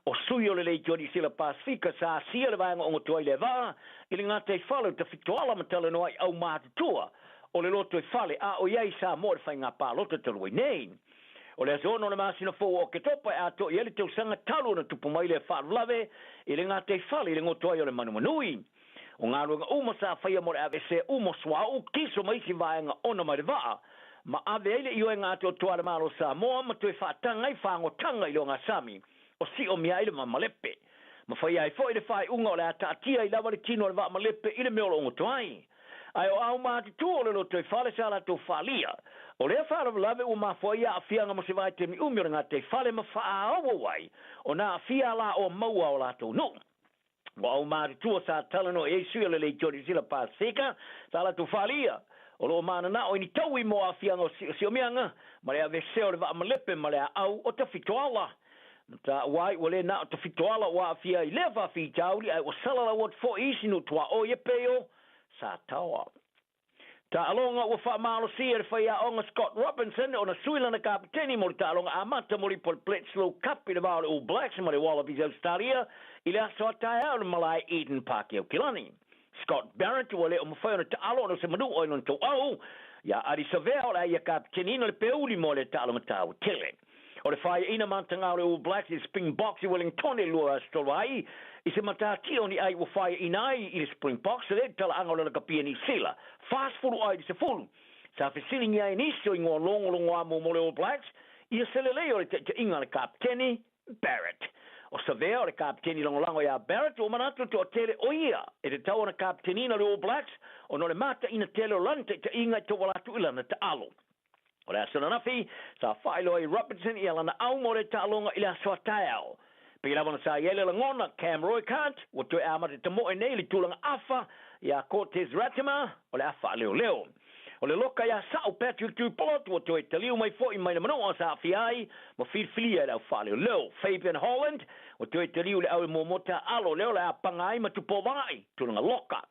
O sui o le Leitio Niu Sila Pasefika sa asia le vaega ogoto ai lea vaa i le gataifale o Tafitoala ma talanoa ai aumatutua o le lotoifale a o i ai i Samoa i le faiga palota talu ai nei. O le aso 6 o le masina fou o Oketopa e atoa i ai le tausaga talu ona tupu mai lea faalavelave i le gataifale i le goto ai o le Manumanui. O galuega uma sa faia mo le aveesea uma o suauu, kiso ma isi vaega ona mai le vaa, ma ave ai le ioega atoatoa a le Malo o Samoa ma toe faataga ai fagotaga i le ogasami o siomia ai le vaa malepe. Ma faia ai foi le faaiuga o le a taatia ai lava le tino o le vaa malepe i le mea o lo o goto ai. Ae o aumatutua o le lotoifale sa latou faalia. O lea faalavelave ua mafua ai aafiaga mo se vaitaimi umi o le gataifale ma faaauau ai ona aafia alaoa maua a o latou nuu. Ua aumatutua sa talanoa i ai sui o le Leitio Niu Sila Pasefika sa latou faaalia o lo o mananao i ni taui mo aafiaga o si'osi'omiaga ma le aveesea o le vaa malepe ma le aau o Tafitoala. Ma taua ai ua le na o Tafitoala ua aafia ai lea faafitauli ae ua salalau atu foi i isi nuu tuaoi e pei o Sataoa. Taaloga ua faamalosia e le faiaoga Scott Robinson ona sui lana kapeteni mo le taaloga amata mo lipo o le Bledisloe Cup i le va o le All Blacks ma le Wallabies Ausetalia i le aso a taeao i le malae Eden Park i Aukilani. Scott Barrett ua le o mafai ona taalo ona o se manua i lona tauau iā Ardie Savea o le a ia kapeteniina le peuli mo lea taaloga taua tele. O le faiaina matagā o le All Blacks i le Springboks i Wellington i le 23 ai i se matatia o ni ai ua faiaina ai i le Springboks lea i le talaaga o le lakapia Niu Sila, 40 ai i le 10. Sa fesiligia ai nisi o igoa logologoa mo le All Blacks ia se lelei o le taitaiga a le kapeteni Barrett. O Savea o le kapeteni lagolago iā Barrett ua manatu le toatele o ia e tatau ona kapeteniina le All Blacks ona o le mataina tele o lana taitaiga e tauala atu i lana taalo. O le aso ananafi, sa faailoa ai Robertson ia lana au mo le taaloga i le aso a taeao. Pei lava ona sa i ai le lagona, Cam Roigard, ua toe amata tamoe nei i le tulaga afa iā Cortez Ratima o le a faaleoleo. O le loka iā Sa'u Patrick Dupont ua toe taliu mai foi mai le manua sa aafia ai ma filifilia e le au faaleoleo. Fabian Holland ua toe taliu i le au e muamua taaalo lea o le a paga ai ma Tupovaai, tulaga loka.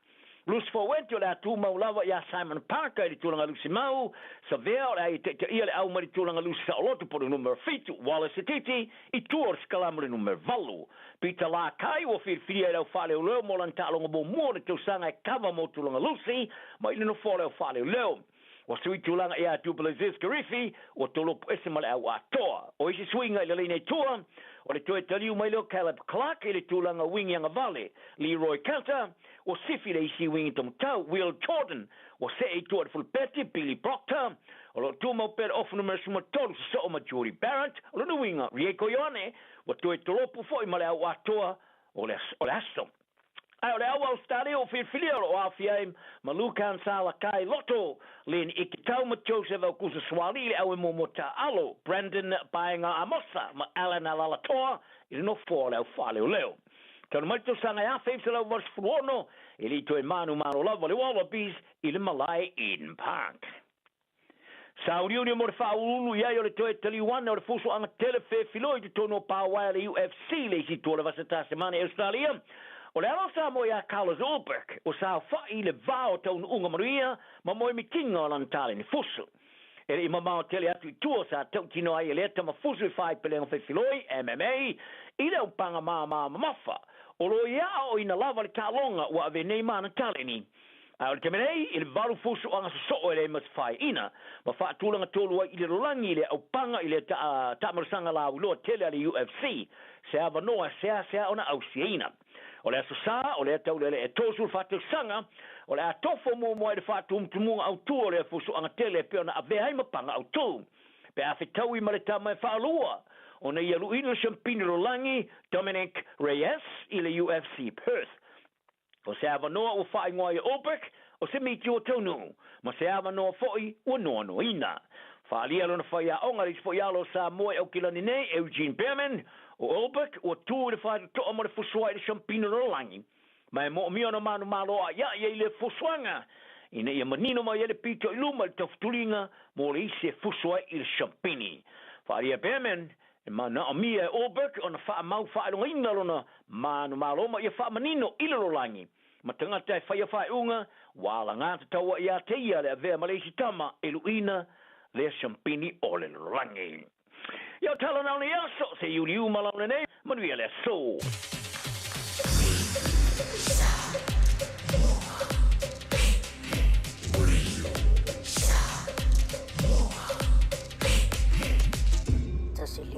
Loose forward o le a tumau lava iā Simon Parker i le tulaga lusi mau, Savea o le a ia taitaia le au mai le tulaga lusi saoloto po o le numera 7, Wallace Sititi i tua o le sikalamu le numera 8. Peter Lakai ua filifilia e le au faaleoleo mo lana taaloga muamua o le tausaga e kava mo tulaga lusi mai le nofoa o le au faaleoleo. Ua sui tulaga iā Duplessis Karifi, ua tolopo ese ma le au atoa. O isi suiga i le laina i tua, o le toe taliu mai lea o Caleb Clarke i le tulaga wingi agavale, Leroy Carter, ua sifi le isi wingi tomatau, Will Jordan, ua see i tua i le fulupeti, Billy Proctor, o lo o tumau pea le ofu numera 13 sosoo ma Jordie Barrett, o lona uiga, Rieko Ioane, ua toe tolopo foi ma le au atoa o le aso. Ae o le au Ausetalia ua filifilia o lo o aofia ai ma Lukhan Salakai Loto, Len Ikitau ma Joseph Aukusa Suaalii le au e muamua taaalo, Brandon Paenga Amosa ma Allan Alaalatoa i le nofoa o le au faaleoleo. Talu mai le tausaga e 1986, e le i toe manumalo lava le Wallabies i le malae Eden Park. Sauniuni mo le faauluulu i ai o le toe taliu ane o le fusuaga tele fefiloi i totonu o pā uaea le UFC le isi itu o le vasa Tasemane i Australia. O le alo o Samoa ia Carlos Ulberg ua saofa'i i le va o taunu'uga manuia ma moemitiga o lana taleni fusu. E le i mamao tele atu i tua sa tautino ai e lea tama fusu i faaipelega fefiloi, MMA, i le aupaga māmā mamafa. O lo o ia aoaoina lava le taaloga ua ave nei ma ana taleni. A o le taimi nei, i le valu fusuaga sosoo e leai ma se faaiina, ma faatulaga tolu ai i le lolagi i le aupaga i le taamalosaga lauiloa tele a le UFC, se avanoa seasea ona ausiaina. O le Aso Sa, o lea taulealea e 34 tausaga, o le a tofo muamua ai le faatumutumuga autū o lea fusuaga tele e pei ona avea ai ma paga autū. Pe a fetaui ma le tama e faalua ona ia luʻina le siampini lolagi Dominick Reyes i le UFC Perth. O se avanoa ua faaigoa ai e Ulbrich, o se miti ua taunuu, ma se avanoa foi ua noanoaina. Faaalia lona faiaoga le isi foi alo o Samoa i Aukilani nei, Eugene Bareman, o Ulbrich ua tu i le faitotoa mo le fusoa i le siampina lalolagi, ma e moomia ona manumalo a'ia'i ai lea fusoaga, ina ia manino mai ai le pito i luma i le taufutuliga mo le isi e fuso ai i le siampini. Faaalia Bareman, E manaomia e Ulberg ona faamau faailogaina lona manumalo ma ia faamanino i le lalolagi ma tagata e faia faaiuga ua alagā tatau ai ia te ia le avea ma le isi tama e luʻina lea siampini o le lalolagi. Ia o tala na o nei aso, se iuliu ma launa nei, manuia le aso.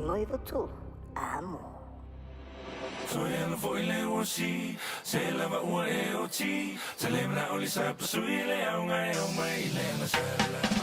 159 amo. Toe ala foi le uasi, se lava ua e oti, se le mana o le sa pasui le aunga e au mai le ana sala.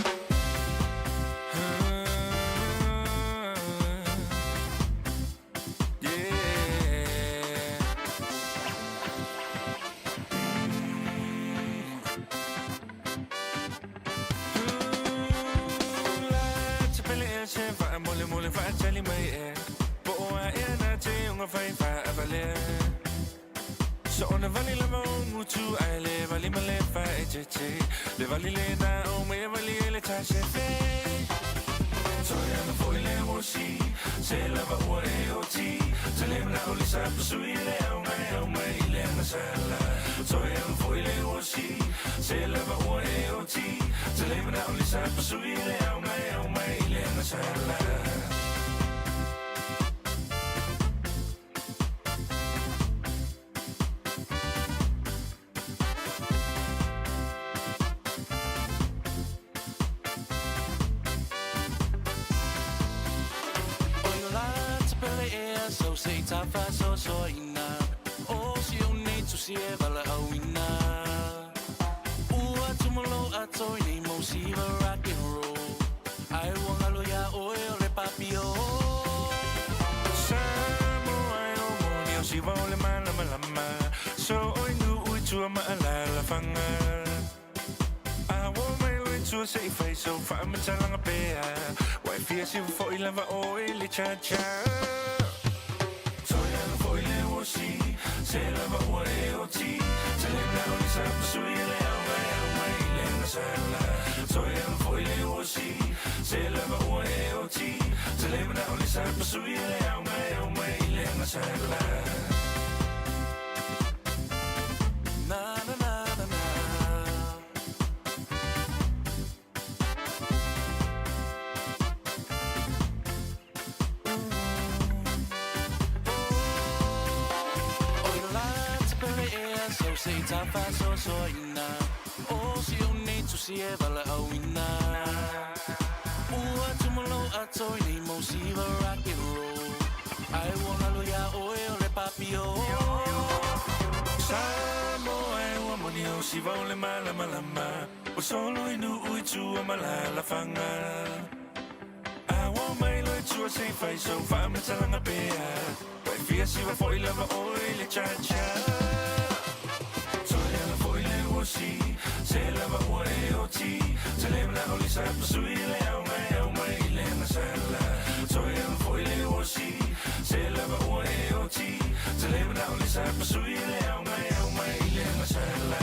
Sa pasui le au mai au mai le masala.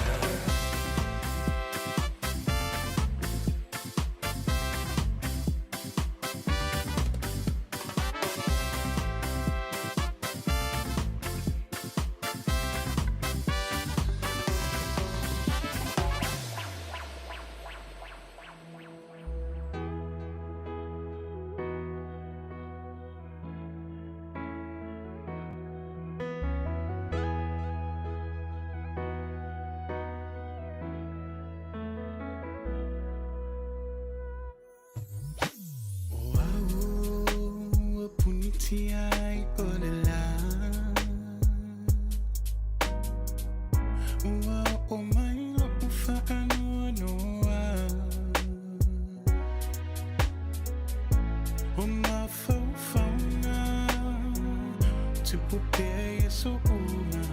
Ua puniti ai o le la. Ua o mai lo ufa anua noa. O mafaufauna tupu pea ia so unga.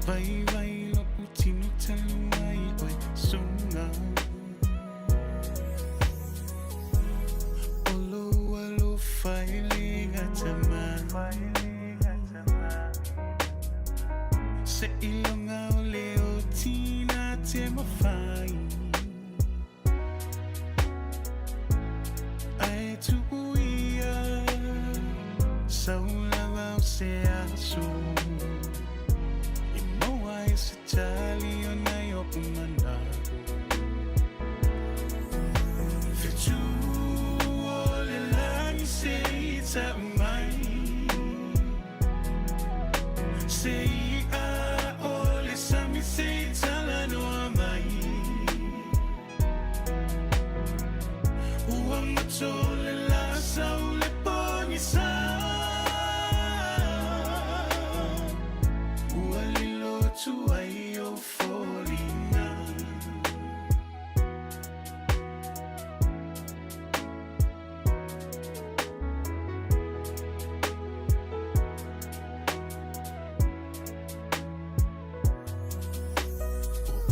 Vai vai lo utino talu ai oe sunga. O lo alofa i le gata mai. Se ilonga o le o tina te mawhai. Ae tuku ia, saulava o se aso. I maua e se tali o nai o umanago. Fetu o le lani se i tau mai. Se i a o le sami se i tala noa mai. Ua mato le la sau le pongi sa. Ua lilo atu ai o folina.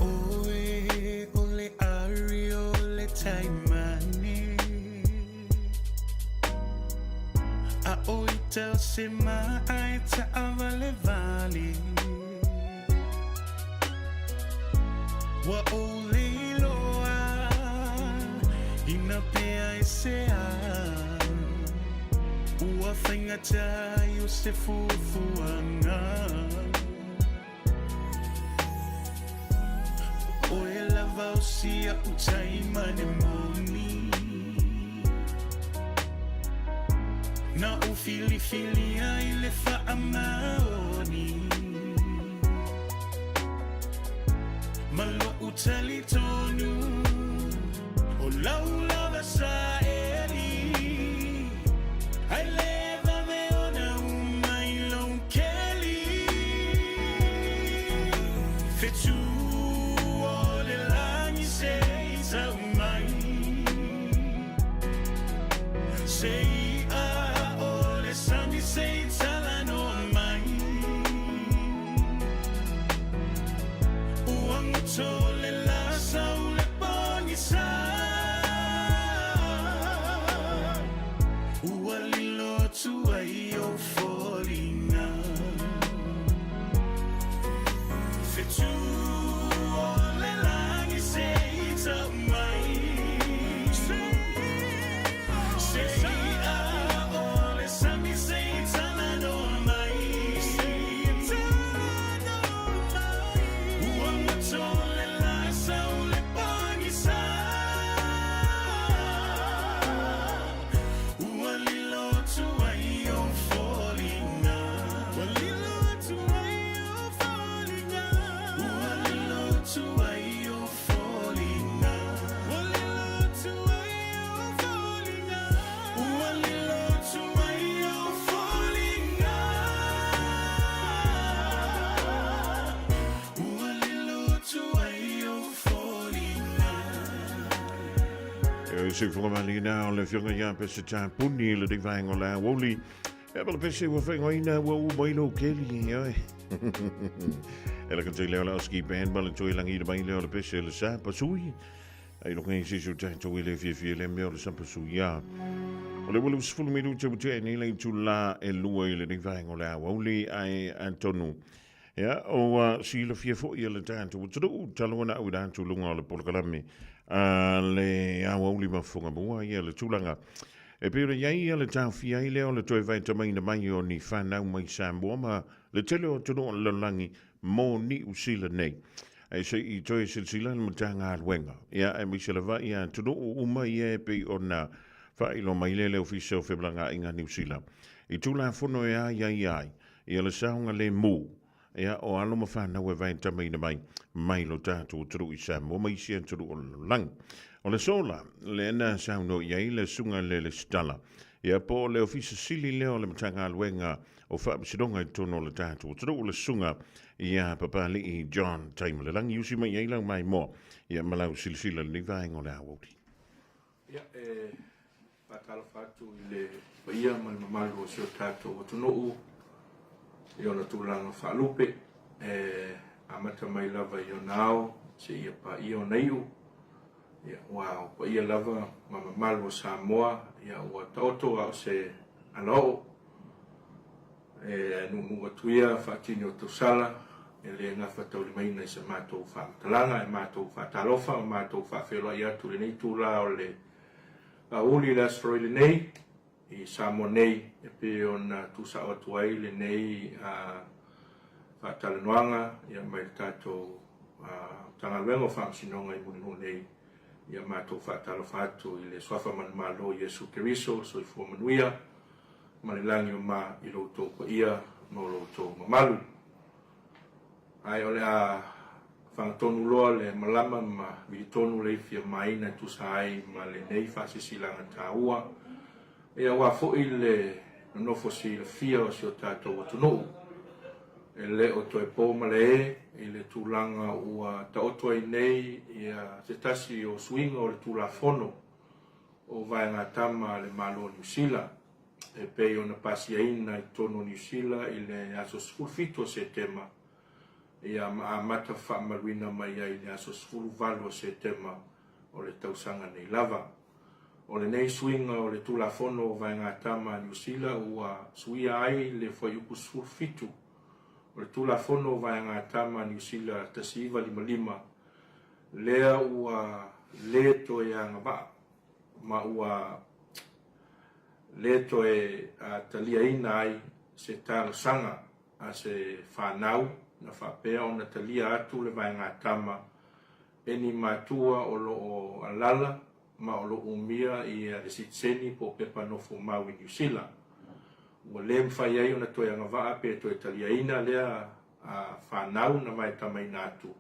Oe o le ari o le taimane. A o i tau se maa e taavale vale. Ua o leiloa ina pea e se a. Ua faigata ai o se fuafuaga. O e lava o sia u taimane moni. Na u filifilia i le faamaoni. Ma lo u talitonu o lau lava sa eli. Ai le vave ona umai lou keli. Fetu o le lagi se i tau mai. Se i a o le sami se i talanoa mai. Ua goto le la sau le pogisa. Ua lilo atu ai o foliga. Fetu o le lagi se i tau mai. Se i a o le sami se i talanoa mai. Ua goto le la sau le pogisa. Ua lilo atu ai o foliga. Ua lilo atu ai o foliga. Ua lilo atu ai o foliga. Ua lilo atu ai o foliga. Ua lilo atu ai o foliga. Ua lilo atu ai o foliga. E se whakamali na o le whionga ia pese tā puni le te vaenga o la woli. E pala pese ua whaingoina ua u mai lo keli. Oi. E la kantai leo la oski band ma le toi langi le mai leo le pese le sa pasui. Ai lo ngai sisu tātou i le fia fia le mea o le sa pasui ia. O le ua 20 minute ua tea nei le itulā e 2 i lenei vaega o le aoauli ae atonu ia ua silafia foi e le tatou atunuu talu ona auina atu i luga o le polokalame a le aoauli ma Fofogamua ia le tulaga e pei ona i ai ia le taofia ai lea o le toe vaetamaina mai o ni fanau mai Samoa ma le tele o atunuu o le lalolagi mo Niu Sila nei. Ae se i toe silasila le Matagaluega, ia aemaise lava ia atunuu uma ia e pei ona faailoa mai lea e le Ofisa o Femalagaaiga a Niu Sila i Tulafono e aiaia ai ia le saogalemu ia o alo ma fanau e vaetamaina mai mai lo tatou atunuu i Samoa ma isi atunuu o le lalolagi. O le aso la, lea na saunoa i ai le Susuga i le Resitala, ia po o le Ofisa Sili lea o le Matagaluega o Faamasinoga i totonu o le tatou atunuu, le Susuga ia Papalii John Taimalelagi. Usi mai ai lau maimoa ia ma lau silasila i lenei vaega o le aoauli. Ia, e faatalofa atu i le paia ma le mamalu o si o tatou atunuu i ona tulaga faalupe, e amata mai lava i ona ao seia paia ona iu. Ia, aua o paia lava ma mamalu o Samoa, ia ua taoto a o se alaoo E nuunuu atu ia faatini o tausala, e le gafataulimaina i sa matou faamatalaga. E matou faatalofa ma matou faafeiloai atu i lenei itula o le aoauli i le Aso Faraile nei i Samoa nei e pei ona tuusao atu ai lenei faatalanoaga mai le tatou Matagaluega o Faamasinoga i Mulinuu nei. Ia matou faatalofa atu i le Suafa Manumalo o Iesu Keriso, soifua manuia ma le lagi o ma i lo outou paia ma lo outou mamalu. Ae o le a fagatonu loa le malama ma vilitonu le ifi a maina e tusa ai ma lenei faasisilaga taua, ia aua foi le nonofo silafia o si o tatou atunuu. E le o toe po malae i le tulaga ua taoto ai nei ia se tasi o suiga o le Tulafono o Vaegatama a le Malo o Niu Sila e pei ona pasiaina i totonu o Niu Sila i le aso 17 o Setema ia ma amata faamaluina mai ai i le aso 18 o Setema o le tausaga nei lava. O lenei suiga o le Tulafono o Vaegatama a Niu Sila ua suia ai le fuaiupu 17 o le Tulafono o Vaegatama a Niu Sila 1955, lea ua le toe agavaa ma ua le toe taliaina ai se talosaga a se fanau na faapea ona talia atu le vaegatama e ni matua o lo o alala ma o lo o umia ia le sitiseni po o pepa nofo mau i Niu Sila. Ua le mafai ai ona toe agavaa pe toe taliaina lea fanau na vaetamaina atu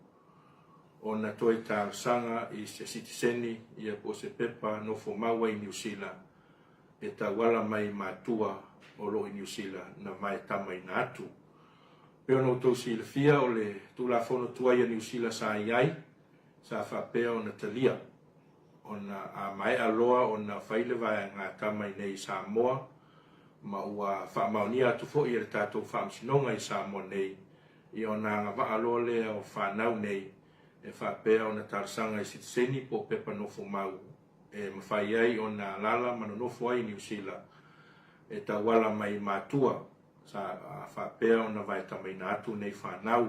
ona toe talosaga i se sitiseni ia po o se pepa nofo mau ai i Niu Sila e tauala mai i matua o lo o i Niu Sila na vaetamaina atu. Pei ona outou silafia, o le Tulafono tuai a Niu Sila sa i ai, sa faapea ona talia, ona a maea loa ona fai le vaegatama i nei i Samoa, ma ua faamaonia atu foi e le tatou Faamasinoga i Samoa nei, ia ona agavaa loa lea o fanau nei e faapea ona talosaga i sitiseni po o pepa nofo mau e mafai ai ona alaala ma nonofo ai i Niu Sila e tauala mai i matua sa faapea ona vaetamaina atu nei fanau.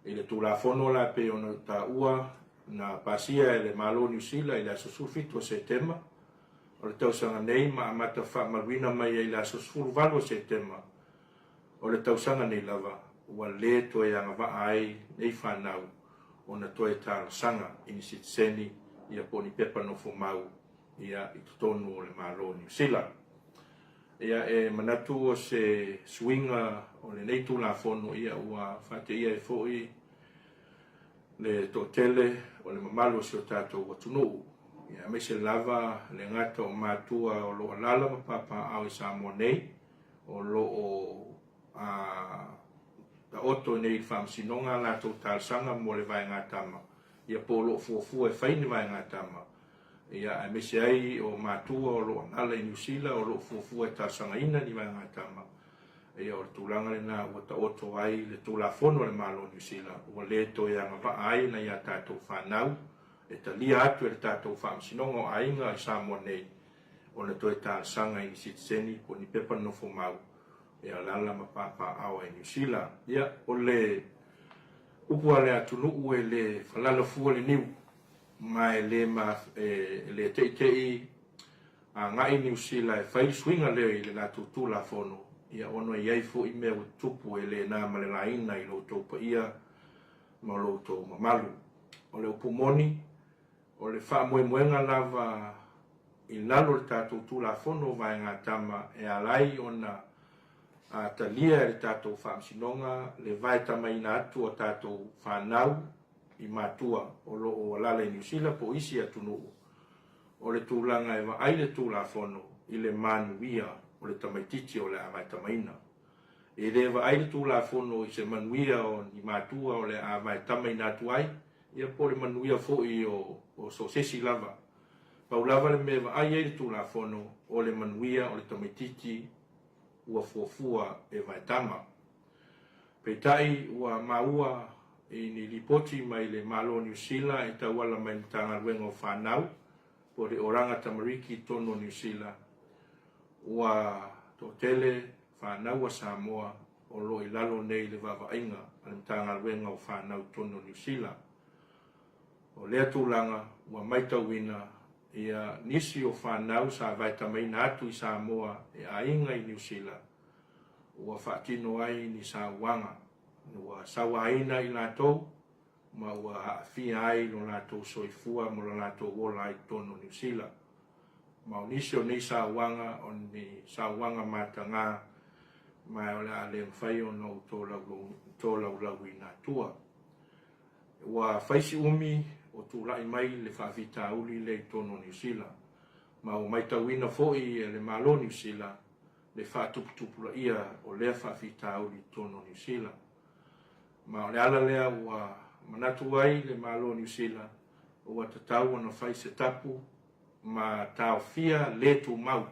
I le Tulafono la e pei ona taua na pasia e le Malo o Niu Sila i le aso 17 o Setema o le tausaga nei ma amata faamaluina mai ai i le aso 18 o Setema o le tausaga nei lava, ua le toe agavaa ai nei fanau ona toe talosaga i ni sitiseni ia po o ni pepa nofo mau ia i totonu o le Malo o Niu Sila. Ia e manatu o se suiga o lenei Tulafono ia ua faateia ai foi le toatele o le mamalu o si o tatou atunuu, ia aemaise lava le gata o matua o lo o alaala ma papaaao i Samoa nei, o lo o taoto nei i le Faamasinoga a latou talosaga mo le vaegatama, ia po o lo o fuafua e fai ni vaegatama, ia aemaise ai o matua o lo o alaala i Niu Sila o lo o fuafua e talosagaina ni vaegatama, ia o le tulaga lena ua taoto ai le Tulafono a le Malo o Niu Sila ua le toe agavaa ai nai a tatou fanau e talia atu e le tatou Faamasinoga o Aiga i Samoa nei. ona toe talosaga i ni sitiseni po o ni pepa nofomau e alaala ma papaaao ai i Niu Sila. Ia, o le upu a le atunuu e le falala fua le niu, ma e le ma, e le teʻiteʻi agai Niu Sila e fai le suiga lea i le latou Tulafono, ia ona e i ai foi mea ua tutupu e le na ma le laina i lo outou paia ma lo outou mamalu. O le upu moni, o le faamoemoega lava i lalo o le tatou Tulafono o Vaegatama e ala ai ona talia e le tatou Faamasinoga le vaetamaina atu o tatou fanau i matua o lo o alaala i Niu Sila po o isi atunuu, o le tulaga e vaai le Tulafono i le manuia o le tamaitiiti o le a vaetamaina. E le vaai le Tulafono i se manuia o ni matua o le a vaetamaina atu ai, ia po o le manuia foi o so o se isi lava. Pau lava le mea e vaai ai le Tulafono, o le manuia o le tamaitiiti ua fuafua e vaetama. Peitai, ua maua i ni lipoti mai le Malo o Niu Sila e tauala mai le Matagaluega o Fanau po o le Oranga Tamariki i totonu o Niu Sila, ua toatele fanau a Samoa o lo o i lalo nei i le vaavaaiga a le Matagaluega o Fanau i totonu o Niu Sila. O lea tulaga ua maitauina ia nisi o fanau sa vaetamaina atu i Samoa e aiga i Niu Sila ua faatino ai ni sauaga, ua sauaina i latou ma ua aafia ai lo latou soifua ma lo latou ola ai i totonu o Niu Sila. Ma o nisi o nei sauaga o ni sauaga matagā ma o le a le mafai ona ou tolaulauina atua. Ua fai si umi o tulai mai le faafitauli lea i totonu o Niu Sila, ma ua maitauina foi e le Malo o Niu Sila le faatuputupulaia o lea faafitauli i totonu o Niu Sila. Ma o le ala lea ua manatu ai le Malo o Niu Sila ua tatau ona fai se tapu ma taofia le tumau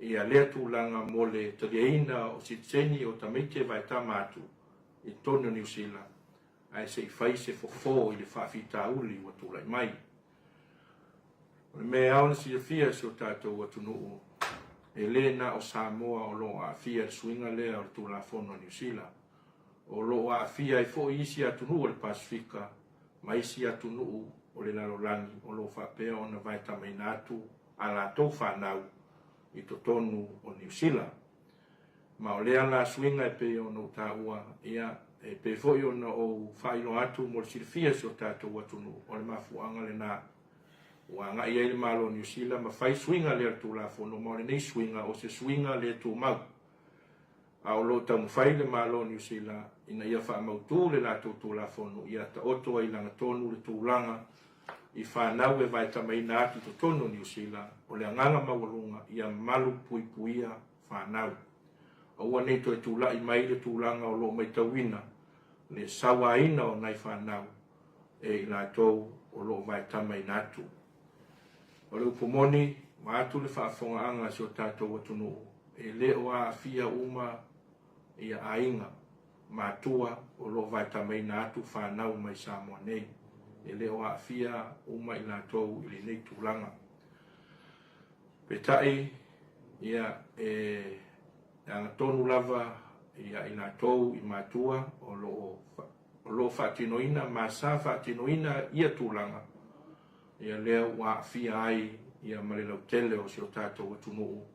ia lea tulaga mo le taliaina o sitiseni o tamaiti e vaetama atu i totonu o Niu Sila ae se i fai se fofo i le faafitauli ua tulai mai. O le mea e ao ona silafia e si o tatou atunuu, e le na o Samoa o lo o aafia i le suiga lea o le Tulafono a Niu Sila. O lo o aafia ai foi isi atunuu o le Pasefika ma isi atunuu o le lalolagi o lo o faapea ona vaetamaina atu a latou fanau i totonu o Niu Sila. Ma o lea la suiga e pei ona ou taua, ia, e pei foi ona ou faailoa atu mo le silafia e si o tatou atunuu, o le mafuaaga lena ua agai ai le Malo o Niu Sila ma fai suiga lea o le Tulafono, ma o lenei suiga o se suiga le tumau. A o lo o taumafai le Malo o Niu Sila ina ia faamautu le latou Tulafono ia taoto ai i lagatonu le tulaga i fanau e vaetamaina atu i totonu o Niu Sila, o le agaga maualuga ia malu puipuia fanau. Aua nei toe tulai mai le tulaga o lo o maitauina le sauaina o nai fanau e i latou o lo o vaetamaina atu. O le upu moni, vaeatu le faafofogaaga a si o tatou atunuu, e le o aafia uma ia aiga, matua o lo o vaetamaina atu fanau mai Samoa nei. E le o aafia uma i latou i lenei tulaga. Peitai, ia, e agatonu lava ia i latou i matua o lo o, o lo o faatinoina ma sa faatinoina ia tulaga, ia lea ua aafia ai ia ma le lautele o si o tatou atunuu,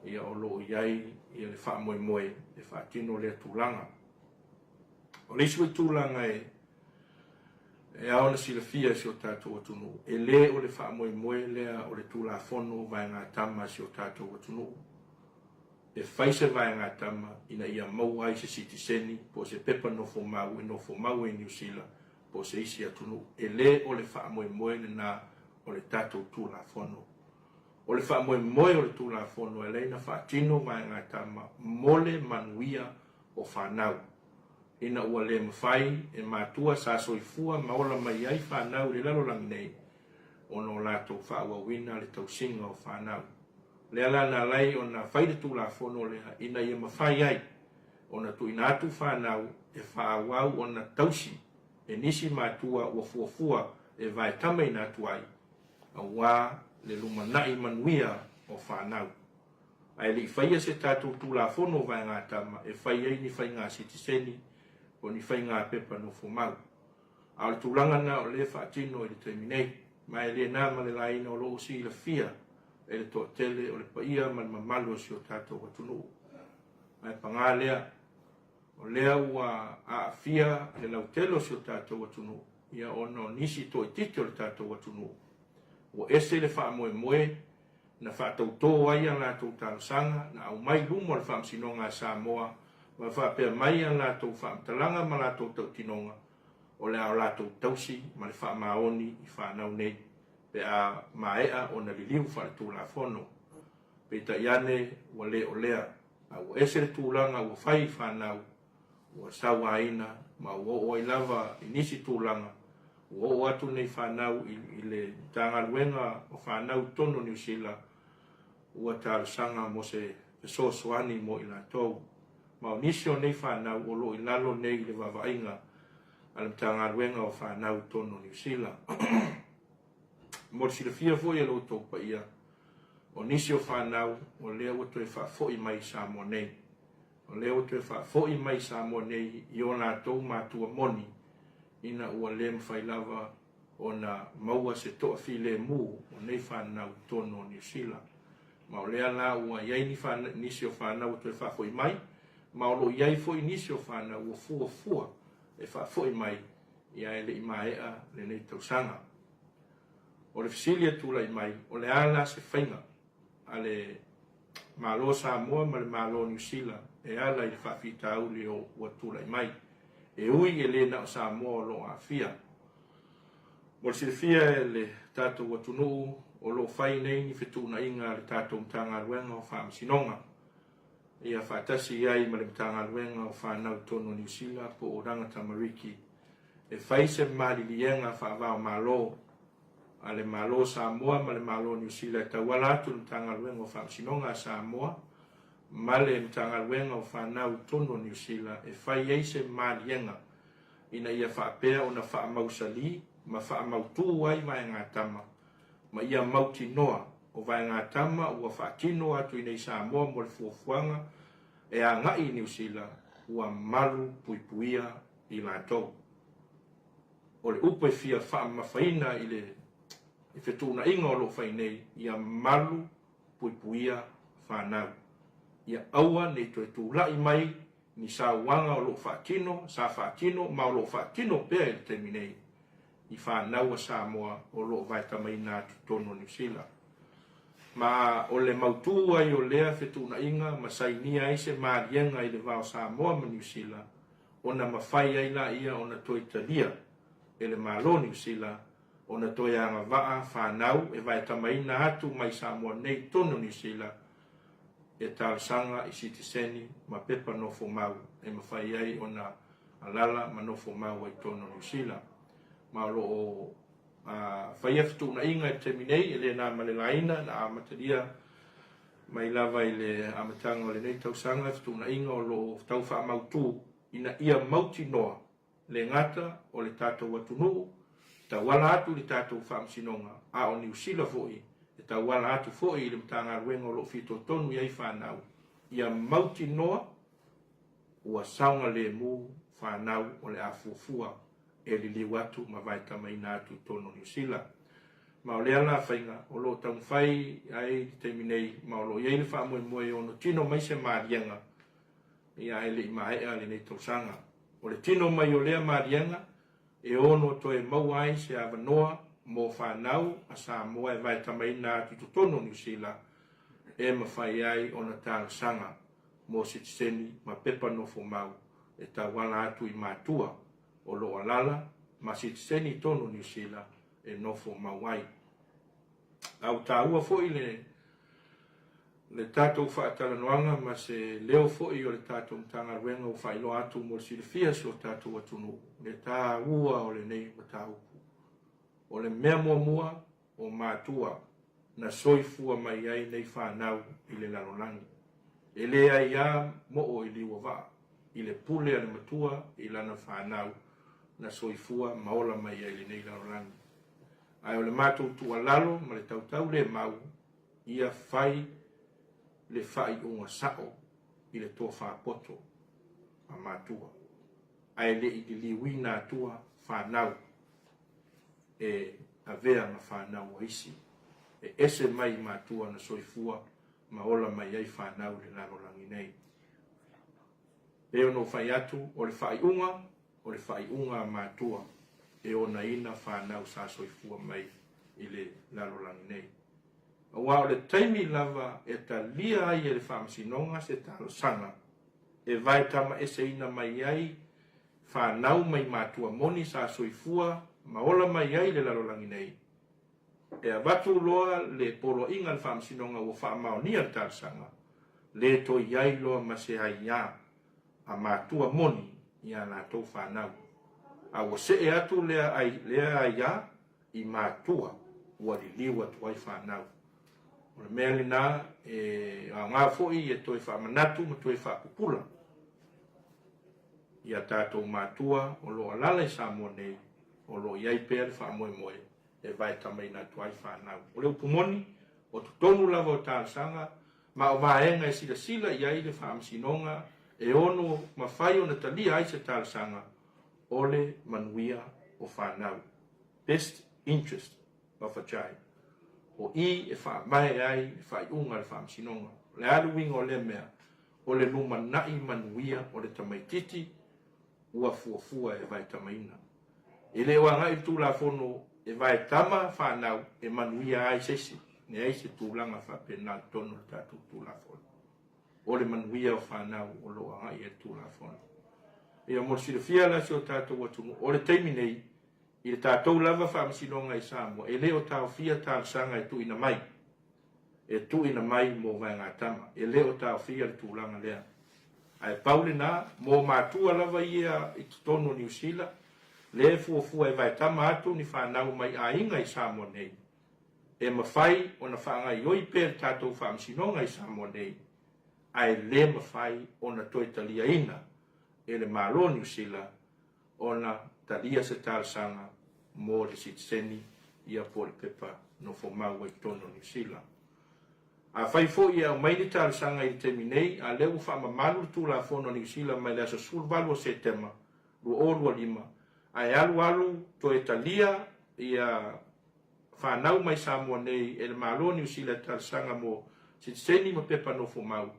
ia o lo o i ai ia le faamoemoe e faatino lea tulaga. O le isi foi tulaga e e ao ona silafia e si o tatou atunuu, e le o le faamoemoe lea o le Tulafono Vaegatama a si o tatou atunuu e fai se vaegatama ina ia maua ai se sitiseni po o se pepa nofomau e nofomau ai i Niu Sila po o se isi atunuu. E le o le faamoemoe lena o le tatou Tulafono. O le faamoemoe o le Tulafono e ala ai ona faatino vaegatama mo le manuia o fanau. Ina ua le mafai e matua sa soifua ma ola mai ai fanau i le lalolagi nei ona o latou faaauauina le tausiga o fanau. O lea la na ala ai ona fai le Tulafono lea ina ia mafai ai ona tuuina atu fanau e faaauau ona tausi e nisi matua ua fuafua e vaetamaina atu ai aua le lumanai manuia. o fanau. Ae le i faia se tatou Tulafono o Vaegatama e fai ai ni faiga sitiseni po o ni faiga pepa nofomau. A o le tulaga lena o lea e faatino i le taimi nei, ma e le na ma le laina o lo o silafia e le toatele o le paia ma le mamalu o si o tatou atunuu. Ae paga lea, o lea ua aafia le lautele o si o tatou atunuu, ia ona o nisi toaitiiti o le tatou atunuu. Ua ese le faamoemoe na faatautō ai a latou talosaga, na aumai i luma o le Faamasinoga a Samoa ma faapea mai a latou faamatalaga ma latou tautinoga o le a o latou tausi ma le faamaoni i fanau nei pe a maea ona liliu faaletulafono. Peitai ane ua le o lea, a ua ese le tulaga ua fai i fanau ua sauaina ma ua oo ai lava i nisi tulaga ua oo atu nei fanau i le Matagaluega o Fanau i totonu o Niu Sila ua talosaga mo se fesoasoani mo i latou. Ma o nisi o nei fanau o lo o i lalo nei i le vaavaaiga a le Matagaluega o Fanau i totonu o Niu Sila. Mo le silafia foi e lo outou paia, o nisi o fanau o lea ua toe faafoi mai i Samoa nei. O lea ua toe faafoi mai i Samoa nei i o latou matua moni ina ua le mafai lava ona maua se toafilemu o nei fanau i totonu o Niu Sila. Ma o lea la ua i ai ni nisi o fanau ua toe faafoi mai, ma o lo o i ai foi nisi o fanau ua fuafua e faafoi mai ia e le i maea lenei tausaga. O le fesili e tulai mai, o le a la se faiga a le Malo o Samoa ma le Malo o Niu Sila e ala i le faafitauli o ua tulai mai, e ui e le na o Samoa o lo o aafia. Mo le silafia e le tatou atunuu, o lo o fai nei ni fetuunaiga a le tatou Matagaluega o Faamasinoga, ia faatasi ai ma le Matagaluega o Fanau i totonu o Niu Sila po o Oranga Tamariki e fai se maliliega faava-o-Malo a le Malo o Samoa ma le Malo o Niu Sila e tauala atu i le Matagaluega o Faamasinoga a Samoa ma le Matagaluega o Fanau i totonu o Niu Sila e fai ai se maliega ina ia faapea ona faamausalī ma faamautū ai vaegatama ma ia mautinoa o vaegatama ua faatino atu i nei Samoa mo le fuafuaga e agai i Niu Sila ua malu puipuia i latou. O le upu e fia faamamafaina i le fetuunaiga o lo o fai nei, ia malu puipuia fanau. Ia aua ne i toe tulai mai ni sauaga o lo o faatino, sa faatino ma o lo o faatino pea i le taimi nei i fanau a Samoa o lo o vaetamaina atu i totonu o Niu Sila. Ma o le mautū ai o lea fetuunaiga ma sainia ai se maliega i le va o Samoa ma Niu Sila, ona mafai ai laia ona toe talia e le Malo o Niu Sila ona toe agavaa fanau e vaetamaina atu mai Samoa nei i totonu o Niu Sila e talosaga i sitiseni ma pepa nofomau e mafai ai ona alala ma nofomau ai totonu o Niu Sila. Ma o lo o faia fetuunaiga i le taimi nei e le na ma le laina na amatalia Mai lava i le amataga o lenei tausaga, fetuunaiga o lo o tau faamautū ina ia mautinoa le gata o le tatou atunuu e tauala atu i le tatou faamasinoga, a o Niu Sila foi e tauala atu foi i le Matagaluega o lo o fitoitonu i ai fanau, ia mautinoa ua saogalemu fanau o le a fuafua e liliu atu ma vaetamaina atu i totonu o Niu Sila. Ma o lea la faiga o lo o taumafai ai i le taimi nei ma o lo o i ai le faamoemoe e ono tino mai se maliega ia ae le i maea lenei tausaga. O le tino mai o lea maliega e ono toe maua ai se avanoa mo fanau a Samoa e vaetamaina atu i totonu o Niu Sila e mafai ai ona talosaga mo sitiseni ma pepa nofomau e tauala atu i matua o lo o alala ma sitiseni i totonu o Niu Sila e nofo mau ai. A ua taua foi le le tatou faatalanoaga ma se leo foi o le tatou Matagaluega ua faailoa atu mo le silafia e si o tatou atunuu le taua o lenei mataupu. O le mea muamua o matua na soifua mai ai nei fanau i le lalolagi. E leai a moo i liuavaa i le pule a le matua i lana fanau na soifua ma ola mai ai lenei lalolagi. Ae o le matou tuualalo ma le tautau le mau, Ia fai le faaiuga sao i le tofa poto a matua, ae le i liliuina atua fanau e avea ma fanau a isi, e ese mai i matua na soifua ma ola mai ai fanau i le lalolagi nei. Pei ona ou fai atu, o le faaiuga, o le faaiuga a matua e onaina fanau sa soifua mai i le lalolagi nei. Aua o le taimi lava e talia ai e le Faamasinoga se talosaga e vaetamaeseina mai ai fanau mai matua moni sa soifua ma ola mai ai i le lalolagi nei, e avatu loa le poloaiga a le Faamasinoga ua faamaonia le talosaga, le toe i ai loa ma se aiā a matua moni i a latou fanau, a ua see atu lea aiā i matua ua liliu atu ai fanau. O le mea lena e aoga foi e toe faamanatu ma toe faapupula i a tatou matua o lo o alaala i Samoa nei, o lo o i ai pea le faamoemoe e vaetamaina atu ai fanau. O le upu moni, o totonu lava o talosaga ma o vaega e silasila i ai le Faamasinoga e ono mafai ona talia ai se talosaga o le manuia o fanau, best interest of a child. O i e faavae ai le faaiuga a le Faamasinoga. O le a le uiga o lea mea? O le lumanai manuia o le tamaitiiti ua fuafua e vaetamaina. E le o agai le Tulafono e vaetama fanau e manuia ai se isi, leai se tulaga faapena i totonu o le tatou Tulafono. O le manuia o fanau o lo o agai i ai le Tulafono. Ia mo le silafia la si o tatou atunuu, o le taimi nei, i le tatou lava faamasinoga i Samoa, e le o taofia talosaga e tuuina mai, e tuuina mai mo vaegatama. E le o taofia le tulaga lea. Ae pau lena, mo matua lava ia i totonu o Niu Sila, lea e fuafua e vaetama atu ni fanau mai aiga i Samoa nei, e mafai ona faagaoioi pea le tatou faamasinoga i Samoa nei, ae le mafai ona toe taliaina e le Malo o Niu Sila ona talia se talosaga mo le sitiseni ia po o le pepa nofomau ai totonu o Niu Sila. Afai foi e aumai ni talosaga i le taimi nei, a lea ua faamamalu le Tulafono a Niu Sila mai le aso 18 o Setema 2025, ae alu alu toe talia ia fanau mai Samoa nei e le Malo o Niu Sila i talosaga mo sitiseni ma pepa nofomau,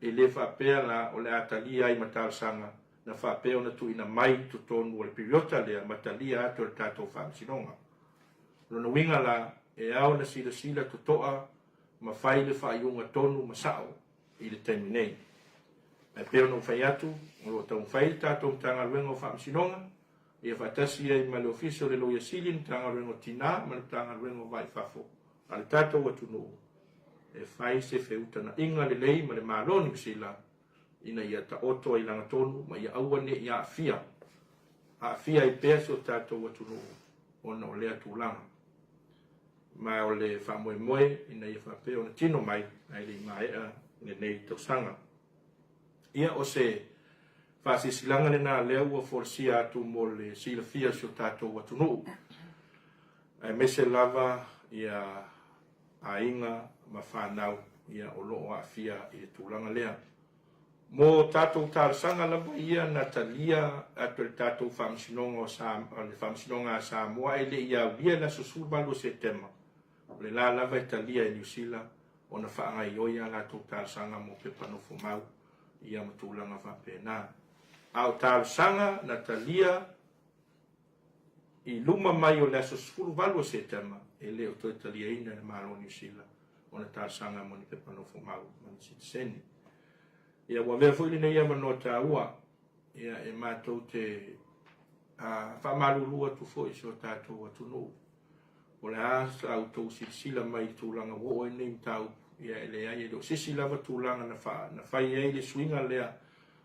e le faapea la o le a talia ai ma talosaga na faapea ona tuuina mai i totonu o le piriota lea ma talia atu e le tatou Faamasinoga. O lona uiga la, e ao ona silasila totoa ma fai le faaiuga tonu ma sao i le taimi nei. Ae pei ona ou fai atu, o lo o taumafai le tatou Matagaluega o Faamasinoga ia faatasi ai ma le Ofisa o le Loia Sili, le Matagaluega o Tina ma le Matagaluega o Va i Fafo a le tatou atunuu e fai se feutagaiga lelei ma le Malo o Niu Sila ina ia taoto ai lagatonu ma ia aua ne i aafia, aafia ai pea si o tatou atunuu ona o lea tulaga. Ma o le faamoemoe ina ia faapea ona tino mai ae le i maea lenei tausaga. Ia, o se faasilasilaga lena lea ua folasia atu mo le silafia o si o tatou atunuu, aemaise lava ia aiga ma fanau ia o lo o aafia i le tulaga lea. Mo tatou talosaga lava ia na talia atu e le tatou Faamasinoga o Sa, le Faamasinoga a Samoa e le i aulia i le aso 18 o Setema, o le la lava e talia e Niu Sila ona faagaoioi a latou talosaga mo pepa nofomau ia ma tulaga faapena. A o talosaga na talia I luma mai o le aso 18 o Setema, e le o toe taliaina e le Malo o Niu Sila ona talosaga mo ni pepa nofomau ma ni sitiseni. Ia, ua avea foi lenei avanoa taua ia, e matou te faamalulu atu foi i si o tatou atunuu. O le a sa outou silasila mai i le tulaga ua oo ai lenei mataupu, ia e leai, e le o se isi lava tulaga na, fa, na fai ai le suiga lea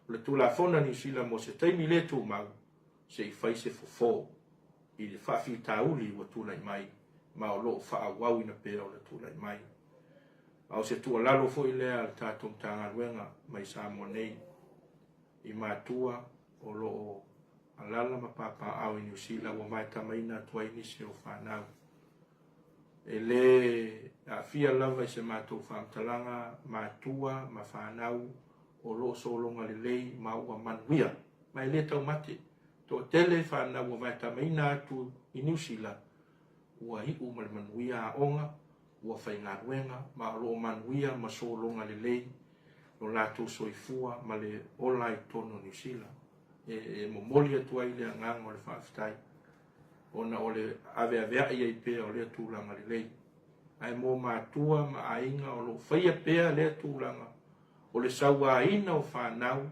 o le Tulafono a Niu Sila mo se taimi le tumau, se i fai se fofo i le faafitauli ua tulai mai ma o lo o faaauauina pea ona tulai mai. A o se tuualalo foi lea a le tatou Matagaluega mai Samoa nei i matua o lo o alala ma papaaao i Niu Sila ua vaetamaina atu ai nisi o fanau. E lē aafia lava i se matou faamatalaga matua ma fanau o lo o sologa lelei ma ua manuia, ma e lē taumate. Toatele fanau ua vaetamaina atu i Niu Sila ua iu ma le manuia aoga, ua faigaluega ma o lo o manuia ma sologa lelei lo latou soifua ma le ola i totonu o Niu Sila. E momoli atu ai le agaga o le faafetai ona o le aveaveai ai pea o lea tulaga lelei. Ae mo matua ma aiga o lo o faia pea lea tulaga o le sauaina o fanau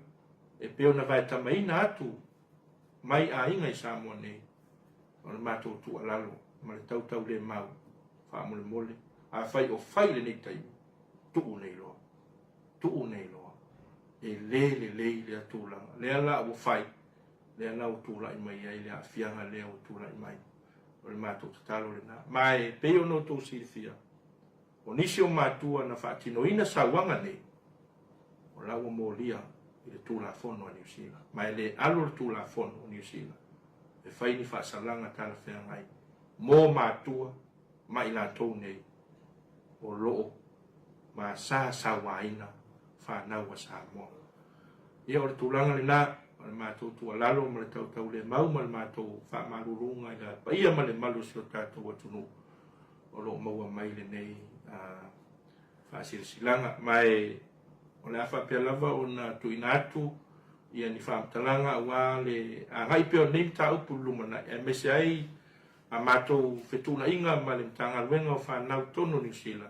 e pei ona vaetamaina atu mai aiga i Samoa nei, o le matou tuualalo ma le tautaulemau, faamolemole, afai o fai lenei taimi, tuu nei loa, tuu nei loa, e le lelei lea tulaga. Lea la ua fai, lea la ua tulai mai ai le aafiaga lea ua tulai mai. O le matou tatalo lena. Ma e pei ona outou silafia, o nisi o matua na faatinoina sauaga nei, o la ua molia i le Tulafono a Niu Sila. Ma e le alo le Tulafono o Niu Sila e fai ni faasalaga talafeagai mo matua ma i latou nei o lo o ma sa sauaina fanau a Samoa. Ia o le tulaga lena, o le matou tuualalo ma le tautaulemau ma le matou faamaluluga i le paia ma le mamalu o si o tatou atunuu o lo o maua mai lenei faasilasilaga. Ma e o le a faapea lava ona tuuina atu ia ni faamatalaga aua le agai pea o lenei mataupu i le lumanai, aemaise ai a matou fetuunaiga ma le Matagaluega o Fanau totonu o Niu Sila,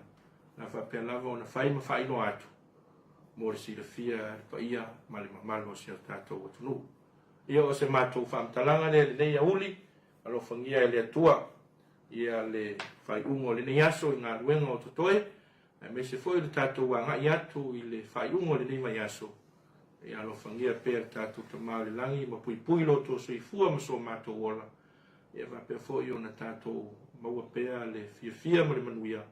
na faapea lava ona fai ma faailoa atu mo le silafia e le paia ma le mamalu o si o tatou atunuu. Ia o se matou faamatalaga lea i lenei auli, alofagia e le Atua ia le faaiuga o lenei aso i galuega o totoe, aemaise foi o le tatou agai atu i le faaiuga o lenei vaiaso. Ia alofagia pea le tatou Tama o le Lagi ma puipui lo outou soifua ma so matou ola, ia faapea foi ona tatou maua pea le fiafia ma le manuia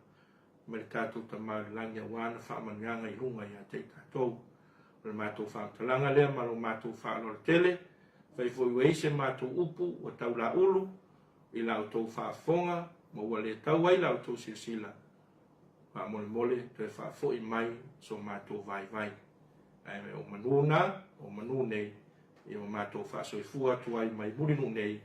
mai le tatou Tama o le Lagi aua ana faamanuiaga i luga ia te i tatou. O le matou faamatalaga lea ma lo matou faaaloalo tele, fai foi ua i ai se matou upu ua taulaulu i la outou faafofoga ma ua le tau ai la outou silasila, faamolemole toe faafoi mai so matou vaivai. Ae o manu na, o manu nei, ia ma matou faasoifua atu ai mai Mulinuu nei,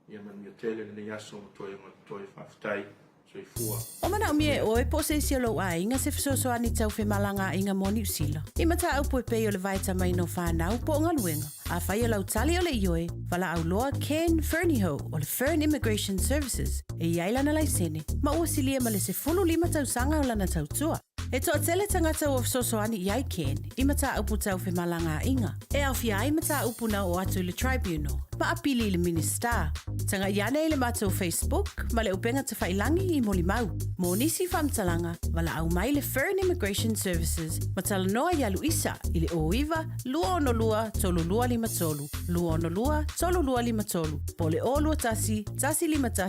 ia manuia tele lenei aso ma toe ma toe faafetai. Soifua. O manaomia e oe po o se isi o lou aiga se fesoasoani tau femalagaaiga mo Niu Sila. I mataupu e pei o le vaetamaina o fanau po o galuega. Afai o lau tali o le ioe, valaau loa Ken Fernihough o le Fern Immigration Services e i ai lana laisene ma ua silia ma le 15 tausaga o lana tautua. E toatele tagata ua fesoasoani i ai Ken i mataupu tau femalagaaiga, e aofia ai mataupu na oo atu i le Tribunal, ma apili i le Minisita. Tagai ane i le matou Facebook ma le upega tafailangi i molimau. Mo nisi faamatalaga, valaau mai le Fern Immigration Services ma talanoa ia Luisa i le 09 262 3253, 262 3253, po o le 021 151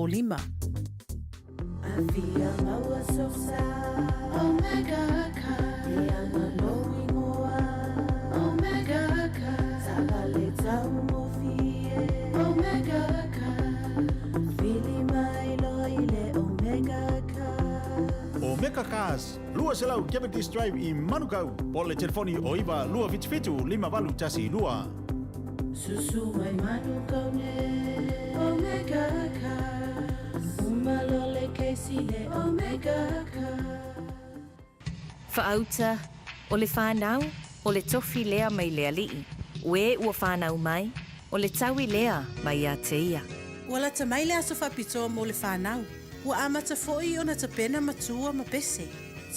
0005. Afia maua sosa Omega car E anga lou ingoa Omega car Taavale taugofie Omega car Vili mai loa i le Omega car Omega Cars, 200 Cavendish Drive i Manukau, po o le telefoni o 9 277 5812. Susu mai Manukau nei Omega Cars Uma loa le kesi le Omega Cars. Faauta, o le fanau, o le tofi lea mai le Alii, o e ua fanau mai, o le taui lea mai ia te ia. Ua lata mai le aso faapitoa mo le fanau. Ua amata foi ona tapena matua ma pese.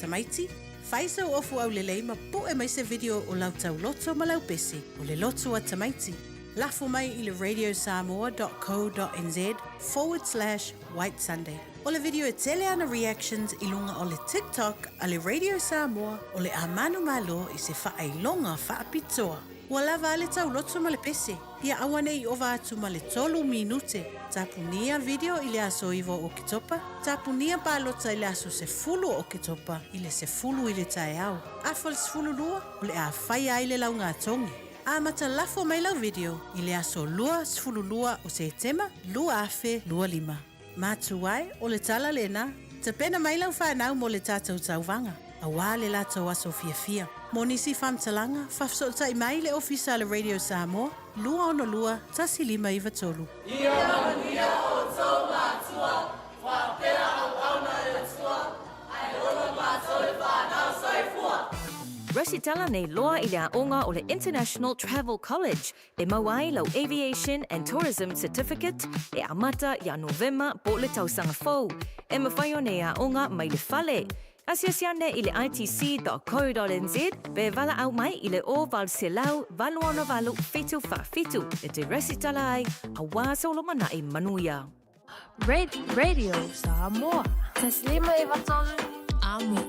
Tamaiti, Fai sou ofu aulelei ma pu'e mai se video o lau tauloto ma lau pese, o le loto a tamaiti. Lafo mai i le radiosamoa dot co dot nz forward slash white sunday. O le video e tele ana reactions i luga o le TikTok a le Radio Samoa o le a manumalo i se faailoga faapitoa. Ua lava a le tauloto ma le pese, ia aua ne i ova atu ma le tolu minute. Tapunia video i le aso 9 o Oketopa, tapunia palota i le aso 10 o Oketopa i le 10 i le taeao. Afa le 12, o le a faia ai le laugatogi. Amata lafo mai lau video i le aso 22 o Setema 2025. Matua e, o le tala lena, tapena mai lau fanau mo le tatou tauvaga, auā le latou aso fiafia. Mo nisi faamatalaga, faafesootai mai i le Ofisa a le Radio Samoa, 262 1593. Ia manuia outou matua, faapea auauna a le Atua, ae ola matou le fanau. Soifua! Resitala nei loa i le aoga o le International Travel College e maua ai lau Aviation and Tourism Certificate e amata ia Novema po o le tausaga fou. E mawhai ona e aoga mai le fale. Asiasi ane i le itc.co.nz pe walaau mai i le 0800 868 747 e te resitala ai auā solomanai manuia. Radio Samoa. 1 5 9 3 Amo.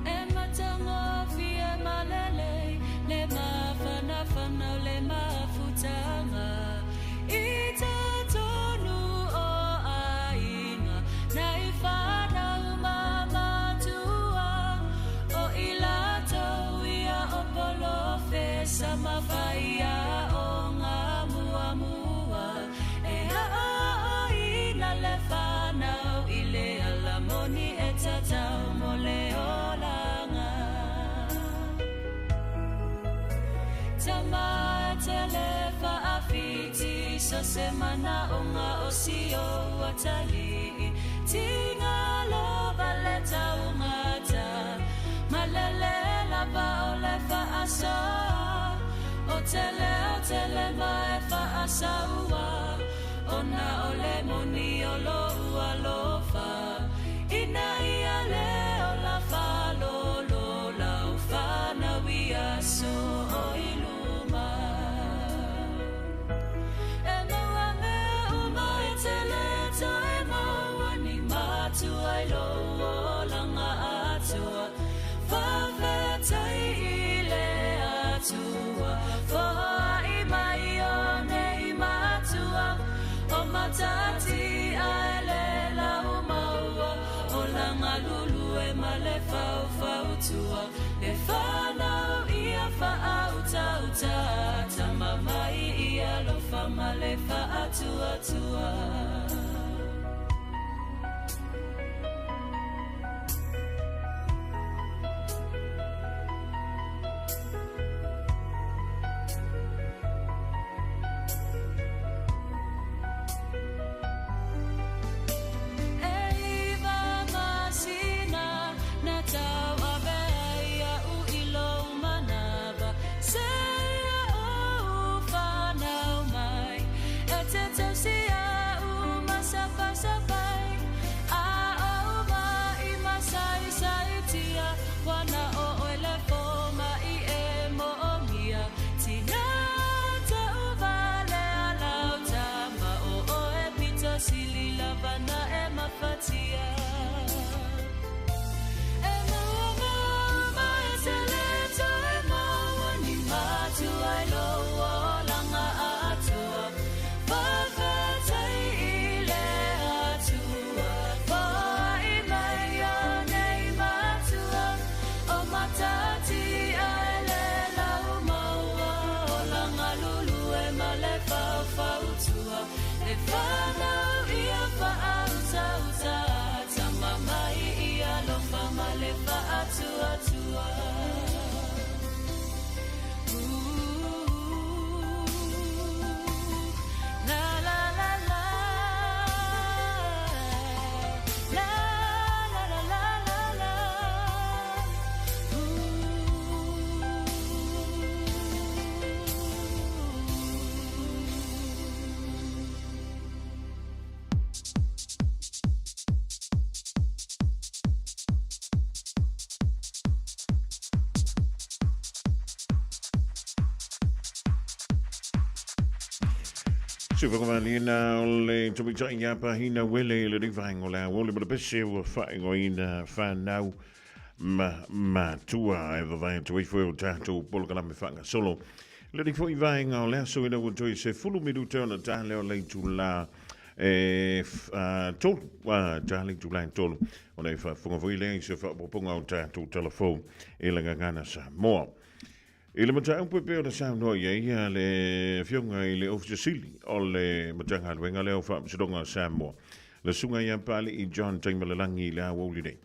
E matagofie malele le mafanafana o le mafutaga i totonu o aiga nai fanau ma matua o i latou ia o polofesa ma faiaoga muamua e aoaoina le fanau i le ala moni e tatau mo le olaga. Tama e tele faafiti so se manaoga o si ou atalii tigalo le taugata malele lava o le faasoa o tele o tele ma e faasaua ona o le moni o lou alofa ina ia le ola faalolo lau fanau i aso o i luma. E maua mea uma e te le toe maua ni matua i lou olaga atoa. Faafetai i le Atua foai mai o nei matua o matatia e le lau maua olaga lulu e ma le faufautua le fanau ia faautautā tama mai i alofa ma le faatuatua. E 9 masina na tauave ai iaʻu i lou manava seia ou fanau mai e te tausi iaʻu ma sapasapai a ou maʻi masaisaitia ua na o ʻoe le fomaʻi e moʻomia tigā taʻuvalea lau tama ʻo ʻoe pito sili lava na e mafatia. E maua mea uma e te lē toe maua ni matua i lou olaga atoa. Faafetai i le Atua foai mai o nei matua o matatia e le lau maua olaga lulu e ma le faufautua le fanau ia faautautā tama mai i alofa ma le faatuatua. La la la la la la la la la la. Siufakomalina o le tamaitai ia Pahina Wele i lenei vaega o le aoauli ma le pese ua faaigoaina Fanau. ma matua e vavae atu ai foi o tatou polokalame faagasolo. Lenei foi vaega o le aso ina ua toe 10 minute ona ta lea o le itula e 3, ta le itula e 3, ona e faafofoga foi lea i se faaopoopoga o tatou tala fou i le Gagana Samoa. I le mataupu e pei ona saunoa i ai le Afioga i le Ofisa Sili o le Matagaluega lea o Faamasinoga a Samoa, le Susuga ia Papalii John Taimalelagi i le aoauli nei.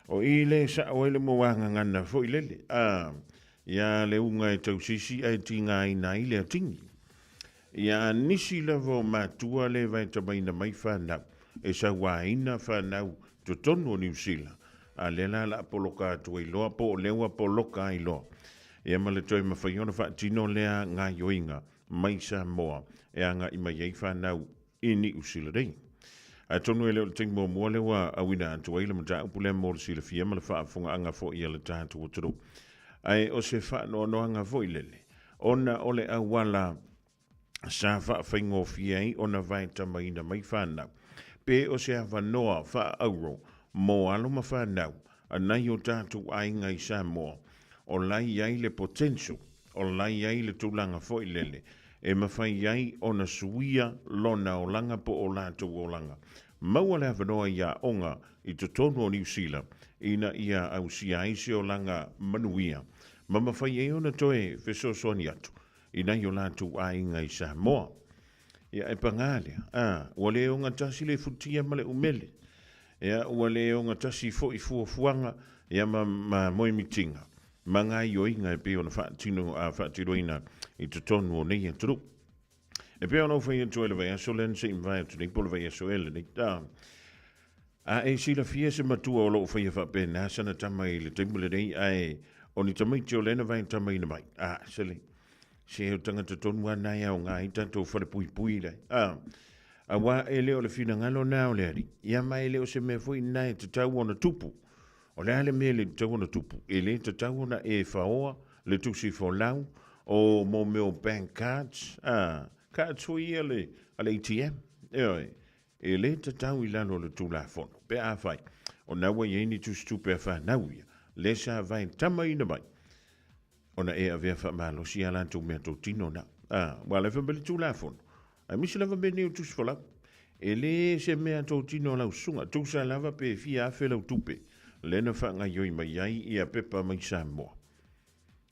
O i le sao ai le muagagana foi lele, a ia le uga e tausisi ae tigaina ai le atigi. Ia nisi lava o matua le vaetamaina mai fanau e sauaina fanau totonu o Niu Sila, a lea la la poloka atu ai loa po o lea ua poloka ai loa. Ia ma le toe mafai ona faatino lea gaoioiga mai Samoa e agai mai ai fanau i Niu Sila nei. Atonu e le o le taimi muamua lea ua auina atu ai le mataupu lea mo le silafia ma le faafofogaaga foi a le tatou atunuu. Ae o se faanoanoaga foi lele, ona o le auala sa faafaigofie ai ona vaetamaina mai fanau, pe o se avanoa faaauro mo alo ma fanau a nai o tatou aiga i Samoa, o la i ai le potential, o la i ai le tulaga foi lele e mafai ai ona suia lona olaga po o latou olaga. Maua le avanoa i aoga i totonu o Niu Sila ina ia ausia ai se olaga manuia ma mafai ai ona toe fesoasoani atu i nai o latou aiga i Samoa. Ia, e pagā lea, ā, ua le ogatasi le futia ma le umele. Ia, ua le ogatasi foi fuafuaga, ia, ma, ma moemitiga, ma gaoioiga e pei ona faatino, a, faatinoina i totonu o nei atunuu. E pei ona ou fai atu ai le vaiaso lea na se i mavae atu nei po o le vaiaso ea lenei, ā, a e silafia se matua o lo o faia faapena sana tama i le taimi lenei, ae o ni tamaiti o lea na vaetamaina mai, a, sele, se o tagata tonu lava na e aoga ai tatou falepuipui lai, a, auā e le o le finagalo na o le Alii, ia ma e le o se mea foi na e tatau ona tupu. O le a le mea e le tatau ona tupu? E le tatau ona e faoa le tusi folau o mo mea o bank cards, a, cards foi ia le, a le ATM, ioe, e le tatau i lalo o le Tulafono, pe afai o na ua i ai ni tusitupe a fanau ia, le sa vaetamaina mai, ona e avea faamalosi a latou meatotino na. A, ua alefa mai le Tulafono, aemaise lava mea nei o tusi folau. E le se meatotino a lau susuga, tusa lava pe fia afe lau tupe, lea na faagaioi mai ai ia pepa mai Samoa.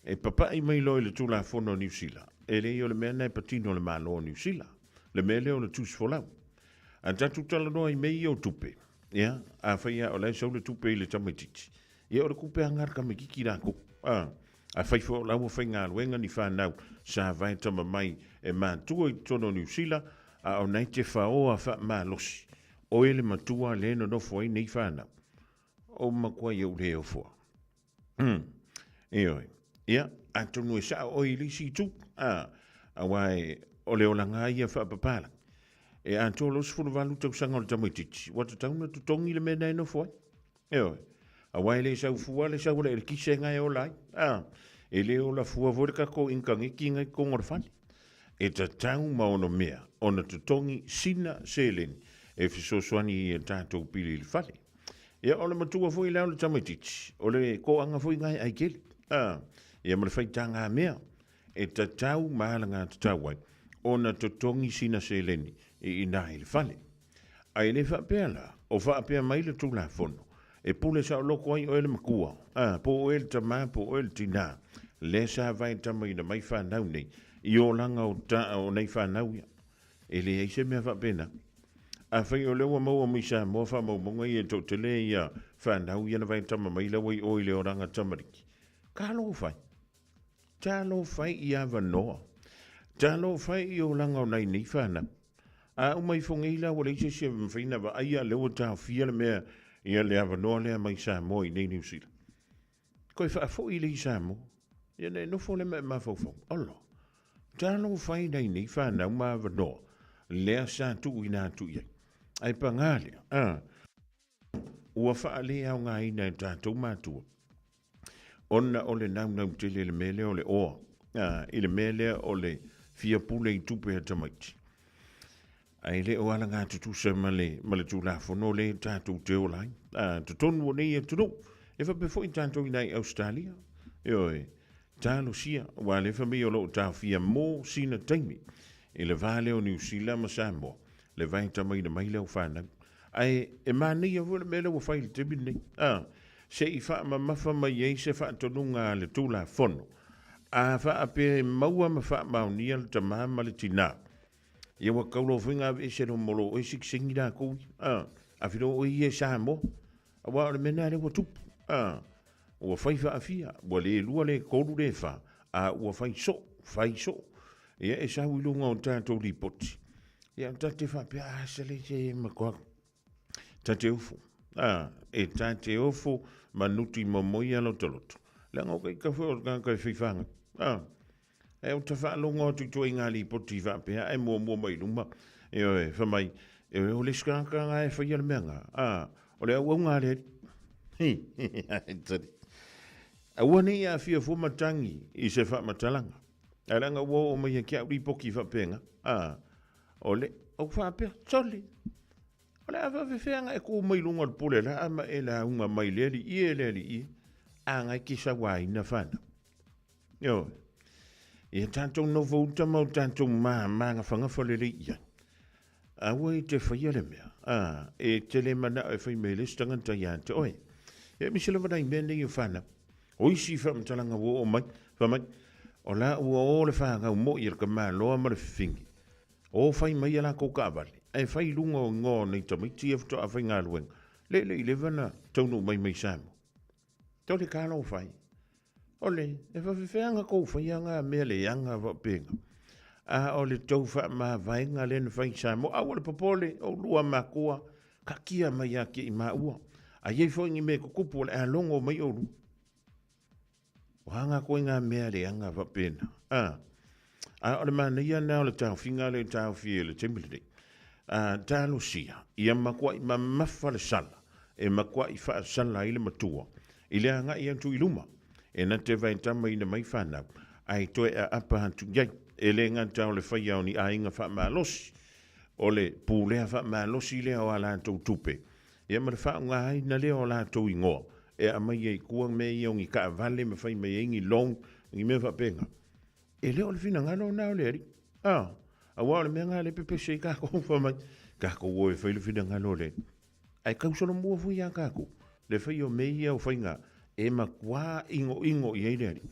E papai mai loa i le Tulafono a Niu Sila, e leai o le mea lena e patino le Malo o Niu Sila, le mea lea o le tusi folau. A tatou talanoa i mea ia o tupe, ia, afai lava o la e sau le tupe i le tamaitiiti, ia o le tupe lava lena a le tamaitiiti latou. A, afai foi o la ua faigaluega ni fanau sa vaetama mai e matua i totonu o Niu Sila, a o na e te faoa faamalosi oe le matua lea e nonofo ai nei fanau, o makuai ou le ofo lava. Ioe. Ia, atonu e sao oe i le isi itu, a, aua e, o le olaga ia faapapalagi. E atoa loa 18 tausaga o le tamaitiiti, ua tatau ona totogi le mea na e nofo ai. Ioe. Aua e le sau fua le sau o le elekise na e ola ai. A, e le ola fua foi le tatou initaneti na i totonu o le fale. E tatau ma ono mea ona totogi sina seleni e fesoasoani i a tatou pili i le fale. Ia, o le matua foi la o le tamaitiiti, o le toaga foi na e ai tele. A, ia ma le faitagamea e tatau ma alagatatau ai ona totogi sina seleni i ina i le fale. Ae le faapea la, o faapea mai le Tulafono, e pule saoloto ai oe le matua, a, po o oe le tama po o oe le tinā, lea sa vaetamaina mai fanau nei i olaga o ta, o nei fanau ia. E leai se mea faapena. Afai o lea ua maua mai Samoa faamaumauga ia e toatele ia fanau ia na vaetama mai la ua i o i le olaga tamaliki, talofa e. Talofa e i avanoa. Talofa e i olaga o nai nei fanau. A uma ifo nei la ua leai se isi e mafai ona vaaia lea ua taofia le mea ia le avanoa lea mai Samoa i nei Niu Sila. Toe faafoi lea i Samoa. Ia ona e nofo lea ma e mafaufau. Olo. Talofa e nai nei fanau ma avanoa lea sa tuuina atu i ai. Ae pagā lea, a, ua faaleaogaina e tatou matua ona o le naunau tele i le mea lea o le oa, a, i le mea lea o le fia pule i tupe a tamaiti. Ae le o alagatutusa ma le, ma le Tulafono lea tatou te ola ai. A, totonu o nei atunuu, E faapea foi tatou i ina i Ausetalia, ioe, talosia, aua lea fai mai o lo o taofia mo sina taimi i le va lea o Niu Sila ma Samoa, le vaetamaina mai lea o fanau. Ae e manaia foi le mea lea ua fai i le taimi lenei, a, se i faamamafa mai ai se faatonuga a le Tulafono, a faapea e maua ma faamaonia le tama ma le tinā, ia ua tatau loa foi ona aveese loa ma lo oe sitiseni latou ia, a, a filo oe ia e Samoa. Aua o le mea lena lea ua tupu, a, ua fai faafia, ua le lua le tolu le fa, a ua fai soo, fai soo. Ia e sau i luga o tatou lipoti, ia ta te faapea, a sele se matua ta te ofo, a, e ta te ofo ma nuti momoi a lotoloto. Leaga o ka ika foi o le tagata e faifaga, a, E ou te faalogo atu i ituaiga lipoti faapea ae muamua mai luma, ioe, fai mai, ioe, o le isi tagata lena e faia le mea lena, a, o le auauna a le Alii. Aua ne i aafia fua matagi i se faamatalaga, ae leaga ua oo mai ia te au lipoti faapena, a, o le, ou faapea, sole, o le a faafefea ona e tu mai luga o le pule laa ma e lauga mai le alii e, le alii e, a na e te sauaina fanau. Ioe. Ia tatou nofo uta ma o tatou magafagafa lelei i ai. Aua e te faia le mea, a, e te le manao e fai mai le isi tagata ia te oe. E aemaise lava nai mea nei o fanau. O isi faamatalaga ua oo mai, fai mai, o la ua o le fanau moi a le tamaloa ma le fifigi. O fai mai a latou taavale, ae fai i luga o igoa o nai tamaiti ia faatoa faigaluega. Le le i leva na taunuu mai mai Samoa. Tole ka lo fai. Ole, e faafefea ona tou faia nga mea leaga faapena? A o le tou faamavaega lea na fai i Samoa, aua le popole, oulua matua, taatia mai ia te i maua. A i ai foi ni mea e tutupu o le a logo mai oulua. O a nga koe nga mea leaga faapena? A, a o le manaia lena o le taofiga lea e taofi e le taimi lenei. A, talosia, ia matuai mamafa le sala, e matuai faasala ai le matua, i le agai atu i luma, e na te vaetamaina mai fanau, ae toe aapa atu i ai. E le gata o le faia o ni aiga faamalosi, o le pulea faamalosi lea o a latou tupe, ia ma le faaaogaina lea o a latou igoa e aumai ai i tua mea ia o ni taavale ma fai mai ai ni loan, ni mea faapena. E le o le finagalo lena o le Alii. A, aua o le mea lena lea e pepesi ai tatou fai mai, tatou o e fai le finagalo o le Alii. Ae tausolomua foi iā tatou le faia o mea ia o faiga e matua inoino i ai le Alii.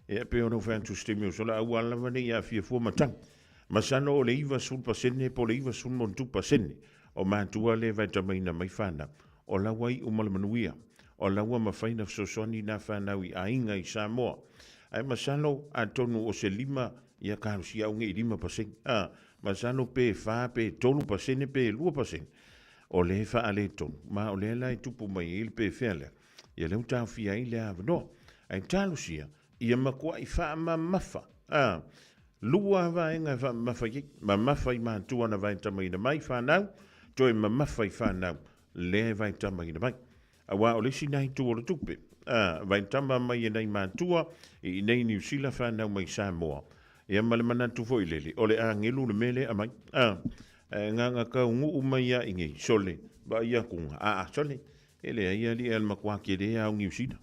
Ia, pei ona ou fai atu i se taimi ua sola, aua lava ne i aafia fua matagi. Masalo o le 90% po o le 90+% o matua lea e vaetamaina mai fanau, o la ua iu ma le manuia, o la ua mafai ona fesoasoani na fanau i aiga i Samoa. Ae masalo atonu o se lima, ia talosia au nei i 5%, a, masalo pe fa pe 3% pe 2% o lea e faaletonu, ma o lea la e tupu mai ai le pefea lea. Ia lea ua taofia ai le avanoa. Ae talosia, ia matuai faamamafa. A, lua vaega e faamamafa i ai. Mamafa i matua na vaetamaina mai fanau, toe mamafa i fanau lea e vaetamaina mai. Aua o le isi na itu o le tupe. A, vaetama mai e nai matua i inei Niu Sila fanau mai Samoa. Ia ma le manatu foi lele, o le agelu le mea lea aumai. A, ae gaga taunuu mai a i nei, sole, vaai atu, a, a, sole, E leai alii a le matua tele a o Niu Sila.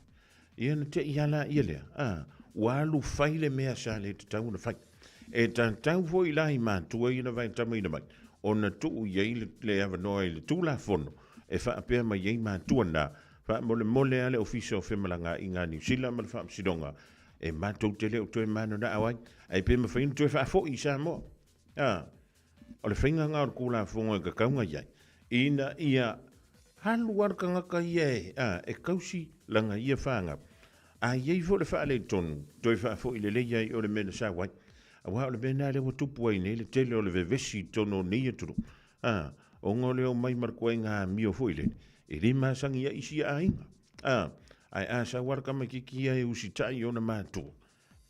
Ia na te i a la ia lea, a, ua alu fai le mea sa le tatau ona fai. E tatau foi la i matua ia na vaetamaina mai, ona tuu i ai le, le avanoa i le Tulafono e faapea mai ai matua na, faamolemole a le Ofisa o Femalagaaiga a Niu Sila ma le Faamasinoga, e matou te le o toe mananao ai, ae pe mafai ona toe faafoi i Samoa. A, O le faiga lena o le Tulafono e tatau ona i ai, ina ia alu lava le tagata ia e, a, e tausi lana ia fanau. A i ai foi le faaletonu, toe faafoi lelei ai o le mea na sau ai. Aua o le mea lena lea ua tupu ai nei le tele o le vevesi i totonu o nei atunuu, a, ona o le omai ma le ituaiga amio foi lele, e le masani ai isi aiga. A, ae a sau lava le tamaitiiti ia e usitai i ona matua,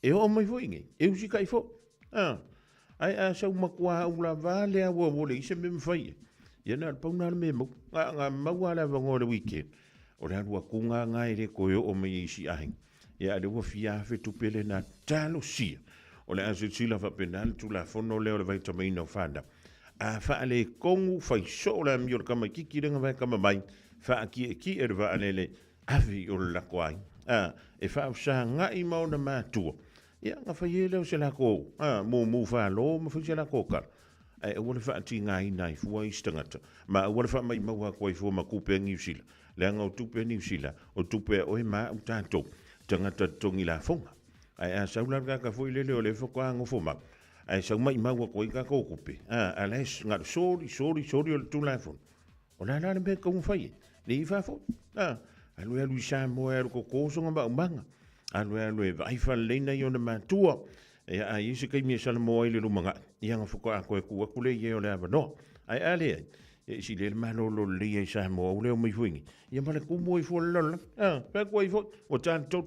E oo mai foi nei, e usitai foi. A, ae a sau matua au lava le aua ua leai se mea mafai ai. Ia na o le pau na le mea e maua. Na ona maua le avanoa i le weekend, o le alu atu na e le toe oo mai i isi aiga. Ia a o lea ua fia afe tupe lena. Talosia! O le a silasila faapena le Tulafono lea o le vaitamaina o fanau. A faaletonu, fai soo le amio o le tamaitiiti lea na vaetama mai, faatietie le vaalele. ave i o le lako aiga, a, e faafesaga'i ma ona matua, ia, ona fai ai lea o se lako, a, mumu falo ma fai se lako tala. Ae aua le faatigaina ai fua isi tagata, ma aua le faamaimaua atu ai fua ma tupe a Niu Sila, leaga o tupe a Niu Sila, o tupe a oe ma a'u tatou, tagata totogi lafoga. Ae a sau la le tagata foi lele o lea faatoa nofo mau, ae sau maimau atu ai tatou tupe, a, a la e na o le soli, soli, soli o le Tulafono. O le a la le mea e tatau ona fai ai? Le i faafoi. A, alu e alu i Samoa e alu toto sona maumaga. Alu e alu e vaai faalelei nai ona matua. Ia, a i ai se taimi e salamo ai le lumanai, ia ona faatoa toe tuu atu lea i ai o le avanoa. Ae a leai, ia e sili ai le malolo lelei ai i Samoa, ua le omai foi nei. Ia ma le tumu ai fua le lalolagi. A, fai atu ai foi, ua talatolu.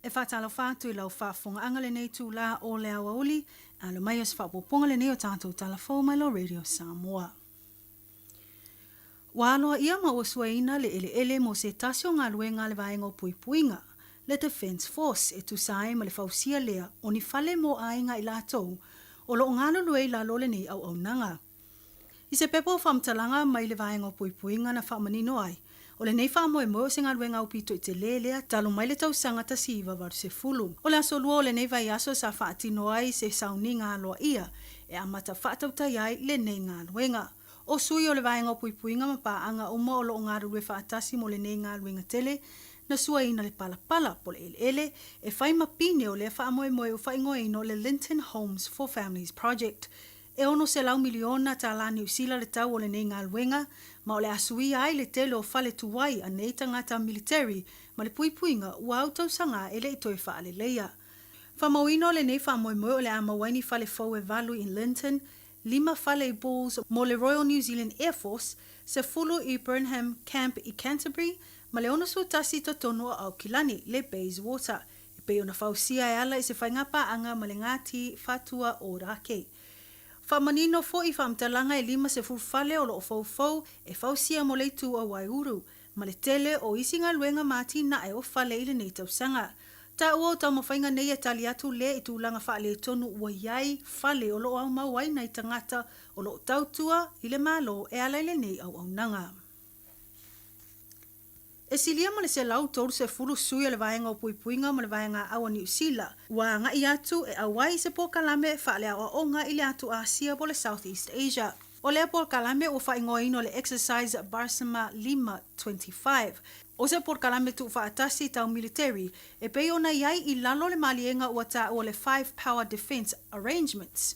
E faatalofa atu i lau faafofogaaga lenei itulā o le aoauli, alo mai o se faaopoopoga lenei o tatou tala fou mai lo Radio Samoa. Ua aloaia ma ua suaina le eleele mo se tasi o galuega a le Vaega o Puipuiga, le Defence Force, e tusa ai ma le fausia lea o ni fale mo aiga i latou o lo o galulue i lalo o lenei auaunaga. I se pepa o faamatalaga mai le Vaega o Puipuiga na faamanino ai, o lenei faamoemoe o se galuega aupito i telē lea talu mai le tausaga 1980. O le aso Lua o lenei vaiaso sa faatino ai se sauniga aloaia e amata faatautai ai lenei galuega. O sui o le Vaega o Puipuiga ma paaga uma o lo o galulue faatasi mo lenei galuega tele, na suaina le palapala, po o le eleele, e fai ma pine o lea faamoemoe ua faaigoaina o le Linton Homes for Families Project. E $600 miliona tālā Niu Sila le tau o lenei galuega, ma o le a suia ai le tele o fale tuai a nei tagata military ma le puipuiga ua au tausaga e le i toe faaleleia. Faamauina o lenei faamoemoe o le a maua ai ni fale fou e valu i Linton, lima fale i Bulls mo le Royal New Zealand Air Force, 10 i Burnham Camp i Canterbury, ma le 61 i totonu o Aukilani, le Bayswater, e pei ona fausia e ala i se faigapaaga ma le Ngāti Whātua Ōrākei. Faamanino foi i faamatalaga e 50 fale o lo o foufou e fausia mo le itu o Waiuru, ma le tele o isi galuega ma atinae o fale i lenei tausaga. Taua o taumafaiga nei e tali atu lea i tulaga faaletonu ua i ai fale o lo o aumau ai nai tagata o lo o tautua i le Malo e ala i lenei auaunaga. E silia ma le 130 sui o le Vaega o Puipuiga ma le Vaega Aau a Niu Sila ua agai atu e auai i se polokalame faaleaoaoga i le atu Asia po o le South East Asia. O lea polokalame ua faaigoaina o le Exercise Barsama 5 25. O se polokalame tuufaatasi tau militeri e pei ona i ai i lalo o le maliega ua taua le Five Power Defence Arrangements.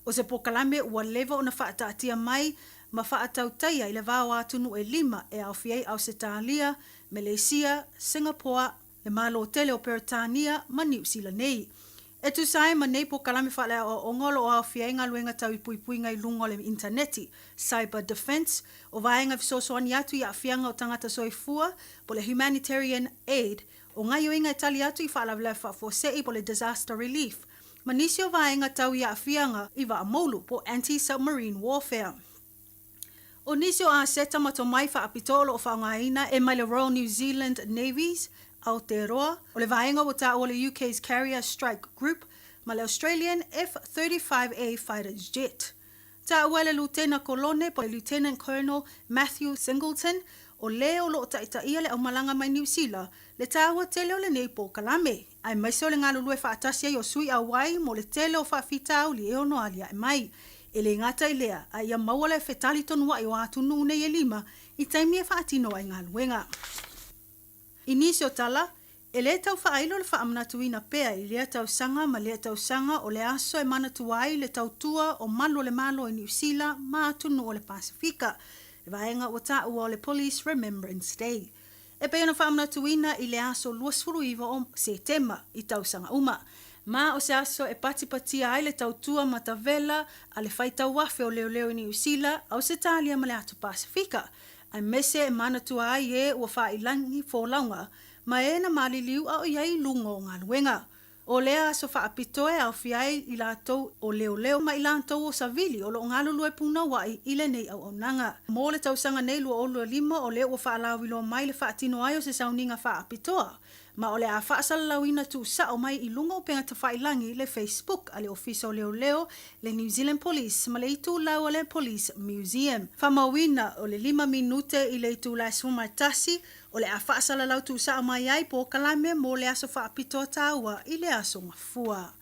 O se polokalame ua leva ona faataatia mai ma faatautaia i le va o atunuu e lima e aofia ai Ausetalia, Meleisia, Singapoa, le Malo tele o Peretania ma Niu Sila nei. E tusa ai ma nei polokalame faaleaoaoga o lo o aofia ai galuega tau i puipuiga i luga o le initaneti, cyber defence, o vaega e fesoasoani atu i aafiaga o tagata soifua, po o le humanitarian aid, o gaioiga e tali atu i faalavelave faafuasei po o le disaster relief, ma nisi o vaega tau i aafiaga i vaa moulu po o anti-submarine warfare. O nisi o aseta ma tomai faapitoa o lo o faaaogaina e mai le Royal New Zealand Navy's Aotearoa, o le vaega ua taua le UK's Carrier Strike Group ma le Australian F-35A Fighter Jet. Taua e le Lutena Kolone po o le Lieutenant Colonel Matthew Singleton, o le o lo o taitaia le aumalaga mai Niu Sila, le taua tele o lenei polokalame, aemaise o le galulue faatasi ai o sui auai mo le tele o faafitauli e ono aliae mai. E le gata i lea, a ia maua le fetalitonuai o atunuu nei e lima i taimi e faatino ai galuega. I nisi o tala, e le tau faailo le faamanatuina pea i lea tausaga ma lea tausaga o le aso e manatua ai le tautua o malu o le Malo i Niu Sila ma atunuu o le Pasefika, le vaega ua taua o le Police Remembrance Day. E pei ona faamanatuina i le aso 29 o Setema i tausaga uma. Ma o se aso e patipatia ai le tautua matavela a le faitauafe o leoleo i Niu Sila, Ausetalia ma le Atu Pasefika, aemaise e manatua ai e ua faailagi folauga ma e na maliliu a o i ai i luga o galuega. O lea aso faapitoa e aofia ai i latou o leoleo ma i latou o savili o lo o galulue punouai i lenei auaunaga. Mo le tausaga nei 2025 o lea ua faalauiloa mai le faatino ai o se sauniga faapitoa ma o le a faasalalauina tuusao mai i luga o upega tafailagi le Facebook a le Ofisa o Leoleo, le New Zealand Police ma le itulau a le Police Museum. Faamauina o le lima minute i le itula e 11 o le a faasalalau tuusao mai ai polokalame mo le aso faapitoa taua i le aso Gafua.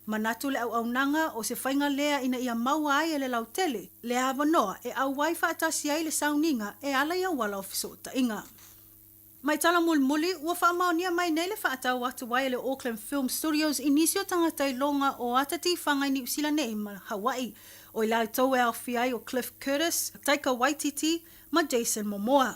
Manatu le auaunaga o se faiga lea ina ia maua ai e le lautele le avanoa e auai faatasi ai le sauniga e ala i auala o fesootaiga. Mai tala mulimuli, ua faamaonia mai nei le faatau atu ai e le Auckland Film Studios i nisi o tagata iloga o ata tifaga i Niu Sila nei ma Hawaii. O i latou e aofia ai o Cliff Curtis, Taika Waititi ma Jason Momoa.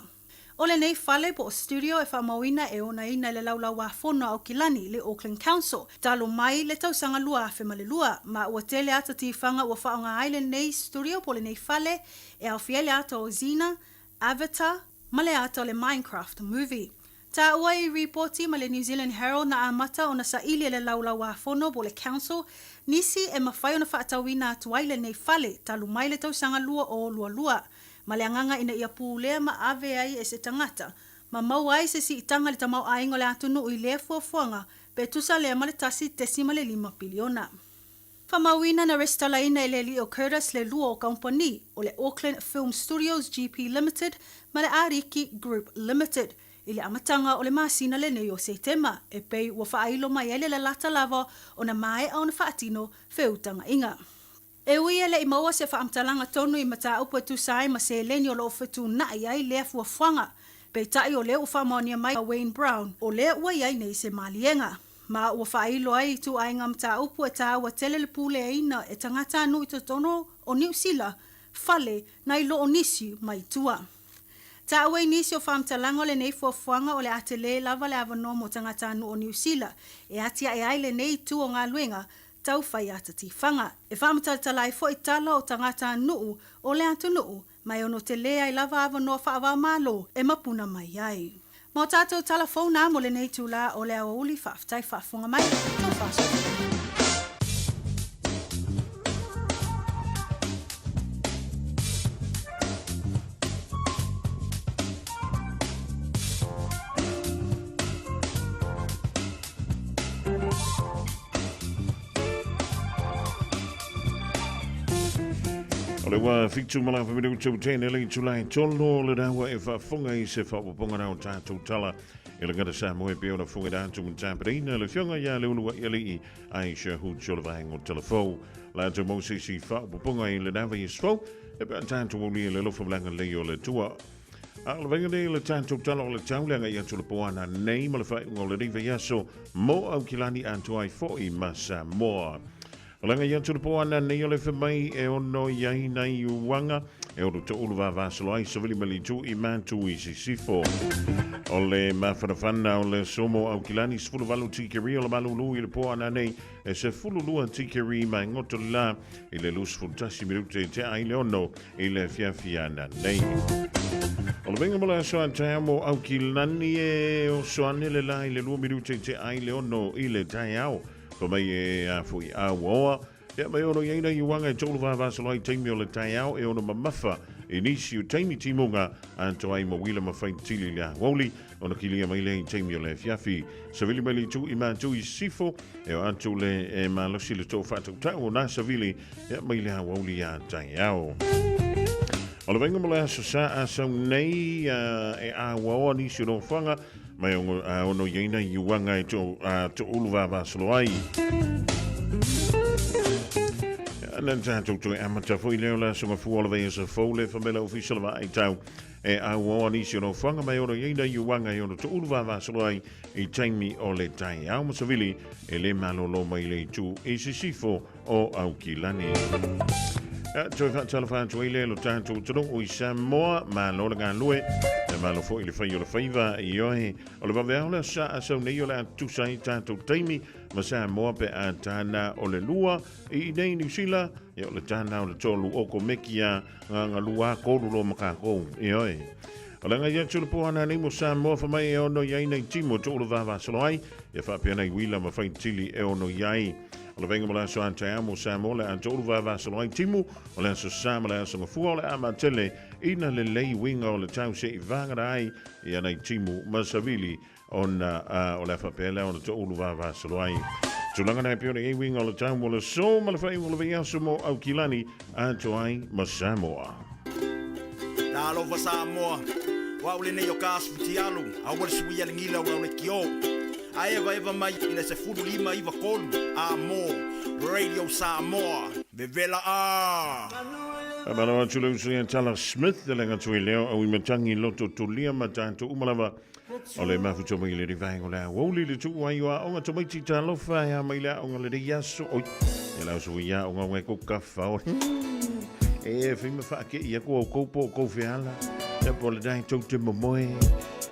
O lenei fale po o studio e faamauina e onaina i le Laulauāfono a Aukilani, le Auckland Council, talu mai le tausaga 2002, ma ua tele ata tifaga ua faaaoga ai lenei studio po o lenei fale e aofia ai le ata o Xena, Avatar, ma le ata o le Minecraft Movie. Taua i ripoti ma le New Zealand Herald na amata ona saili e le Laulauāfono po o le Council nisi e mafai ona faatauina atu ai lenei fale talu mai le tausaga 2022 ma le agaga ina ia pulea ma ave ai e se tagata ma maua ai se siitaga i le tamaoaiga o le atunuu i lea fuafuaga pe tusa lea ma le 1.5 piliona. Faamauina na resitalaina e le alii o Curtis le lua o kamupani o le Auckland Film Studios GP Limited ma le Ariki Group Limited i le amataga o le masina lenei o Setema e pei ua faailo mai ai le lalata lava ona maea ona faatino feutagaiga. E ui e le i maua se faamatalaga tonu i mataupu e tusa ai ma seleni o lo o fetuunai ai lea fuafuaga, peitai o lea ua faamaonia mai a Wayne Brown o lea ua i ai nei se maliega. Ma ua faailo ai ituaiga mataupu e taua tele le puleaina e tagatanuu i totonu o Niu Sila, fale nai lo o nisi mai tua. Taua i nisi o faamatalaga o lenei fuafuaga o le a tele lava le avanoa mo tagatanuu o Niu Sila e atiae ai lenei itu o galuega tau fai ata tifaga. E faamatalatala ai foi tala o tagatanuu o le atunuu ma e ono tele ai lava avanoa faava-o-Malo e mapuna mai ai. Ma o tatou tala fou na mo lenei itula o le aoauli faafetai faafofoga mai. Tau faasoa. O le ua fitu ma lafa minutu tene le itula e tolu o le raua e faafofoga i se faaopoopoga na o tatou tala i le gata Samoa e pei ona fofoga atu ma tapenaina le Afioga ia Leulua'i Alii Aisha Huti o le vaega o Telefou. Latou mau se isi faaopoopoga i lena vaiaso fou e pe a tatou aulia le alofa ma le agalelei o le Atua. A o le vaega nei o le tatou tala o le tau le agai atu le poana nei ma le faaiuga o lenei vaiaso mo Aukilani atoa ai foi ma Samoa. O le agai atu le poana nei o le fe mai e ono i ai nai uaga e ono toulu vavasolo ai savili mai le itu i Matu i Sisifo. O le mafanafana o le somo Aukilani 18 tikeri o le malulu i le poana nei e 12 tikeri mai ngoto le la i le 21 minute i te ai le ono i le afiafi ananei. O le venga mo le aso a taeao mo Aukilani e oso ane le la i le lua minute i te ai le ono i le taeao. Fa mai e a foi a uaoa. Ia mai ono i aina i uanga e tolu vavasolo ai taimi o le taeao e ono mamafa i nisi o taimi timuga a to ai mo wila ma fai tili le awauli ona kilia mai le i taimi o le afiafi. Savili mai le itu i mātu i sifo e o atu le e malosi le tō whaatautau o nā savili Ia mai le aoauli iā taeao. O le vainga mo le aso sa a sau nei e āuaoa nisi o nofoanga mai ono i aina i uanga e to, to ulu vavasolo ai. Na tātou toe amata foi leo la aso mafua o le vaiaso fou le whamela ofisa le vaai tau e āuaoa nisi o nofoanga mai ono i aina i uanga e ono to ulu vavasolo ai i taimi o le taeao masavili e le malolo mai le itu i sisifo o Aukilani. Toe faatalofa atu ai lea lo tatou atunuu i Samoa, malo le galue, e malo foi le fai o le faiva i oe. O le vaveao le aso sa a sau nei o le a tusa ai tatou taimi ma Samoa pe a tāna o le lua i nei Niu Sila, ia o le tāna o le tolu o ko meki a ngā ngalua kolu lo makakou i oe. O le agai atu le po ana nei mo Samoa fa mai e ono i ai nei timu o le vavasolo ai, e faapea nei uila ma faitili e ono i ai. O le vaega mo le aso a taeao mo Samoa le a toulu vavasolo ai timu, o le aso Sa ma le aso Gafua o le a matele ina lelei uiga o le tau se'i vagata ai ia nei timu ma savili ona o le a faapea lea ona toulu vavasolo ai. Tulaga na e pei ona i ai uiga o le tau mo le aso ma le faaiuga o le vaiaso mo Aukilani atoa ai ma Samoa. Talofa Samoa, o au lenei o ka asu fitialu, aua le suia le gila o le kio. A evaeva mai i le 15 93 a mo Radio Samoa, vevela a! Faamalo atu le uso ia Tala Smith, le gatoi leo au i matangi loto tulia ma tatou uma lava o le mafuta mai le vaega o le aoauli le tuu ai o aoga tamaiti talofa e a mai le aoga lenei aso oi e la uso ia aoga o ko kafa o e fai ma whaake ia ko au kou po kou feala e po le dai tau te momoe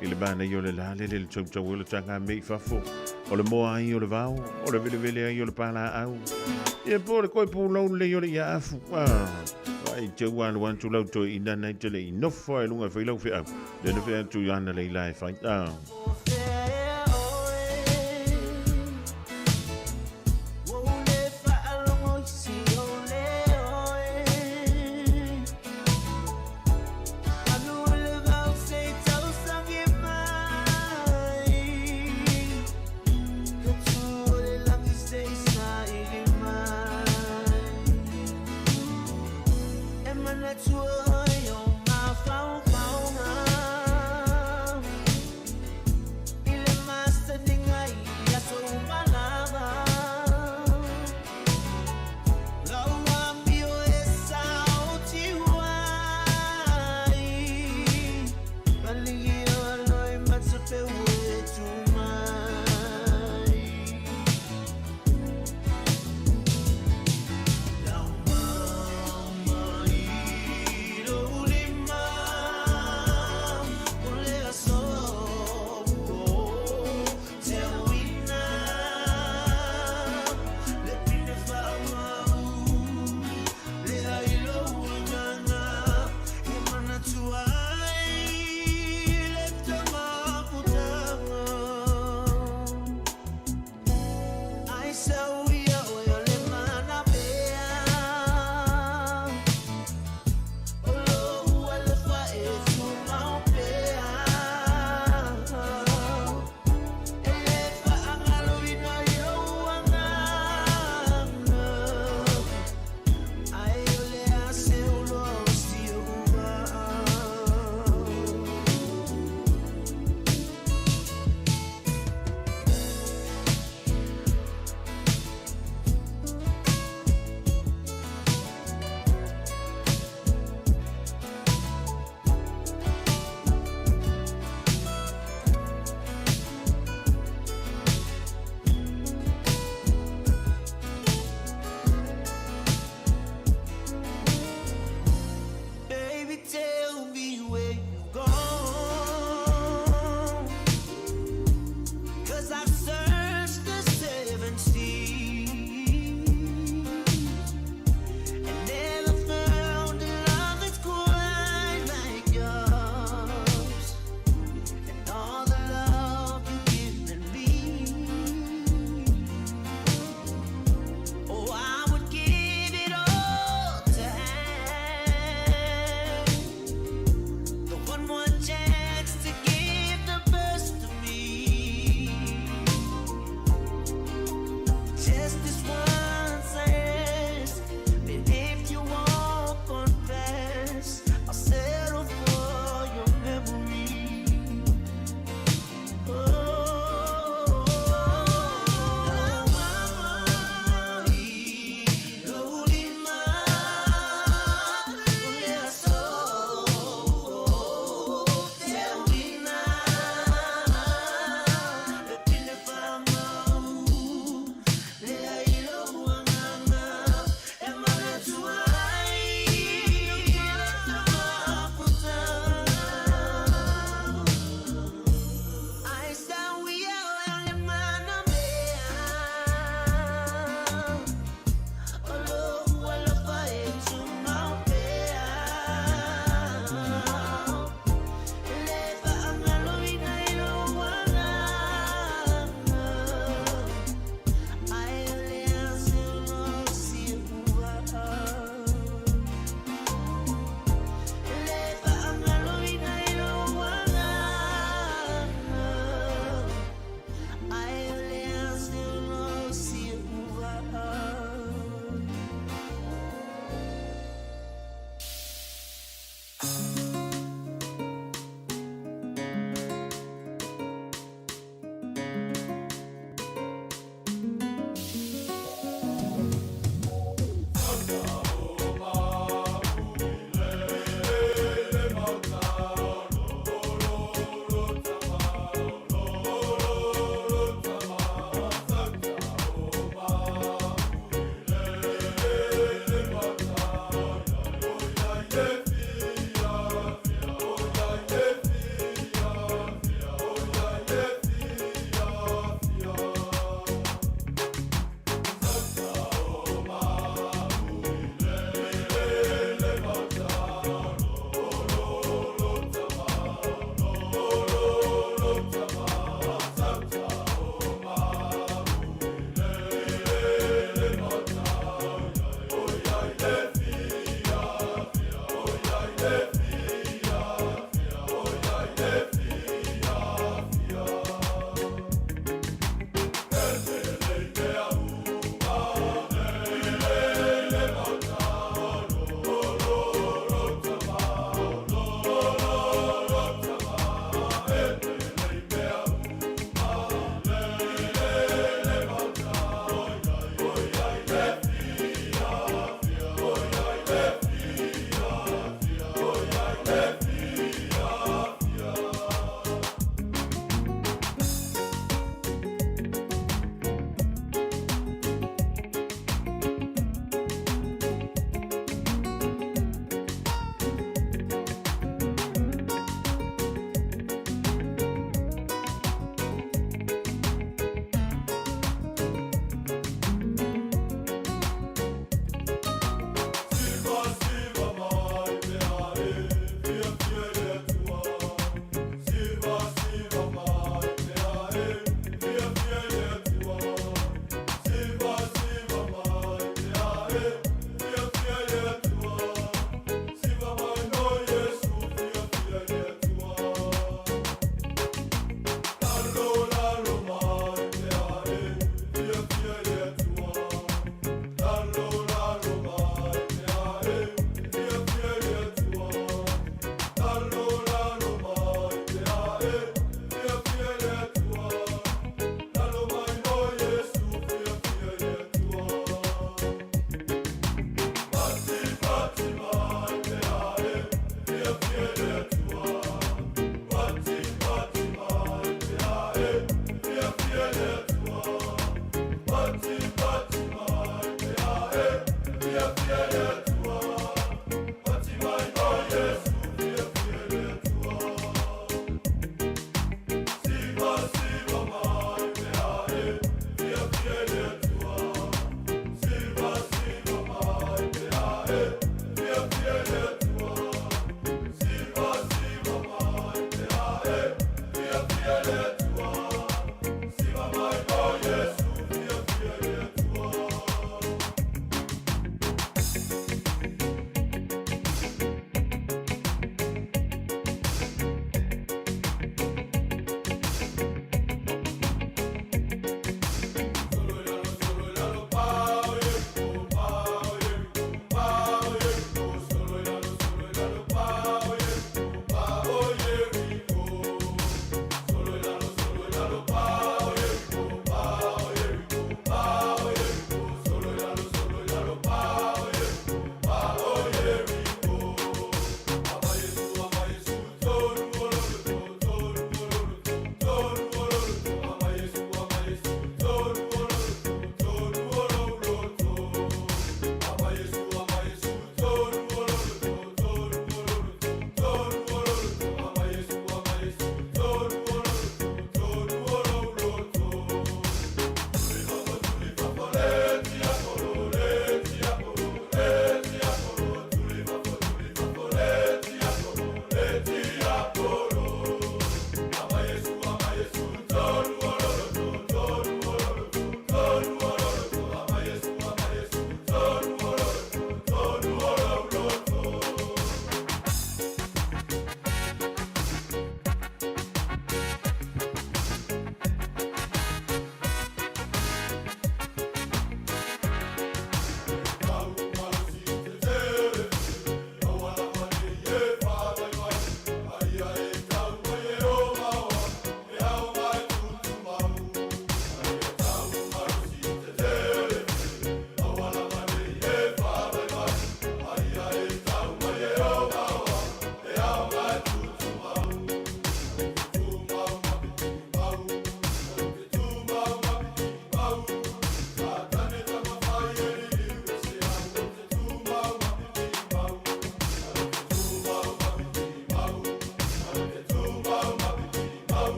i le mana i o le la le le tau tau le tanga me i fafo o le moa ai o le vao o le vele vele ai o le pala au e po le koe pū lau le i o le ia afu ai te ua alu atu lau toe ina nei te le i nofo ai lunga whai lau whiau le na whia atu i ana le ila e whai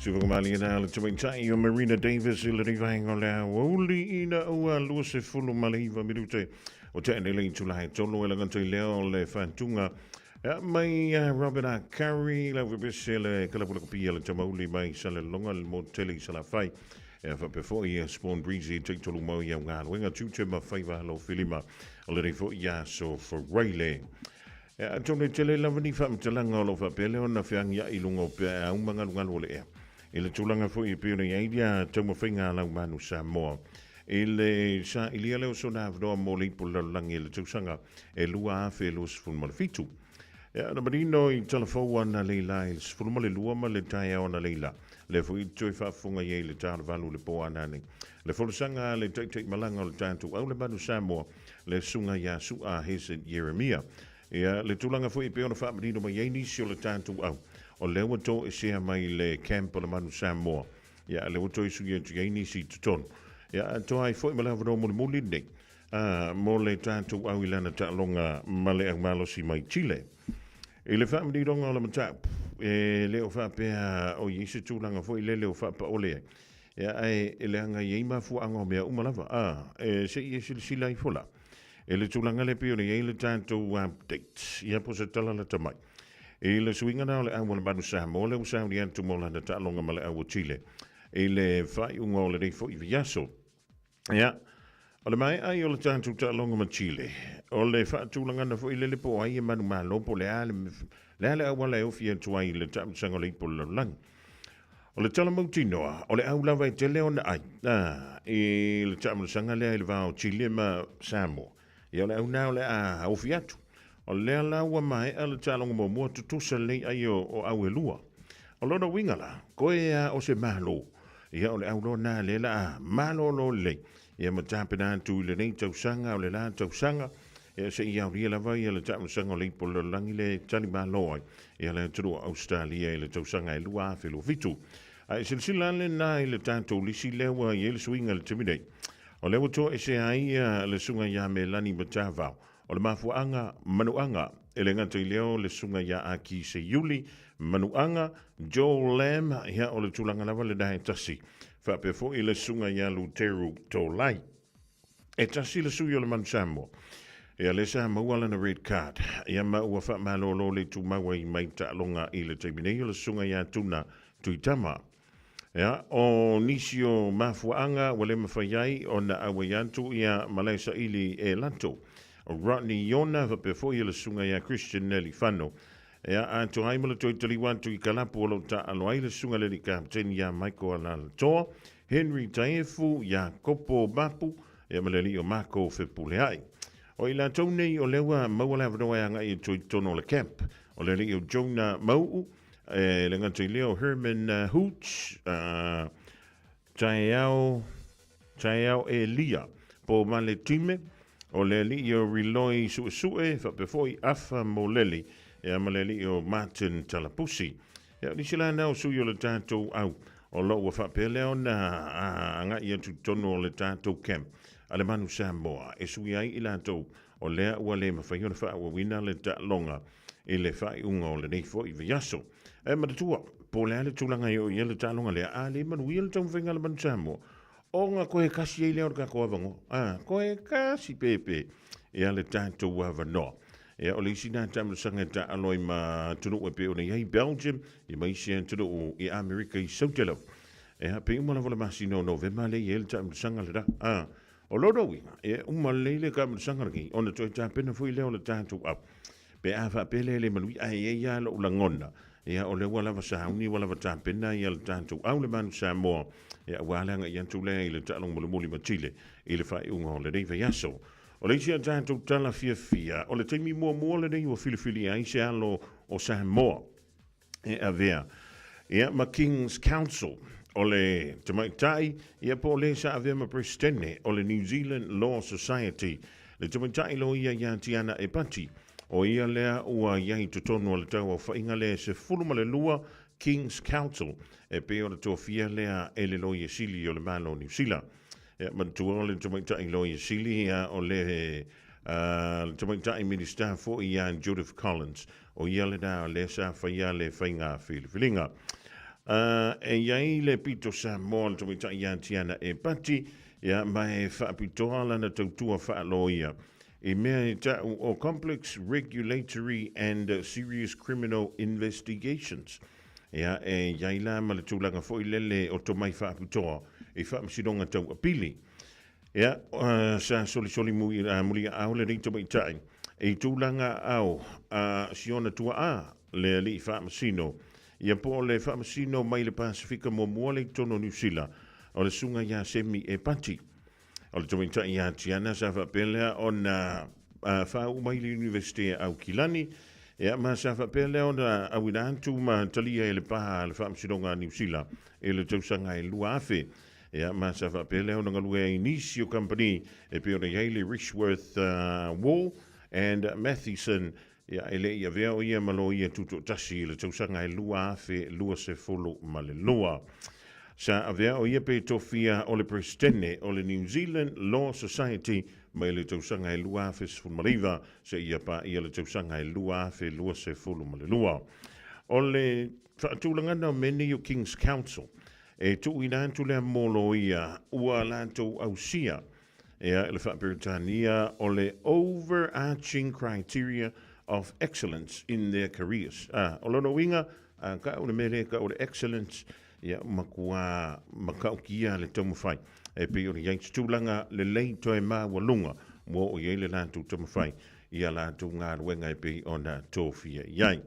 Sufagamalie na le tamaitai o Marina Davis i lenei vaega o le aoauli ina ua 29 minute o te ane le itula e tolu e lagata i lea o le fatuga mai Robert A. Curry lau vepese le kalapu le kopia le tamauli mai Salelologa le motele i Salafai e faapea foi ia Spawn Breezy te tolu mau i au galuega tiute ma faiva alo filima o lenei foi aso Faraile. E atonu e tele lava ni faamatalaga o lo o faapea lea ona feagiai i luga o peaeau ma galugalu o le ea. I le tulaga foi e pei ona i ai ia taumafaiga a Laumanu Samoa i le sailia lea o sona avanoa mo le ipu o le lalolagi i le tausaga e 2027. E ana manino i talafou analeila i le 12 ma le taeao analeila, lea foi e toe faafofoga i ai i le ta o le 8 i le po anane. Le folasaga a le Taitaimalaga o le tatou au le Manu Samoa, le Susuga ia Su'a Hesed Ieremia. Ia, le tulaga foi e pei ona faamanino mai ai nisi o le tatou au, o lea ua toesea mai le camp o le Manu Samoa, ia, lea ua toe sui atu i ai nisi i totonu. Ia, atoa ai foi ma le avanoa mulimuli lenei, a, mo le tatou au i lana taaloga ma le au malosi mai Chile. I le faamaninoga o le mataupu, e le o faapea o i ai se tulaga foi lele o faapaole ai, Ia, ae e leaga e i ai mafuaaga o mea uma lava. A, e, se i e silasila ifo la i le tulaga lea pei ona i ai le tatou update, ia po o se tala lata mai. I le suiga na o le au o le Manu Samoa lea ua sauni atu mo lana taaloga ma le au o Chile i le faaiuga o lenei foi vaiaso. Ia, o le maea ai o le tatou taaloga ma Chile, o le faatulagana foi lele po o ai e manumalo po o le a le, le a le auala e ofi atu ai i le taamilosaga o le ipu o le lalolagi. O le tala mautinoa, o le au lava e tele ona ai, a, i le taamilosaga lea i le va o Chile ma Samoa. Ia, o le au na o le a ofi atu. O lea la ua maea le taaloga muamua tutusa lelei ai o, o au e lua. O lona uiga la, koe a o se malo, ia o le au loa na lea la a malolo lelei, ia ma tapena atu i lenei tausaga o le la tausaga, ia se i aulia lava ia le taamilosaga o le ipu o le lalolagi le tali malo ai ia le atunuu o Ausetalia i le tausaga e 2027. Ae silasila ane na i le tatou lisi lea ua i ai le suiga i le taimi nei. O lea ua toesea ai le susuga ia Melani Matavao, o le mafuaaga Manuaga, e le gata i lea o le susuga ia Aki Seiuli, Manuaga, Joel Lam, ia o le tulaga lava lena e tasi. Faapea foi le susuga ia Luteru Tolai. E tasi le sui o le Manu Samoa. Ia lea sa maua lana red card. Ia ma ua faamalolo le tumau ai mai taaloga i le taimi nei o le susuga ia Tuna Tuitama. Ia, o nisi o mafuaaga ua le mafai ai ona auai atu ia malae saili e latou. O Rodney Iona faapea foi le susuga ia Christian Nelifano. Ia, atoa ai ma le toe taliu atu i kalapu o lo o taaalo ai le susuga i le alii kapeteni ia Michael Alalatoa, Henry Taefu, Iakopo Mapu, ia ma le alii o Mako Fepuleai. O i latou nei o lea ua maua le avanoa e agai atu i totonu o le camp. O le alii o Jonah Mau'u, E le gata i lea o Herman Hooch, Taeao, Taeao Elia, po o Male Time, o le alii o Riloi Suesue, faapea foi Afa Moleli, ia ma le alii o Martin Talapusi. Ia, o nisi la na o sui o le tatou au, o lo ua faapea lea ona agai atu i totonu o le tatou camp a le Manu Samoa e sui ai i latou o lea ua le mafai ona faaauauina le taaloga i le faaiuga o lenei foi vaiaso. E manatua, po o le a le tulaga e oo i ai le taaloga lea, a le manuia le taumafaiga a le Manu Samoa, ona koe kasi ai lea o le tatou avanoa. A, koe kasi pepe ia le tatou avanoa. Ia, o le isi nā taamilosaga e taaalo ai ma atunuu e pei ona i ai Belgium, ia ma isi atunuu i Amerika i Saute lava. Ia, pei uma lava le masina o Novema lea e i ai le taamilosaga lena. A, o lona uiga, e uma lelei le taamilosaga lenei, ona toe tapena foi lea o le tatou au. Pe a faapea lea e le manuia, ae i ai lava lou lagona, ia, o lea ua lava sauni, ua lava tapena ia le tatou au le Manu Samoa, ia, aua le agai atu lea i le taaloga mulimuli ma Chile i le faaiuga o lenei vaiaso. O le isi a tatou tala fiafia, o le taimi muamua lenei ua filifilia ai se alo o Samoa e avea ia ma King's Counsel, o le tamaitai ia po o le sa avea ma Peresetene o le New Zealand Law Society, le tamaitai loia ia Tiana Epati, o ia lea ua i ai i totonu o le tauaofaiga lea e 12 King's Counsel e pei ona tofia lea e le Loia Sili o le Malo o Niu Sila. Ia, manatua o le tamaitai Loia Sili ia o le le tamaitai Minisita foi ia Judith Collins, o ia lena o lea sa faia le faiga filifiliga. E i ai le pito Samoa le tamaitai ia Tiana Epati, ia, ma e faapitoa lana tautua faaloia i mea e ta'u o Complex Regulatory and Serious Criminal Investigations. Ia, e i ai la ma le tulaga foi lele o tomai faapitoa i faamasinoga tau apili. Ia, sa solisoli muliaao lenei tamaitai i tulaga ao a si ona tuaa le alii faamasino, ia po o le faamasino mai le Pasefika muamua le i totonu o Niu Sila, o le Susuga ia Semi Epati. O le tamaitai ia Tiana sa faapea lea ona faauu mai le Iunivesite a Aukilani, ia ma sa faapea lea ona auina atu ma talia e le pa a le Faamasinoga a Niu Sila i le tausaga e 2000. Ia ma sa faapea lea ona galue ai i nisi o kamupani e pei ona i ai le Rishworth Wall and Mathieson, ia e le i avea o ia ma loia tutoatasi i le tausaga e 2022. Sa avea o ia pe tofia o le Peresetene o le New Zealand Law Society mai le tausaga e 2019 seia paia le tausaga e 2022. O le faatulagana o mea nei o King's Counsel, E tuuina atu lea mo loia ua latou ausia ea le Faa-Peretania o le Overarching Criteria of Excellence in their Careers. A, o lona uiga, a kau le mea lea kau o le excellence, ia matua matautia le taumafai. E pei ona i ai se tulaga lelei toe maualuga ua oo i ai le latou taumafai i a latou galuega e pei ona tofia i ai.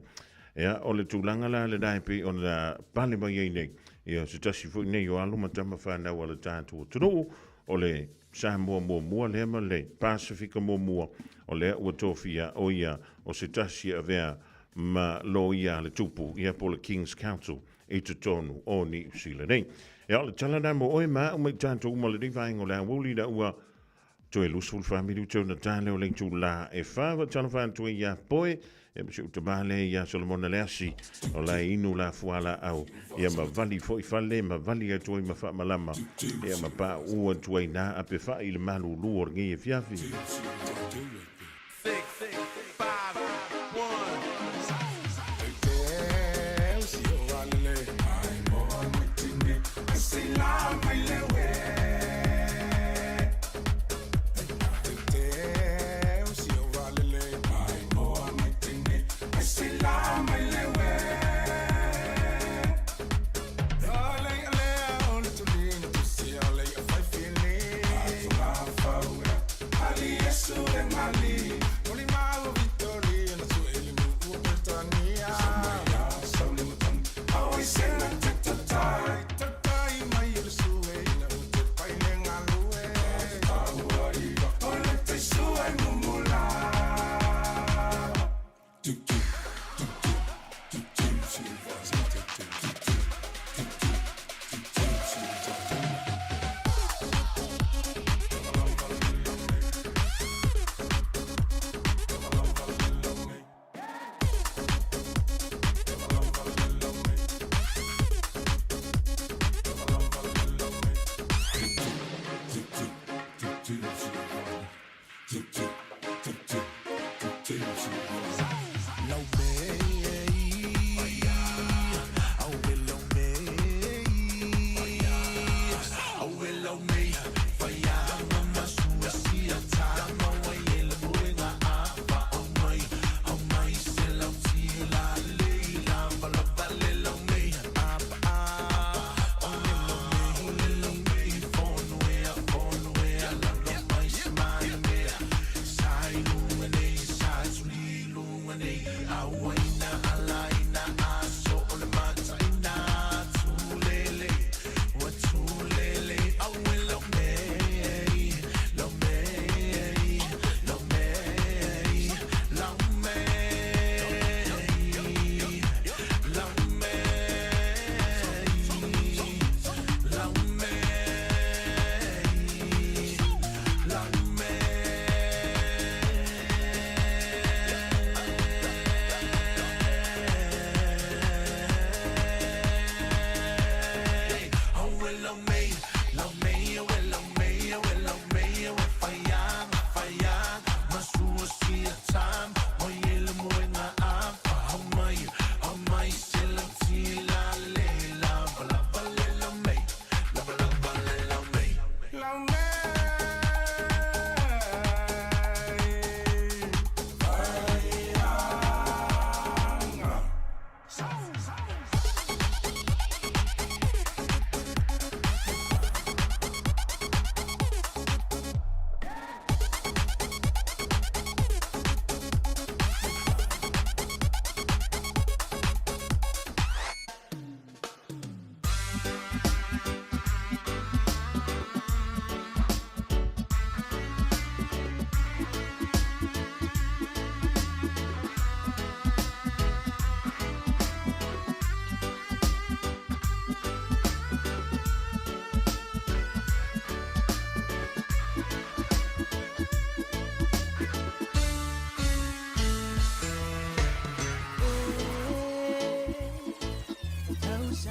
Ia, o le tulaga la lena e pei ona pale mai ai nei, ia, se tasi foi nei o alo ma tama fanau a le tatou atunuu, o le Samoa muamua lea ma le Pasefika muamua, o lea ua tofia o ia o se tasi e avea ma loia a le tupu, ia po o le King's Counsel i totonu o Niu Sila nei. Ia, o le tala lena mo oe ma au ma i tatou uma lenei vaega o le aoauli ina ua Toe 24 minute ona ta lea o le itulā e fa faatalofa atu ai iā Poe, ia ma si ou tamā lea iā Solomona Leasi, o la e inu la fualaau, ia ma vali foi fale, ma vali atu ai ma faamalama, ia ma pauu atu ai nā ape fa'i i le malūlū o lenei afiafi.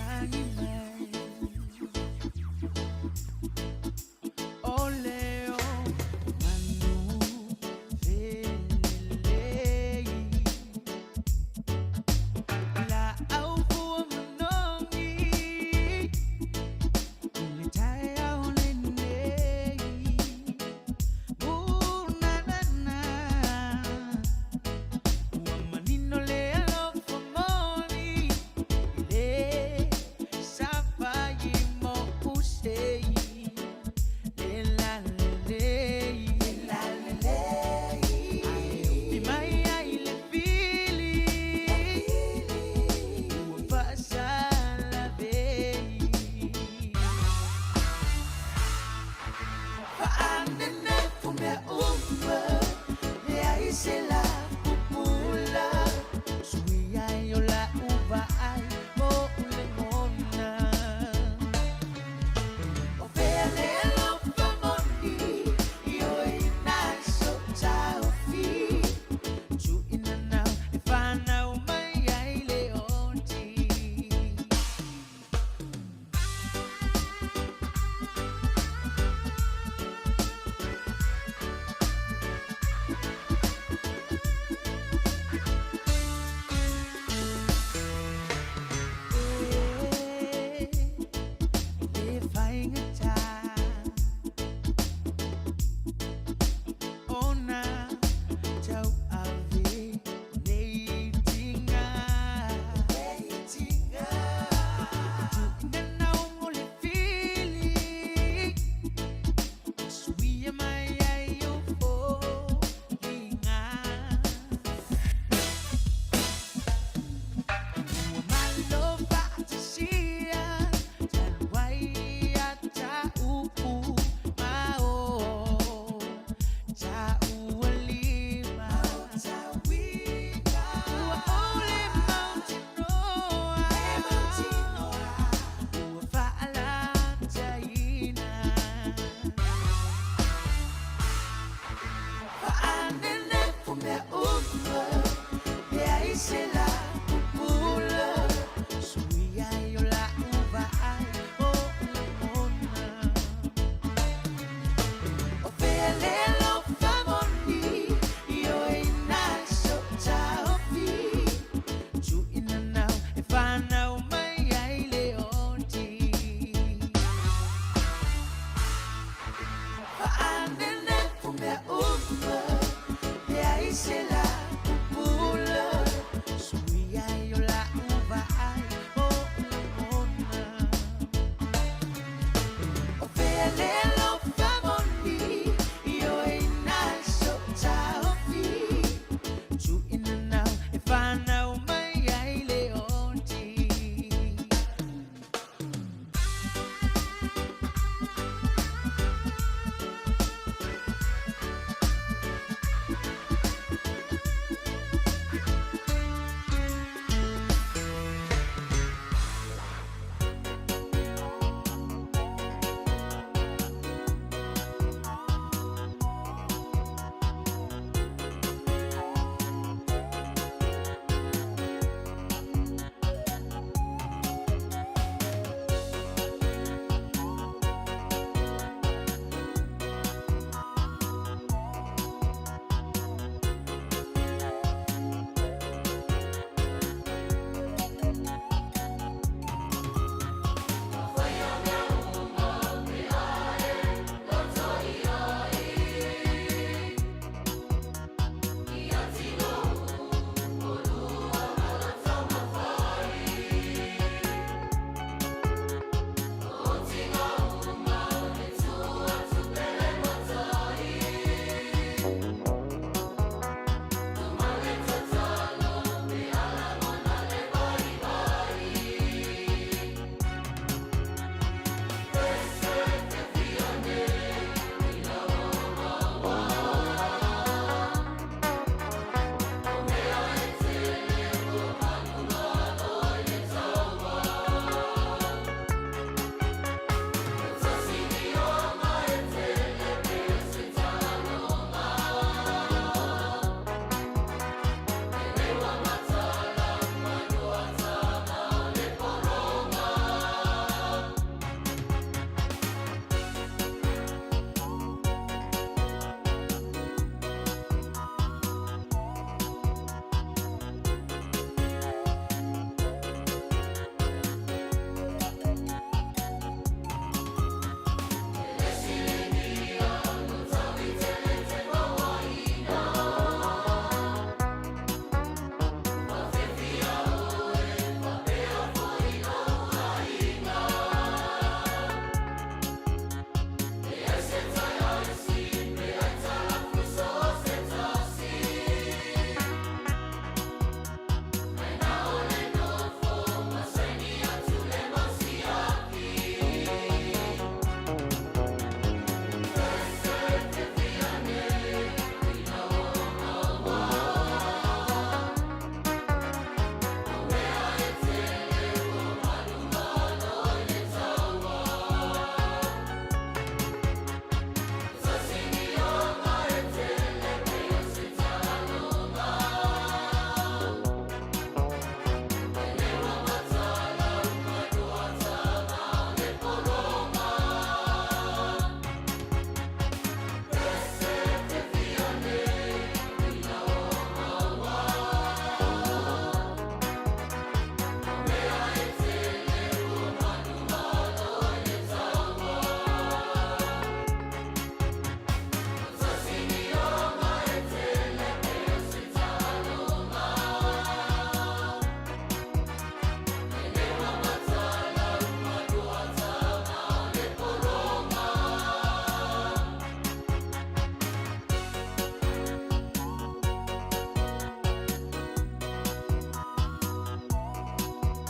lagi mai O leo manu felelei La au fua manogi Le tae au lenei Ooh, na na na Ua manino le alofa moni Le safai.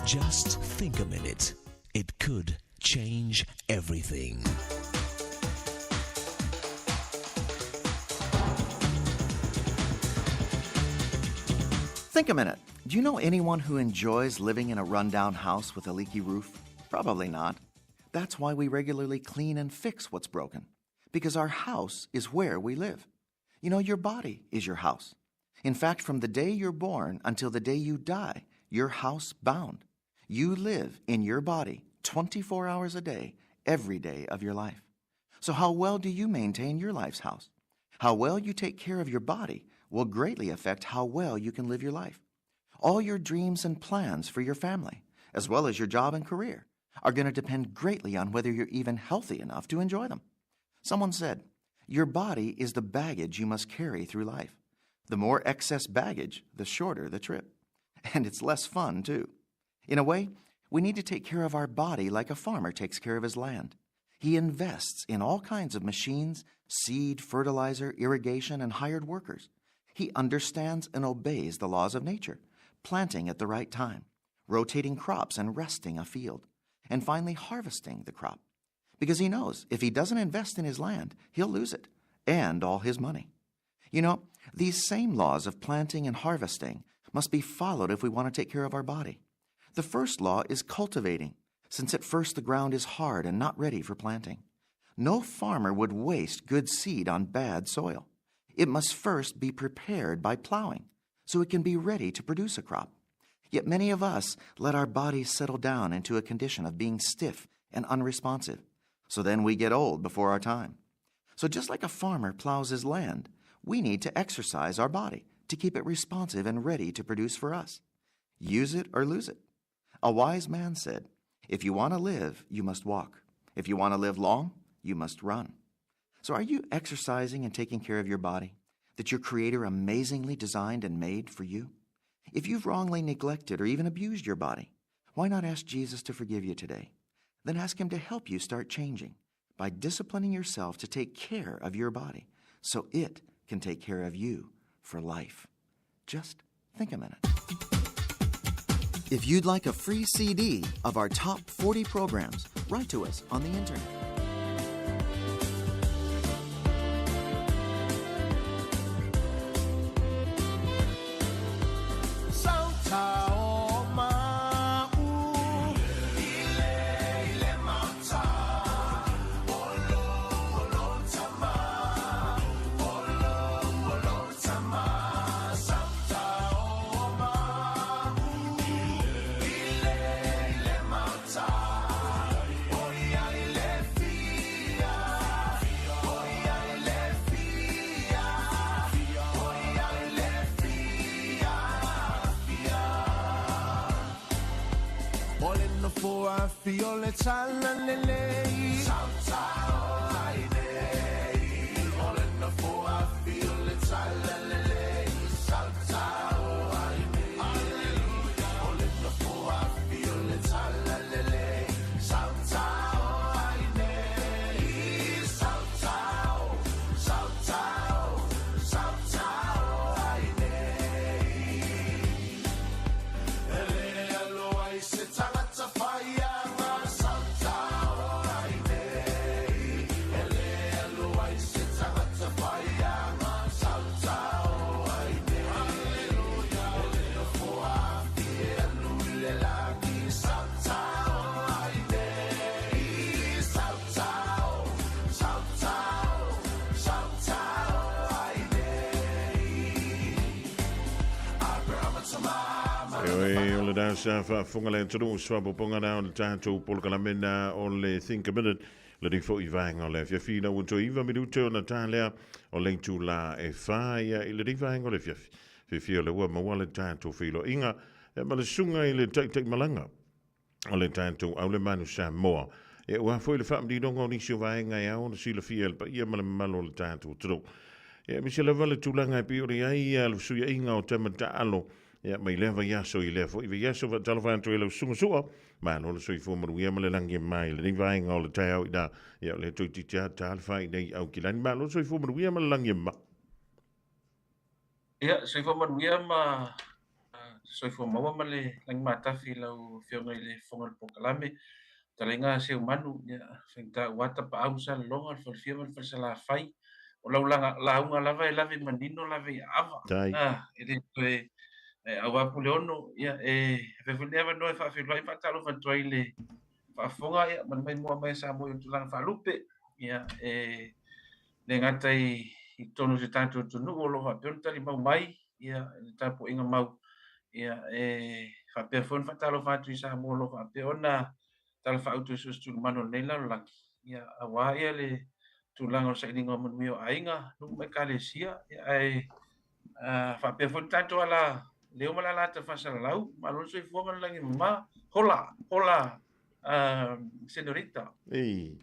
Just think a minute. It could change everything. Think a minute. Do you know anyone who enjoys living in a rundown house with a leaky roof? Probably not. That's why we regularly clean and fix what's broken, because our house is where we live. You know, your body is your house. In fact, from the day you're born until the day you die, you're house bound. You live in your body 24 hours a day, every day of your life. So, how well do you maintain your life's house? How well you take care of your body will greatly affect how well you can live your life. All your dreams and plans for your family, as well as your job and career, are going to depend greatly on whether you're even healthy enough to enjoy them. Someone said, Your body is the baggage you must carry through life. The more excess baggage, the shorter the trip. And it's less fun, too. In a way, we need to take care of our body like a farmer takes care of his land. He invests in all kinds of machines, seed, fertilizer, irrigation, and hired workers. He understands and obeys the laws of nature, planting at the right time, rotating crops and resting a field, and finally harvesting the crop. Because he knows if he doesn't invest in his land, he'll lose it and all his money. You know, these same laws of planting and harvesting must be followed if we want to take care of our body. The first law is cultivating, since at first the ground is hard and not ready for planting. No farmer would waste good seed on bad soil. It must first be prepared by plowing, so it can be ready to produce a crop. Yet many of us let our bodies settle down into a condition of being stiff and unresponsive. So then we get old before our time. So just like a farmer plows his land, we need to exercise our body to keep it responsive and ready to produce for us. Use it or lose it. A wise man said, If you want to live, you must walk. If you want to live long, you must run. So are you exercising and taking care of your body that your Creator amazingly designed and made for you? If you've wrongly neglected or even abused your body, why not ask Jesus to forgive you today? Then ask Him to help you start changing by disciplining yourself to take care of your body so it can take care of you for life. Just think a minute. If you'd like a free CD of our top 40 programs, write to us on the internet. E oi, o le dasa faafofoga le atunuu soapopoga na o le tatou polokalame na o le Think a Minute le rifo i vaega o le afiafi ina ua toe iva minute ona tā lea o le itulā e 4 ia i le vaega o le afiafi. Fiafia o le ua maua le tatou feiloaiga e ma le susuga i le taitaimalaga o le tatou Aulemanu Samoa. E ua foi le faamaninoga o nisi o vaega e ao ona silafia e le paia ma le mamalu o le tatou atunuu. E aemaise lava le tulaga e pei ona i ai le fesuiaiga o tama taalo ia mai lea vaiaso i lea foi vaiaso. Faatalofa atu i lau susuga Sua, malo le soifua manuia ma le lagi e mai lenei vaega o le taeao ina ia o le toeitiiti lava ta le fai nei Aukilani. Malo le soifua manuia ma le lagi e mai. Ia, soifua manuia ma soifua maua ma le lagi matafi i lau Afioga i le Fofoga o le Polokalame. Fetalaiga Seumanu, ia, faigata ua Tapaau ma Salelologa, le Falefia ma le Falesalafai. O lau lauga lava e lave manino lave i aava. E le toe aua Puleono, ia, e avea foi lenei avanoa e faafeiloai ma faatalofa atu ai i le faafofoga, ia, ma le maimoa mai a Samoa i ona tulaga faalupe. Ia, e le gata i totonu o si o tatou atunuu o lo o faapea ona talimau mai ia le tapuaiga mau, ia e faapea foi ona faatalofa atu i Samoa o lo o faapea ona talafaauto i so o se tulimanu o lenei lalolagi, ia aua ia le tulaga o le sailiga o manuia o aiga, nuu ma ekalesia, ia ae faapea foi le tatou ala leo ma le alata faasalalau. Malo le soifua ma le lagi mama. Hola, hola, senorita. Ei,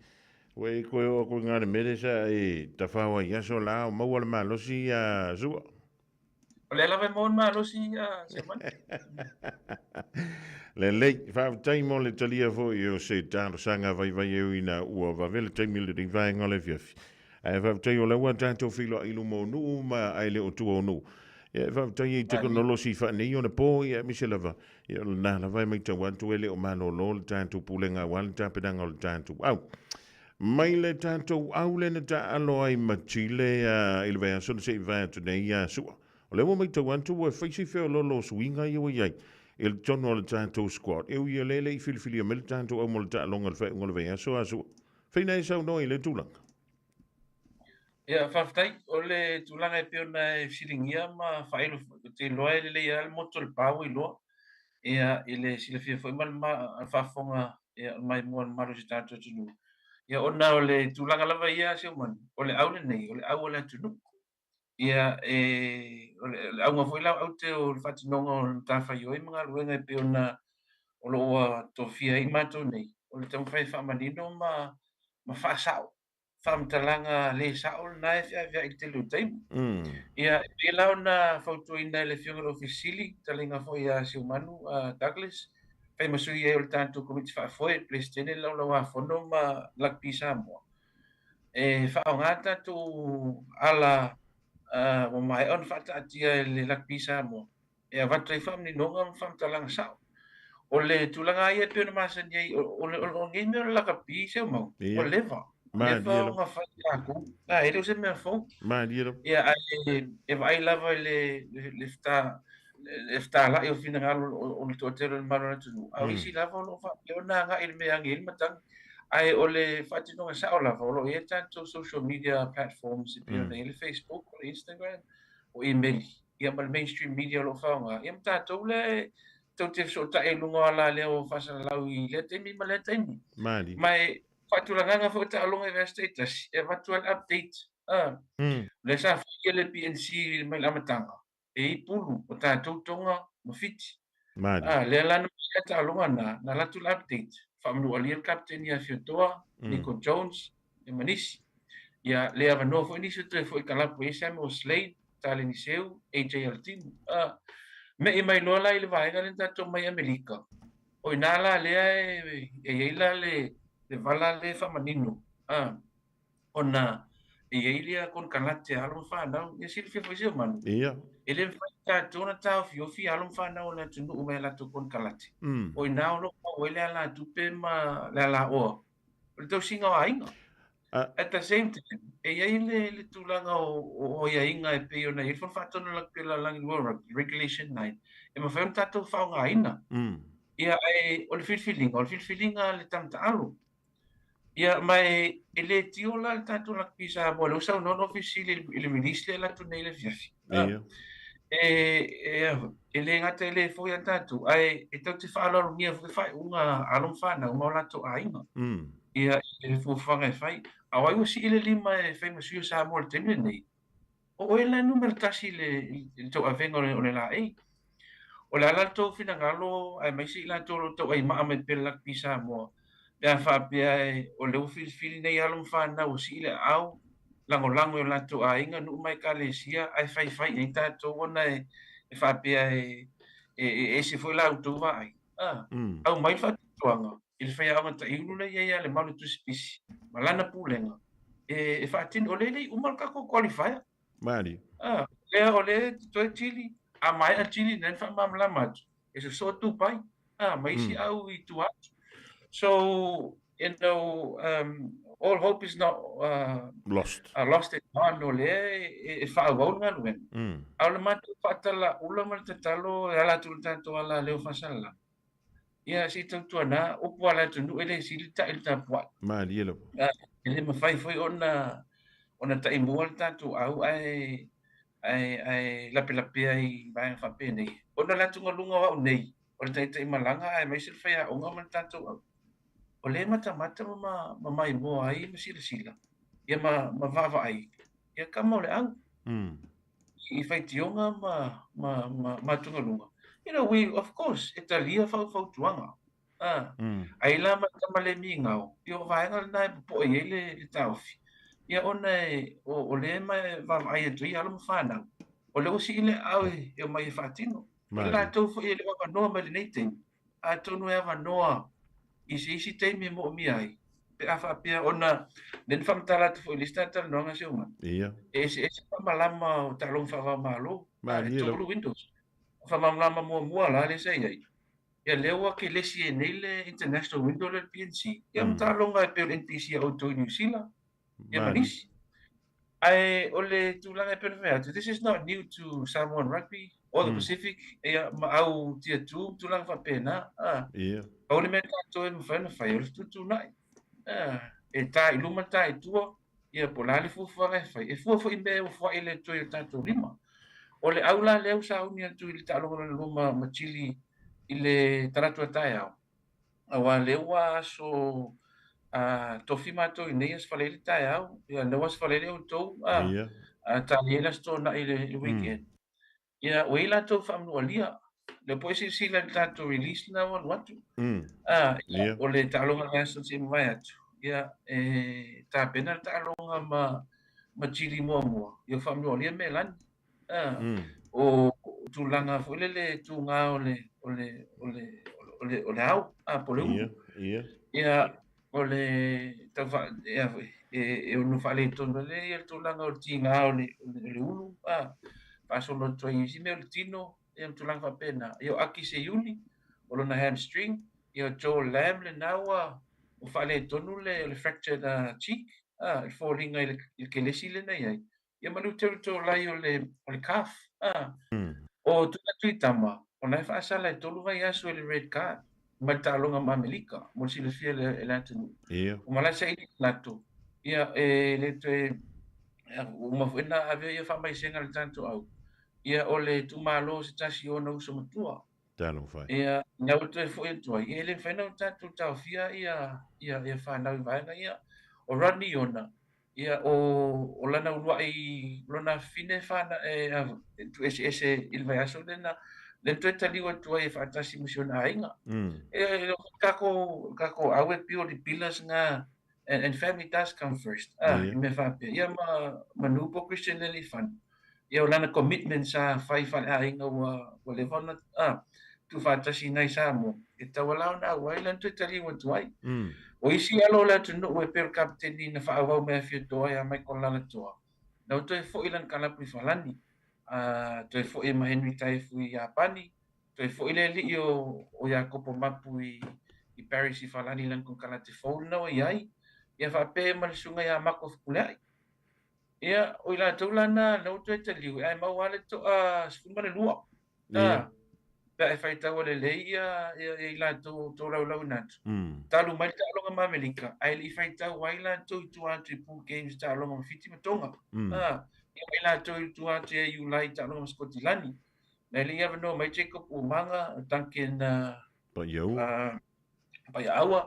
ua e koe o aku i ngā mere sa e tawhao ai aso la o maua le malosi a sua. O lea lava e maua le malosi a Seumanu. Lelei, faafetai mo le talia foi o se talosaga vaivai e ui ina ua vave le taimi o lenei vaega o le afiafi. Ae faafetai o la ua tatou feiloai i luma o nuu ma ae le o tua o nuu. Ia e faafetai ai i tekonolosi faaneio na po, ia aemaise lava, ia o lena lava e matau atu e le o malolo le tatou pulega aua le tapenaga o le tatou au. Mai le tatou au lea na taaalo ai ma Chile i le vaiaso na se i vae atu nei ia Sua. O lea ua matau atu ua fai si feoloolo o suiga ia ua i ai i le tonu o le tatou squad. E ui o lea e le i filifilia mai le tatou au mo le taaloga i le faaiuga o le vaiaso a Sua. Feina e saunoa i le tulaga. Ia, faafetai. O le tulaga e pei ona e fesiligia ma faailo foi, ou te iloa e lelei lava le moto o le pa ua iloa. Ia, i le silafia foi ma le faafofoga ia, o le maimoa o le mamalu o si o tatou atunuu. Ia, ona o le tulaga lava ia a Seumanu, o le au lenei, o le au a le atunuu. Ia, e, o le, o le auga foi la o aute o le faatinoga o le matafaioi ma galuega e pei ona o lo o ua tofia ai matou nei, o le taumafai e faamanino ma faasao faamatalaga le sao lena e feaveai i le tele o taimi. Ia, e pei la ona fautuaina e le Afioga i le Ofisa Sili, fetalaiga foi ia Seumanu Douglas, fai ma sui ai o le tatou Komiti Faafoe, Peresetene le Laulauafono ma Rugby Samoa, e faaaoga tatou ala ua maea ona faataatia e le Rugby Samoa e avatu ai faamaninoga ma faamatalaga sao. O le tulaga lava ia e pei ona masani ai, o lenei mea o le lakapi Seumau, ua leva, leva ona fai e latou. E le o se mea fou. Ia, ae e vaai lava i le fetalai o finagalo o le toatele o le mamalu o le atunuu, a o isi lava o lo o faapea ona agai i le mea e agi ai le matagi. Ae o le faatinoga sao lava, o lo o i ai tatou social media platforms e pei ona i ai le Facebook, o le Instagram, o email, ia ma le mainstream media o lo o faaaoga, ia ma tatou lea e tou te fesootai i luga o alaleo o faasalalau i lea taimi ma lea taimi. Malie. Ma e faatulagaga foi o taaloga i vaiaso taitasi, e avatu ai le update. O lea sa fai ia le PNC mai le amataga, e i ai pulu o tatou Tonga ma Fiti. Malie. Lea la na maea taaloga na, na alu atu le update, faamanualia le kapeteni ia Fiotoa, Nico Jones, ia ma nisi. Ia le avanoa foi nisi o toe foi kalapu ai Samuel Slade, Taleni Seu, AJ Altino. Me'i mai loa la i le vaega lea na tatou mai Amerika. O ina la lea e i ai la le vala lea e faamanino. Ona e i ai lea konekarate a alo ma fanau. Ia silafia foi Seumanu. Ia. E le mafai e tatou ona taofiofi alo ma fanau o le atunuu mai a latou konekarate. O ina o lo o maua ai le alatupe ma le alaoa o le tausiga o aiga. At the same time, e i ai le tulaga o aiaiga e pei ona i ai le Fono Faatonu o Rugby o le Lalolagi World Rugby, Regulation 9, e mafai ona tatou faaaogaina. Ia, ae o le filifiliga, o le filifiliga a le tagata alo. Ia, ma e le tio la le tatou rugby Samoa, lea ua saunoa le Ofisa Sili i le release lea e alu atu nei i le afiafi. E le gata e le foi a tatou, ae e tatou te faaaloalogia foi faaiuga a alo ma fanau ma o latou aiga. Ia, i le fuafuaga e fai. A o ai ua sii le lima e fai ma sui o Samoa i le taimi lenei? O oe la e numera tasi i le tauavega o le laei. O le a la le tou finagalo aemaise i latou o lo o tauaimaa mai pea le Rugby Samoa pe a faapea o lea ua filifili nei alo ma fanau ua sii le aao, lagolago i o latou aiga, nuu ma ekalesia ae faifai i ai tatou ona e faapea e ese foi la outou vaai. Aumai le faatuatuaga i le faiaoga taiulu lea e i ai ia Lemalu Tusipisi ma lana pulega e faatino. O lea e le i uma le tatou qualifier. Malie. Lea o lea e totoe Chile. A maea Chile na faamalamalama atu, e sosoo Dubai, ma isi au i tua atu. So, you know, all hope is not lost. Lost and gone, o lea e faaauau le galuega. A o le matou faatalaula ma le tatalo e ala atu i le tatou ala leo faasalala, ia se i tautuana, upu a le atunuu e le sili ta'i i le tapuai. Malie lava. E le mafai foi ona taimua le tatou au ae ae ae lapelapea i vaega faapenei. Ona o le atugaluga o au nei, o le taitaimalaga aemaise le faiaoga ma le tatou au. O lea e matamata ma ma maimoa ai ma silasila, ia ma ma vaavaai, ia kama o le au. I faitioga ma ma ma ma atugaluga. You know, we, of course, e talia faufautuaga. A, ai la ma le tama le migao, ia o vaega lena e popoe i ai le, le taofi. Ia ona e, o, o lea e vaavaai atu ai alo ma fanau, o lea ua sii le aao e, e omai e faatino. O le latou foi e le o avanoa mai lenei taimi, atonu e avanoa i se isi taimi e moomia ai, pe a faapea ona, lea na faamatala atu foi i le isi talatalanoaga si ou mana, e eseese faamalama o taaloga faava-o-Malo, e 3 windows. O faamalamalama muamua la lea sa i ai, Ia lea ua kelesi ai nei le international window lea le PNC. Ia ma taaloga e pei o le NPC a outou i Niu Sila, ia ma nisi. Ae o le tulaga e pei ona fai atu, this is not new to Samoan rugby or the Pacific, ia ma au tier 2 ma tulaga faapena. Pau le mea tatou e mafai ona fai, o le fetuutuunai. E ta i luma, ta i tua, ia po o le a le fuafuaga e fai. E fua foi i mea e ofoai le Atua i o tatou lima. O le au la lea ua sauni atu i le taaloga lona lua ma, ma Chile i le talaatu a taeao, aua lea ua aso tofi matou i nei Aso Faraile taeao, ia lea ua Aso Faraile outou, talia ai le Aso Toonai i le weekend. Ia, ua i ai latou faamanualia. Lea foi e silasila i le tatou release lena ua alu atu. Ia, o le taaloga i le aso se i mavae atu, ia, e tapena le taaloga ma, ma Chile muamua, ia faamanualia Melani. O tulaga foi lele tuga o le, o le, o le, o le, o le ao, po o le ulu. Ia, o le tau faa, ia foi, e ono faaletonu ai lea le tulaga o le tiga o le, o le ulu, faasolo atu ai i isi mea o le tino, ia ma tulaga faapena. Ia o Aki Seiuli, o lona hamstring, ia o Joel Lam lena ua ua faaletonu le, le fractured cheek, le foliga i le, i le kelesi lena i ai. Ia ma Luteru Tolai o le, o le calf. O Tuna Tuitama, o la e faasala e 3 vaiaso i le red card mai le taaloga ma Amerika, mo le silafia e le, e le atunuu. O Malae Saili Lato, ia e le toe, ua uma foi ona ave ia faamaisega i le tatou au. Ia o le itumalo o se tasi o ona uso matua. Talofa e. Ia, ina ua toe foi atu ai, e le mafai ona tatou taofia ia, ia, ia fanau i vaega ia. O Rodney Iona, Ia, o, o lana uluai, lona afafine whana, e, e tuueseese i le vaiaso lena, lea na toe taliu atu ai e faatasi ma si ona aiga. E, e, kākou, kākou au e pio li pillars ngā, and family does come first. I mea faapea. Ia ma, ma Nupo Christian Lealiifano. Ia o lana commitment sa fai faleaiga ua, ua leva ona, tuufaatasi i nai Samoa, e tauala ona auai lana toe taliu atu ai. O isi alo o le atunuu e pei o le kapeteni na faaauau mai Afiotoa ia Michael Lalatoa, na ua toe foi lana kalapu i Falani, toe foi ma Henry Taefu i Iapani, toe foi le alii o, o Iakopo Mapu i, i Paris i Falani i lana konekarate fou lena ua i ai, ia faapea ma le susuga ia Mako Fepuleai. Ia, o i latou la na, na ua toe taliu, ae maua lava le toa 12. Ia. Pe a e faitaua lelei ia, ia, ia i latou o tolaulaauina atu. Talu mai le taaloga ma Amerika, ae le i faitau ai latou i tua atu i pool games taaloga ma Fiti ma Tonga. Ia mai latou i tua atu ia Iulai taaloga ma Sikotilani. Na e le i avanoa mai Jacob Umaga, Duncan Paiaua. Paiaaua,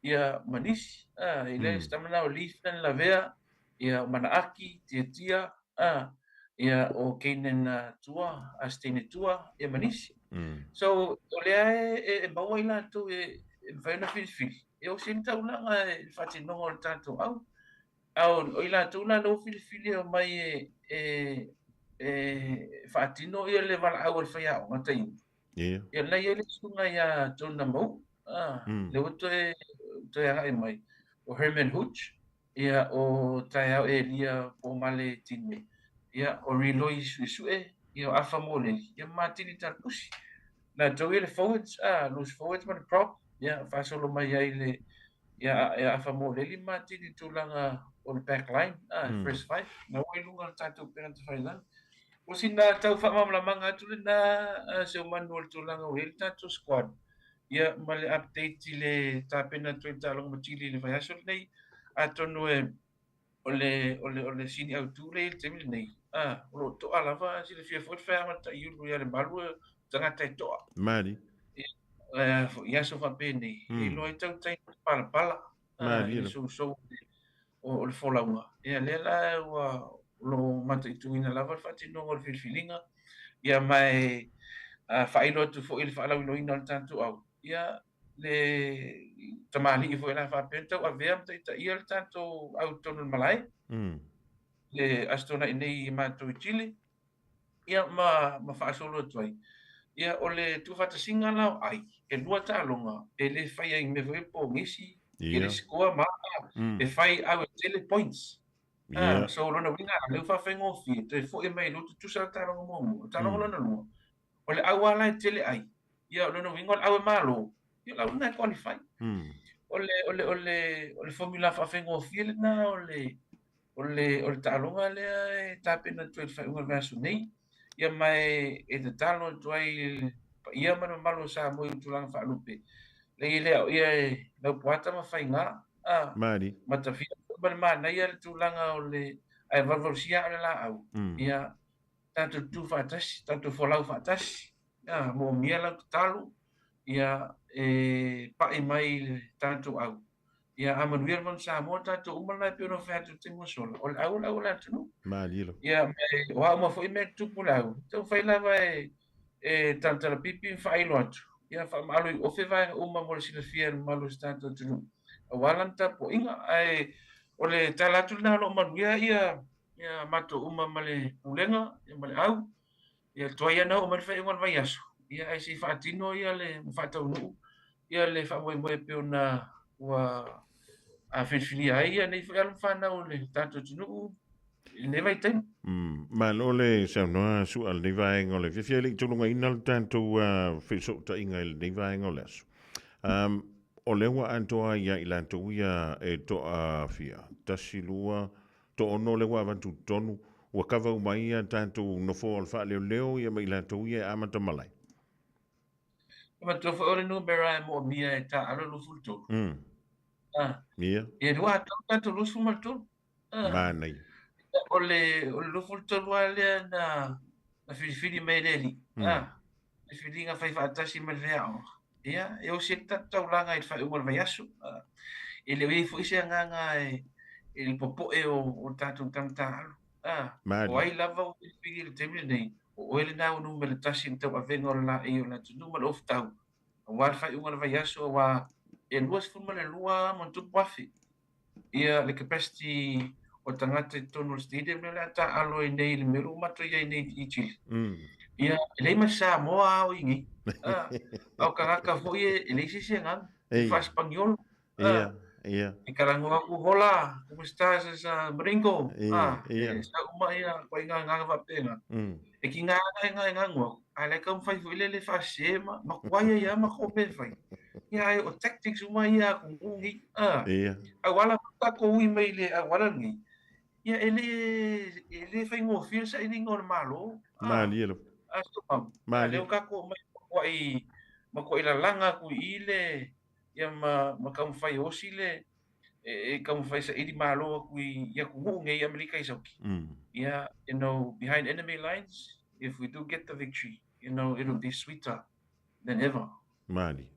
ia ma nisi. I le se tama na o Leith na lavea, ia o Manaaki, Tiatia, ia o Keinen Tua, Steine Tua, ia ma nisi. So, o lea e, e maua i latou e, e mafai ona filifili, e osi ai le taulaga i le faatinoga o le tatou au. A o i latou la lea ua filifili e omai e, e, e faatino ia le valaau a le faiaoga taimi. Ia lena e i ai le susuga ia John Namau, lea ua toe, toe agai mai, o Herman Hooch, ia o Taeao Elia Pomale Tine, ia o Riloi Suesue, Ia, o Afa Moleli, ia ma Matini Talapusi. Latou ia le forwards, loose forwards ma le prop, ia, faasolo mai ai le, ia, ia Afa Moleli ma Matini i tulaga o le back line, first five, na ua i luga o le tatou penalty failagi. O sina tau faamalamalamaga atu lena, Seumanu, o le tulaga ua i ai le tatou squad, ia, ma le update i le tapena atu ai le taaloga ma Chile i le vaiaso lenei. Atonu e o le, o le, o le sini autu lea i le taimi lenei, o lo o toa lava, silafia foi le faiaga o le Taiulu ia Lemalu, o tagata e toa. Mali. I aso faapenei, e iloa ai tautai o le palapala, i le sousou o le folauga. Ia, lea la ua, o lo o mataituina lava le faatinoga o le filifiliga, ia ma e faailo atu foi i le faalauiloaina o le tatou au, ia, le tamalii foi la faapea ona tauavea ma taitaia le tatou au i totonu o le malae, le Aso Toonai nei i matou i Chile, ia ma faasolo atu ai. Ia, o le tuufaatasiga la o ai, e lua taaloga, e le fai ai i mea foi po o gesi, e le score ma e fai au e tele points. So lona uiga, lea ua faafaigofie, toe foi mai i lua tutusa le taaloga muamua. O le taaloga lona lua, o le au lava la e tele ai, ia o lona uiga o le au e malo, ia o le au lena e qualify. O le, o le, o le, o le formula faafaigofie lena o le, o le, o le taaloga lea e tapena atu ai i le faaiuga o le vaiaso nei. Ia ma e, e tatalo atu ai i le paia ma le mamalu o Samoa i tulaga faalupe. Leai e le aoia e Laupua Tamafaiga, a, Mali. Matafia foi ma le manaia le tulaga o le, ae valuvalusia aa o le laau. Ia, tatou tutu faatasi, tatou folau faatasi, ia, moomia lau tatalo, ia, e pai mai i le tatou au. Ia, a manuia le Manu Samoa, tatou uma lena e pei ona fai atu i le taimi ua sola, o le au o le au o le atunuu. Malie lava. Ia, me, o a uma foi mea e tutupu i le au, taumafai lava e, e talatala pipi ma faailo atu, ia faamaalo i ofe vaega uma mo le silafia e le mamalu o si tatou atunuu, aua lana tapuaiga. Ae o le tala atu lena o lo o manuia ia ia matou uma ma le pulega ia ma le au, ia tuai ana oo mai le faaiuga o le vaiaso, ia ae se i faatino ia le ma faataunuu ia le faamoemoe e pei ona ua filifilia ai ia nei foi alo ma fanau o le tatou atunuu i lenei vaitaimi. Malo le saunoa Su'a i lenei vaega o le fiafia e le i tulugaina le tatou fesootaiga i lenei vaega o le aso. O lea ua atoa ai ia i latou ia e toafia, 1, 2, Toono lea ua avatu i totonu, ua kava uma ai a tatou nofoa o le faaleoleo ia ma i latou ia e amata malae. E manatua foi o le numera e moomia e taaalo e 23. Ah. Ia. E lua atoa tatou 23. Ah. Manaia. O le, o le 23 lava lea na, na filifili mai e le Alii. Ah. Le filiga fai faatasi ma le feaoga. Ia, e osi ai le tatou taulaga i le faaiuga o le vaiaso. E le o i ai foi se agaga e, i le popoe o, o tatou tagata alo. O ai lava ua filifili i le taimi lenei, o oe lena ua numera tasi i le tauavega o le laei o le atunuu ma le ofutau, aua le faaiuga o le vaiaso, aua e 22 ma tupu afe ia le capacity o tagata i totonu o le stadium lea o le a taaalo ai nei i le mea ua matou i ai nei i Chile. Ia, e leai ma se Samoa a o i nei. A o tagata foi e leai se isi agaga, e faa-Sipaniolo. Ia, ia. E talanoa atu, hola, como estás, esa gringo? E sau uma ia ituaiga agaga faapena. E kiga ana e nga e ganu atu, ae o la e taumafai foi lele e faasese ma matuai ai lava matou mea e fai. Ia ae o tactics uma ia a atunuu nei, a, auala foi tatou ui mai i le auala lenei, ia e le e le faigofie le sailiga o le Malo. Malie lava. A, Somau, a lea ua tatou omai matuai matuai lalaga atu i i le ia ma ma taumafai e osi le e taumafai e saili malo atu i atunuu nei i Amerika i Sauki. Ia, you know, behind enemy lines, if we do get the victory, you know, it'll be sweeter than ever. Malie.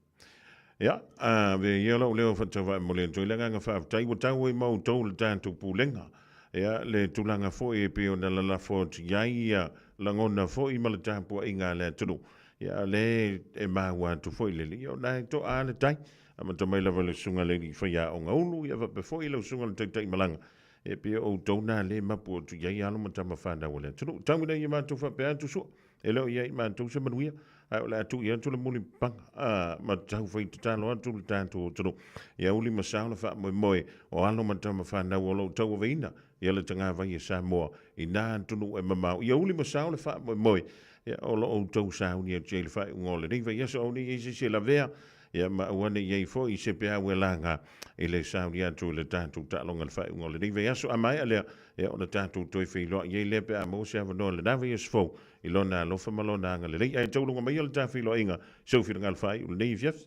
Ia, a ve ia lou leo faatauvae mo le atu ai le agaga faafetai ua tau ai ma outou le tatou pulega. Ia, le tulaga foi e pei ona lalafo atu i ai ia lagona foi ma le tapuaiga a le atunuu. Ia, o lea e maua atu foi le alii, ia o na e toa le tai. Amata mai lava i le susuga i le alii faiaoga ulu, ia faapea foi lau susuga i le taitai malaga. E pei o outou na le mapu atu i ai alo ma tama fanau a le atunuu. Tau ina ia matou faapea atu sua, e le o i ai matou se manuia. Ae o le a tuu atu le mulipapaga, a, ma tau fai tatalo atu le tatou atunuu ia uli ma sao le faamoemoe o alo ma tama fanau o lo o tauaveina ia le tagavai e Samoa i nā atunuu e mamao. Ia uli ma sao le faamoemoe ia o lo o outou sauni atu i ai le faaiuga o lenei vaiaso, aua ne i i ai se isi e lavea, ia ma aua ne i i ai foi se peau e laga i le sauni atu i le tatou taaloga i le faaiuga o lenei vaiaso. A maea lea, ia ona tatou toe feiloai ai lea pe a maua se avanoa i lena vaiaso fou i Lona alofa ma Lona agalelei. Ae tauluga maia le ta feiloaiga i sou finagalo faaiu i lenei afiafi.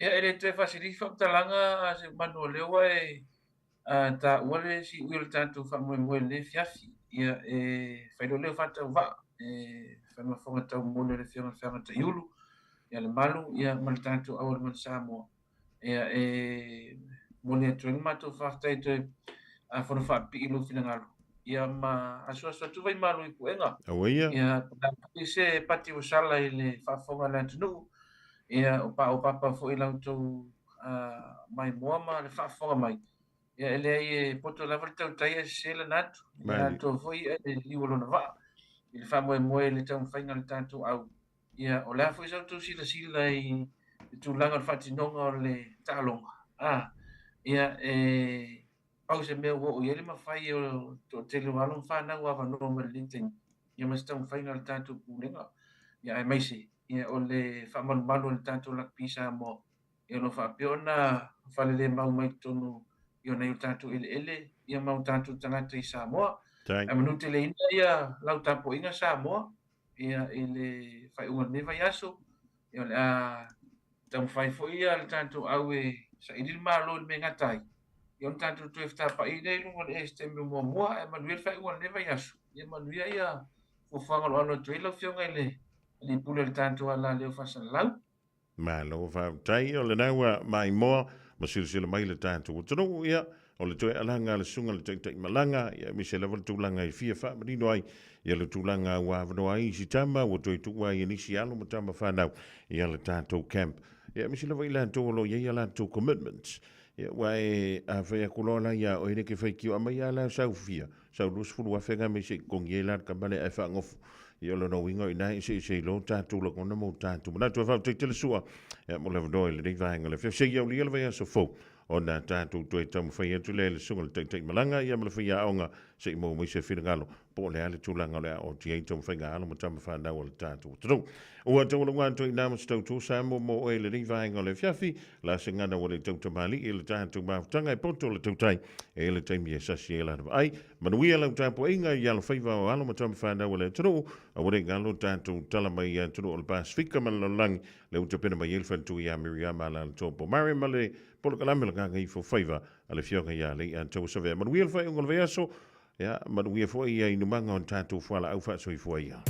Ia, e le toe faasilifi faamatalaga a se manu o lea ua e taua le siui o le tatou faamoemoe i lenei afiafi. Ia, e fai loa lea o faatauvaa, e fai ma fofoga taumoli o le Afioga i le Feagataiulu, ia Lemalu, ia ma le tatou Aualemanu Samoa. Ia, e momoli atu ai le matou faafetai toe fono faapipii i lou finagalo. Ia, ma asuasu atu vaimalu i puega. Aua ia. Ia, po o le a foi se pati ua sala i le faafofoga a le atunuu, ia, o paopapa foi la outou maimoa ma le faafofoga mai. Ia, e leai e poto lava le tautai ae sese lana atu. E atoa foi ia le liu o lona vaa i le faamoemoe i le taumafaiga a le tatou au. Ia, o le a foi sa outou silasila i le tulaga o le faatinoga o le taaloga, a, ia, e pau se mea ua oo i ai le mafai o le toatele o alo ma fanau avanoa mai lenei taimi, ia ma se taumafaiga a le tatou Pulega, ia, aemaise, ia, o le faamalumalu a le tatou Lakapi Samoa, ia, o lo o faapea ona falelemau mai totonu i o nai o tatou eleele, ia, ma o tatou tagata i Samoa. Ae manuteleina ia lau tapuaiga Samoa, ia, i le faaiuga o lenei vaiaso, ia, o le a taumafai foi ia le tatou au e saili le Malo i le mea e gata ai, ia ona tatou toe fetapai lea i luga o le ea i se taimi o muamua, ae manuia le faaiuga o lenei vaiaso, ia manuia ia fuafuaga o lo o alo atu ai lau Afioga i le Alii Pule o le tatou alaleo faasalalau. Malo faafetai, o lena ua maimoa ma silasila mai le tatou atunuu, ia, o le toe alaga a le Susuga i le Taitai Malaga, ia, aemaise lava le tulaga e fia faamanino ai, ia, le tulaga ua avanoa ai isi tama, ua toe tuua ai e nisi alo ma tama fanau, ia, le tatou camp. Ia, aemaise lava i latou o lo o i ai a latou commitments. Ia, aua e, a fai atu loa la ia oe le ke faitio, aumai lava la sau fia, sau 20,000 ga me se i totogi ai la le tama lea ae faagofo. Ia o lona uiga o i ina e eseese ai loa tatou lagona ma o tatou manatu. Ae faafetai tele Sua ia mo le avanoa i lenei vaega o le afiafi. Seia aulia le vaiaso fou ona tatou toe taumafai atu lea i le susuga i le Taitaimalaga ia ma le faiaoga se i maua mai se finagalo po o le a le tulaga o le a oo atu i ai taumafaiga a alo ma tama fanau a le tatou atunuu. Ua taualauga atu ai i ina ma se tautua Samoa mo oe i lenei vaega o le afiafi, la se gana ua le tautamalii i le tatou mafutaga e poto le tautai e le taimi e sasi ai lana vaai. Manuia lau tapuaiga i alofaiva o alo ma tama fanau a le atunuu, aua ne i galo tatou tala mai i atunuu o le Pasefika ma le lalolagi, lea ua tapena mai ai le faletua ia Miriama Alaalatoa Pomare ma le polokalame o le Gagaifo Faiva a le Afioga ia Leiataua Savea. Manuia le faaiuga o le vaiaso, ia manuia foi inumaga o tatou fualaau faasoifua ia.